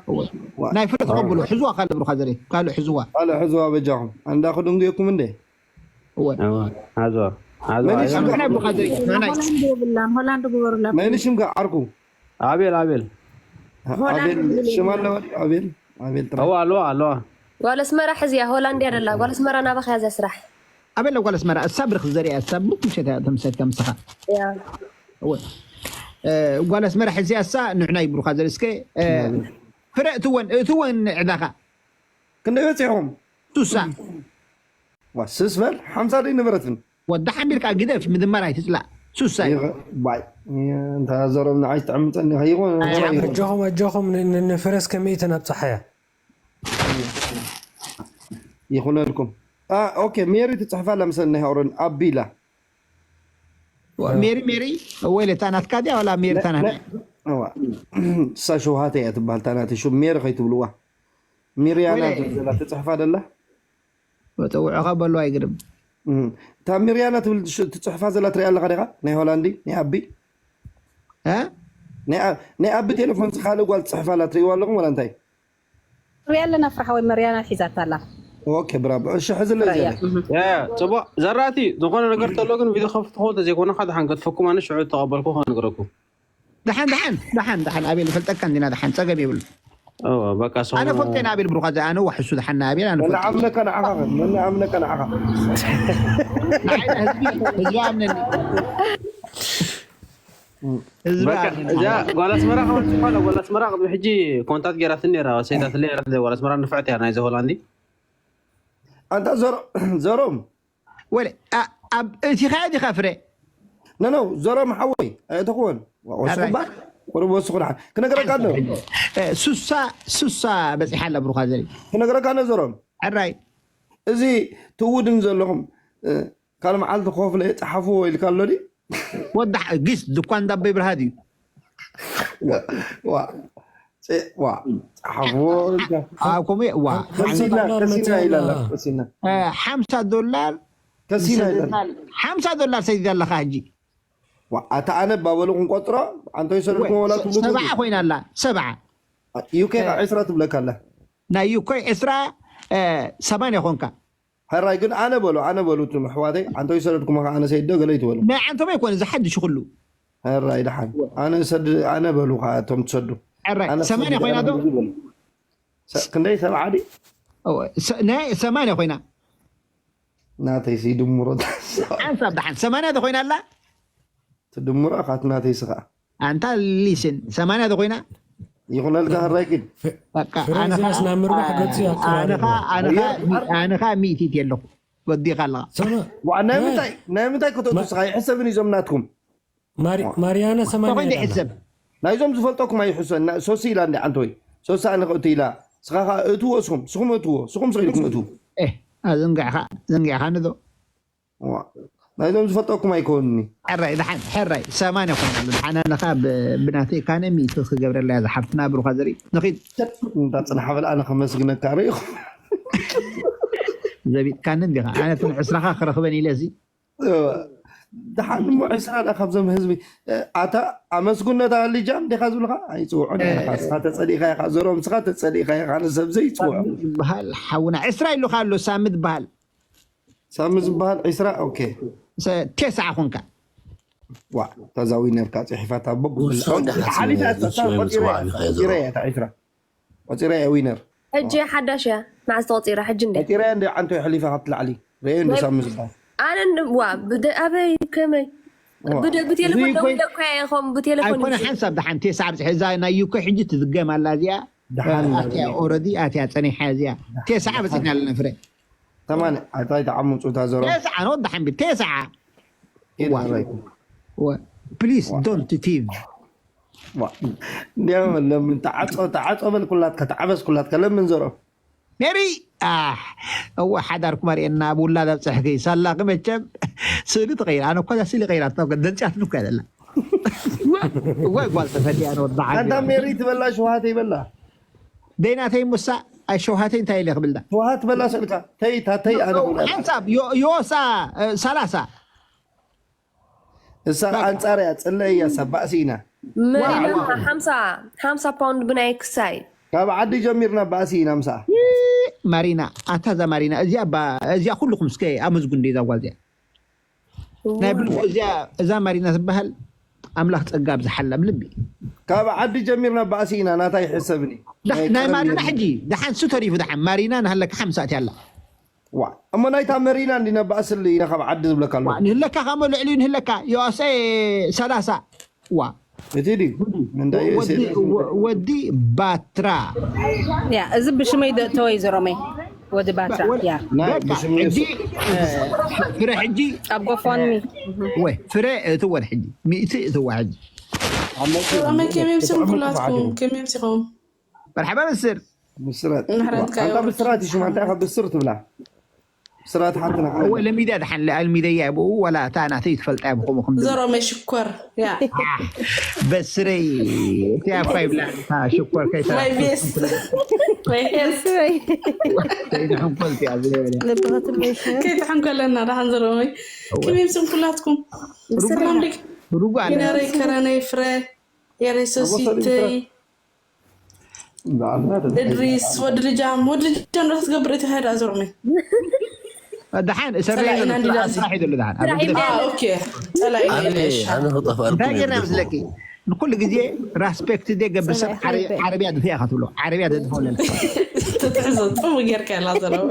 ናይ ፍረ ተቐብሉ ሕዝዋ ካልእ ብሩኻ ዘርኢ ካልእ ሕዝዋ ኣለ ሕዝዋ በጃኹም ኣንዳ ክድንጉየኩም እንደ እወ ሓዞ ሓዞ መን እዩ ሽምካ ናይ ብሩኻ ዘርኢ ናይ ሆላንድ የብላን ሆላንድ ግበሩላ መን እዩ ሽምካ ዓርኩ ኣቤል ኣቤል ኣቤል ሽማ ኣለዋ ኣቤል ኣቤል ጥራሕ እዋ ኣለዋ ኣለዋ ጓል ኣስመራ ሕዝያ ሆላንድ እያ ደላ ጓል ኣስመራ ናባኻ እያ እዛ ስራሕ ኣበለ ጓል ኣስመራ እሳ ብርክ ዘሪኣ እሳ ብሩክ ምሸት እያ ተምሰት ከምስኻ ያ እወ እ፣ ጓል ኣስመራ ሕዝያ እሳ ንዕና ይብሩኻ ዘርኢ እስከ እ፣ ፍረ እትወን እትወን ዕዳኻ ክንደይ በፂኹም ሱሳ ዋ ስስ በል ሓምሳ ደይ ንብረትን ወዳ ሓሚርካ ግደፍ ምድማር ኣይትፅላእ ሱሳ እዩ ባይ እንታ ዘሮም ንዓይ ትዕምፀኒ ከይኮን ኣጆኹም ኣጆኹም ን- ን- ንፍረስ ከመይትን ኣብፀሓያ ይኹነልኩም ኦኬ ሜሪ ትፅሕፋ ለምሰል ናይ ኦረን ኣቢላ ሜሪ ሜሪ ወይለ እታ ናትካ ድያ ዋላ ሜሪ እታ ናት እዋ፣ እሳ ሸውሃተ እያ ትበሃል እታ ናተይ ሽም ሜሪ ከይትብልዋ ሚርያና ወይለ- ትብል ዘላ ትፅሕፋ ደላ ወፀውዖኻ በሉ ኣይግርም እም፣ እታ ሚርያና ትብል ሽ- ትፅሕፋ ዘላ ትሪኣ ኣለኻ ዲኻ ናይ ሆላንዲ ናይ ኣቢ እ? ናይ ኣ- ናይ ኣቢ ቴሌፎን ካልእ ጓል ትፅሕፋ ኣላ ትሪእዋ ኣለኹም ወላ እንታይ ሪያ ኣለና ፍርሓ ወይ መርያና ሒዛታ ኣላ ኦኬ ብራቦ እሺ ሕዚ ራያ ለዘለ ያ ጽቡቅ ዘራእቲ ዝኾነ ነገር ተሎ ግን ቪድዮ ከፍትኹ ተዘይኮነ ሓደ ሓንገድፈኩም ኣነ ሽዑ ተቐበልኩ ከነግረኩም ደሓን ደሓን ደሓን ደሓን ኣቤል ይፈልጠካ እንዲና ደሓን ፀገም የብሉ እወ፣ በቃ ሰው ኣነ ፈልጠ ኣቤል ብሩኻ ኣነ ዋሕሱ ደሓን ኣቤል ኣነ መን ፈልጠ ኣምነካ ንዓኻ መን ኣምነካ ንዓኻ ንዓይ ህዝቢ ህዝቢ ኣምነኒ ህዝቢ በቃ ኣምነኒ እዛ ጓል ኣስመራ ከመፅእ ከሎ ጓል ኣስመራ ቅድሚ ሕጂ ኮንታት ገይራትኒ ነራ ሰይታትለ ጓል ኣስመራ ንፍዕት እያ ናይዚ ሆላንዲ ኣንታ ዘሮ- ዘሮም ወለ ኣ- ኣብ እቲ ኸያ ዲኻ ፍረ ነነው ዘሮም ሓወይ ኣይተኽወን ወስኹባ ቁሩብ ወስኹ ደሓን ክነግረካ ኣሎ እ፣ ሱሳ ሱሳ በፂሓ ኣላ ብሩኻ ዘርኢ ክነግረካ ኣሎ ዘሮም ሕራይ እዚ ትውድን ዘለኹም እ፣ ካልእ መዓልቲ ኮፍለ ጸሓፍዎ ኢልካ ኣሎ ድዩ ወዳ ግስ ድኳን ዳበይ ብርሃ ድዩ ዋ እ፣ ዋ፣ ጸሓፍዎ እንተ። ኣብ ከምኡ ዋ ከሲና፣ ዶላር ከሲና መጽኣ ኢላ ኣላ። ኣላ፣ ከሲና። እ፣ ሓምሳ ዶላር ከሲና ኢላ ኣላ። ሓምሳ ዶላር ሰዲዳ ኣለኻ ሕጂ። ዋ፣ ኣታ ኣነ ባበሉ ክንቆጽሮ፣ ኣንተ ይሰደድኩም ወላ ትብሉ ሰብዓ ትብሉ። ኮይና ኣላ፣ ሰብዓ። ዩኬ ኸዓ ዕስራ ትብለካ ኣላ። ናይ ዩኬ ዕስራ፣ እ፣ ሰማንያ ኮንካ። ሕራይ ግን ኣነ በሉ፣ ኣነ በሉ፣ እቱም ኣሕዋተይ፣ ኣንተ ይሰደድኩም ኸዓ ኣነ ሰይዶ ገለ ይትበሉ። ናይ ዓንቶም ኣይኮነ፣ ዝሓድሽ ኩሉ። ሕራይ ደሓን። ኣነ ሰድ-፣ ኣነ በሉ ኸዓ እቶም ትሰዱ። ሕራይ፣ ኣነ ሰማንያ ሰድ-፣ ኮይና ዶ? ኣነ ዝብል። ሰ-፣ ክንደይ ሰብዓ ድዩ? ኦ፣ ሰ-፣ ናይ ሰማንያ ኮይና። ናተይ ሲ ድምሮ። ሓንሳብ ደሓን፣ ሰማንያ ዶ ኮይና ኣላ? ትድምሮ ካት ናተይ ስኻ። ኣንታ ሊስን፣ ሰማንያ ዶ ኮይና? ይኹነልካ ሕራይ ኪድ። በቃ፣ ፍረ ኣነ እዚኣስ ኸዓ፣ ናብ ምርባሕ ገጹ እዩ ኣነ ኸዓ፣ ኣቀራርባ። ኣነ ኸዓ፣ ኣነ ኸዓ ሚእቲ ኣለኹ። ወዲኻ ኣለኻ። ሰማ- ዋ፣ ናይ እ፣ ምንታይ፣ ናይ ምንታይ ከተቱ ማ- ስኻ ይሕሰብን እዞም ናትኩም። ማሪ- ማርያና ሰማንያ ተኾይኑ ይላል። ይሕሰብ። ናይዞም ዝፈልጠኩም ኣይሕሰ-፣ ና-፣ ሶሲ ኢላ እንዲ ዓንቶይ። ሶሲ ኣነ ከእቱ ኢላ። ስኻ ኸዓ እትዎ እስኹም፣ ስኹም እትዎ፣ ስኹም ስኺልኩም እትዉ። ኤ፣ ኣዘንጋዕኻ፣ ዘንጋዕኻ ንዶ? ዋ፣ ናይዞም ዝፈልጠኩም ኣይኮንኒ። ሕራይ፣ ደሓን፣ ሕራይ፣ ሰማንያ ኮይና ኣሎ። ደሓን ኣነ ኸዓ ብ-፣ ብናተይ ካነ ሚእቲ ክገብረላ እያ ዝሓፍትና ብሩኻ ዘርኢ። ንኺድ። እንዳ ጽንሓ በል ኣነ ከመስግነካ ርኢኹ። ዘቢጥካኒ እንዲኻ። ኣነ እተን ዕስራኻ ክረኽበን ኢለ እዚ። ደሓን እሞ ዕስራ ዳ ካብዞም ህዝቢ፣ ኣታ ኣመስግን ነታ ልጃም ዲኻ ዝብልኻ? ኣይጽውዑን ኢኻ። ስኻ ተጸሊእካ ኢኻ፣ ዘሮም ስኻ ተጸሊእካ ኢኻ፣ ንሰብ ዘይጽውዑ። ዝበሃል ሓውና ዕስራ ኢሉኻ ኣሎ፣ ሳሚ ዝበሃል። ሳሚ ዝበሃል ዕስራ፣ ኦኬ። ሰ-፣ ቴስዓ ኾንካ። ዋ፣ እታ እዛ ዊነር ከኣ ጽሒፋታ በጉ ውሳን ደሓን ሓሊፋ ስለ እታ ዝስመይ ቆጺረ ጽዋዕ እያ፣ ምኽንያት ቆጺረ እያ እታ ዕስራ። ቆጺረ እያ ዊነር። ሕጂ ሓዳሽ እያ መዓስ ተቆፂራ? ሕጂ እንደ ቆጺረ እያ እንደ ዓንቶ ይሕሊፋ ካብቲ ላዕሊ። ርእዮ እንደ ሳሚ ዝበሃል። ኣነ እንደ ዋ ብደ ኣበይ ከመይ ዋ። ብደ ብቴሌፎን እዚ እኮ ደዊለ እኮ እየ ኸም ብቴሌፎን ኣይኮነ ይምሽ- ሓንሳብ ደሓን ቴስዓ ብፅሒ እዛ ናይ ዩኮ ሕጂ ትድገም ኣላ እዚኣ። ደሓን ኣትያ ኦረዲ ኣትያ ፀኒሓ እዚኣ ቴስዓ በፂሕና ኣለና ፍረ ተማን ኣታይ ተዓሙፁ እታ ዘሮ። ቴስዓ ነው ደሓን ቢል ቴስዓ ኪድ ዋ። ሕራይ። ፕሊስ ዶንት ቲቭ ዋ። እንዲያው ለምን ተዓጾ ተዓጾ በል ኩላትካ ተዓበስ ኩላትካ ለምን ዘሮ። ሜሪ ኣሕ፣ እወ ሓዳርኩም ኣርእየና ኣብ ውላድ ኣብፀሕኪ ሳላኺ መቸም ስእሊ ትቐይር። ኣነ እኳ እዛ ስእሊ ቀይራታ እኮ ደንፅያትኒ እኮ እያ ዘላ። እወ ጓል ተፈትያ ንወድዓ ኣንታ ሜሪ ትበላ ሸውሃተይ በላ። ደይናተይ ሙሳ ኣይ ሸውሃተይ እንታይ ኢለ ክብልዳ ሸውሃት በላ ስእልካ ተይ ታተይ ኣነ ክብላ። ሓንሳብ ዮ- ዮሳ እ፣ ሰላሳ እሳ ኣንጻር እያ ጽለ እያ ሰብ ባእሲ ኢና። መሪና ሓምሳ ሓምሳ ፓውንድ ብናይ ክሳይ ካብ ዓዲ ጀሚርና ባእሲ ኢና ምሳ። ማሪና ኣታ እዛ ማሪና እዚኣ ባ- እዚኣ ኩልኩም እስከ ኣመስጉን እዛ ጓል እዚኣ ናይ ብልኩ እዚኣ እዛ ማሪና ትበሃል ኣምላኽ ጸጋ ኣብዝሓላ ብልቢ ካብ ዓዲ ጀሚርና ባእሲ ኢና ናታ ይሕሰብኒ። ዳ- ናይ ማሪና ሕጂ ደሓን ሱ ተሪፉ ደሓን ማሪና ንሃለካ ሓምሳ እትያ ኣላ ዋ እሞ ናይታ መሪና እንዲና ባእስሊ ኢና ካብ ዓዲ ዝብለካ ኣለኹ። ንህለካ ከሞ ልዕሊኡ ንህለካ ዮሴ ሰላሳ ዋ እቲ ድዩ ምንዳይ ወዲ ወዲ ባትራ ያ እዚ ብሽመይ ደእተወ እዩ ዘሮመይ ወዲ ባትራ ያ ናይ በቃ ብሽም ሕጂ ፍረ ሕጂ ኣብ ጎፋንሚ ወይ ፍረ እትወን ሕጂ ሚእቲ እትዋ ሕጂ ሰላመይ ከመይ ምሲኹም ኩላትኩም ከመይ ምሲኹም መርሓባ ብስር ብስራት ምሕረትካ ኣንታ ይወርድ። ብስራት ይሽማ እንታይ ካብ ብስር ትብላ ብስራት ሓንትና እወ ለሚዳ ድሓን ለኣልሚደያ ብኡ ወላ እታ ናተይ ትፈልጣ ብኸምኡ ከምዚ ዘሮመይ ሽኮር ያ በስረይ እቲያ እኳ ይብላ እታ ሽኮር ከይታ ናይ ቤስት ናይ ቤስት ከይትሕንኮል እቲያ ዘይበለ ከይትሕንኮለና ደሓን ዘሮመይ ከመይ ምሲኹም ኩላትኩም ሰላም ዲክ ሩጓ ኣለ ይነረይ ከረነይ ፍረ የረይ ሰሲተይ እድሪስ ወዲ ልጃም ወዲ ልጃም ዶ ክትገብር እቲ ኸዳ ዞርሚ ደሓን እሰረይ ጸላኢና ዘሎ እንዲና ስራሕ እዩ ዘሎ ደሓን ኣብ ስራሕ እዩ ግዜ ኦኬ ጸላኢና ኣነ የለሽ ኣነ ክጠፍኣልኩም እንታይ እየ ጌርና ዝደፍእኩም። ምስለኪ ንኩሉ ግዜ ራስፔክት ዘይገብር ሰብ ዓረ- ዓረብያ ድፍያ ከትብሎ ዓረብያ ተድፈውለና ትትሕዞ ጽሙ ጌርካ ያላ ዘረወ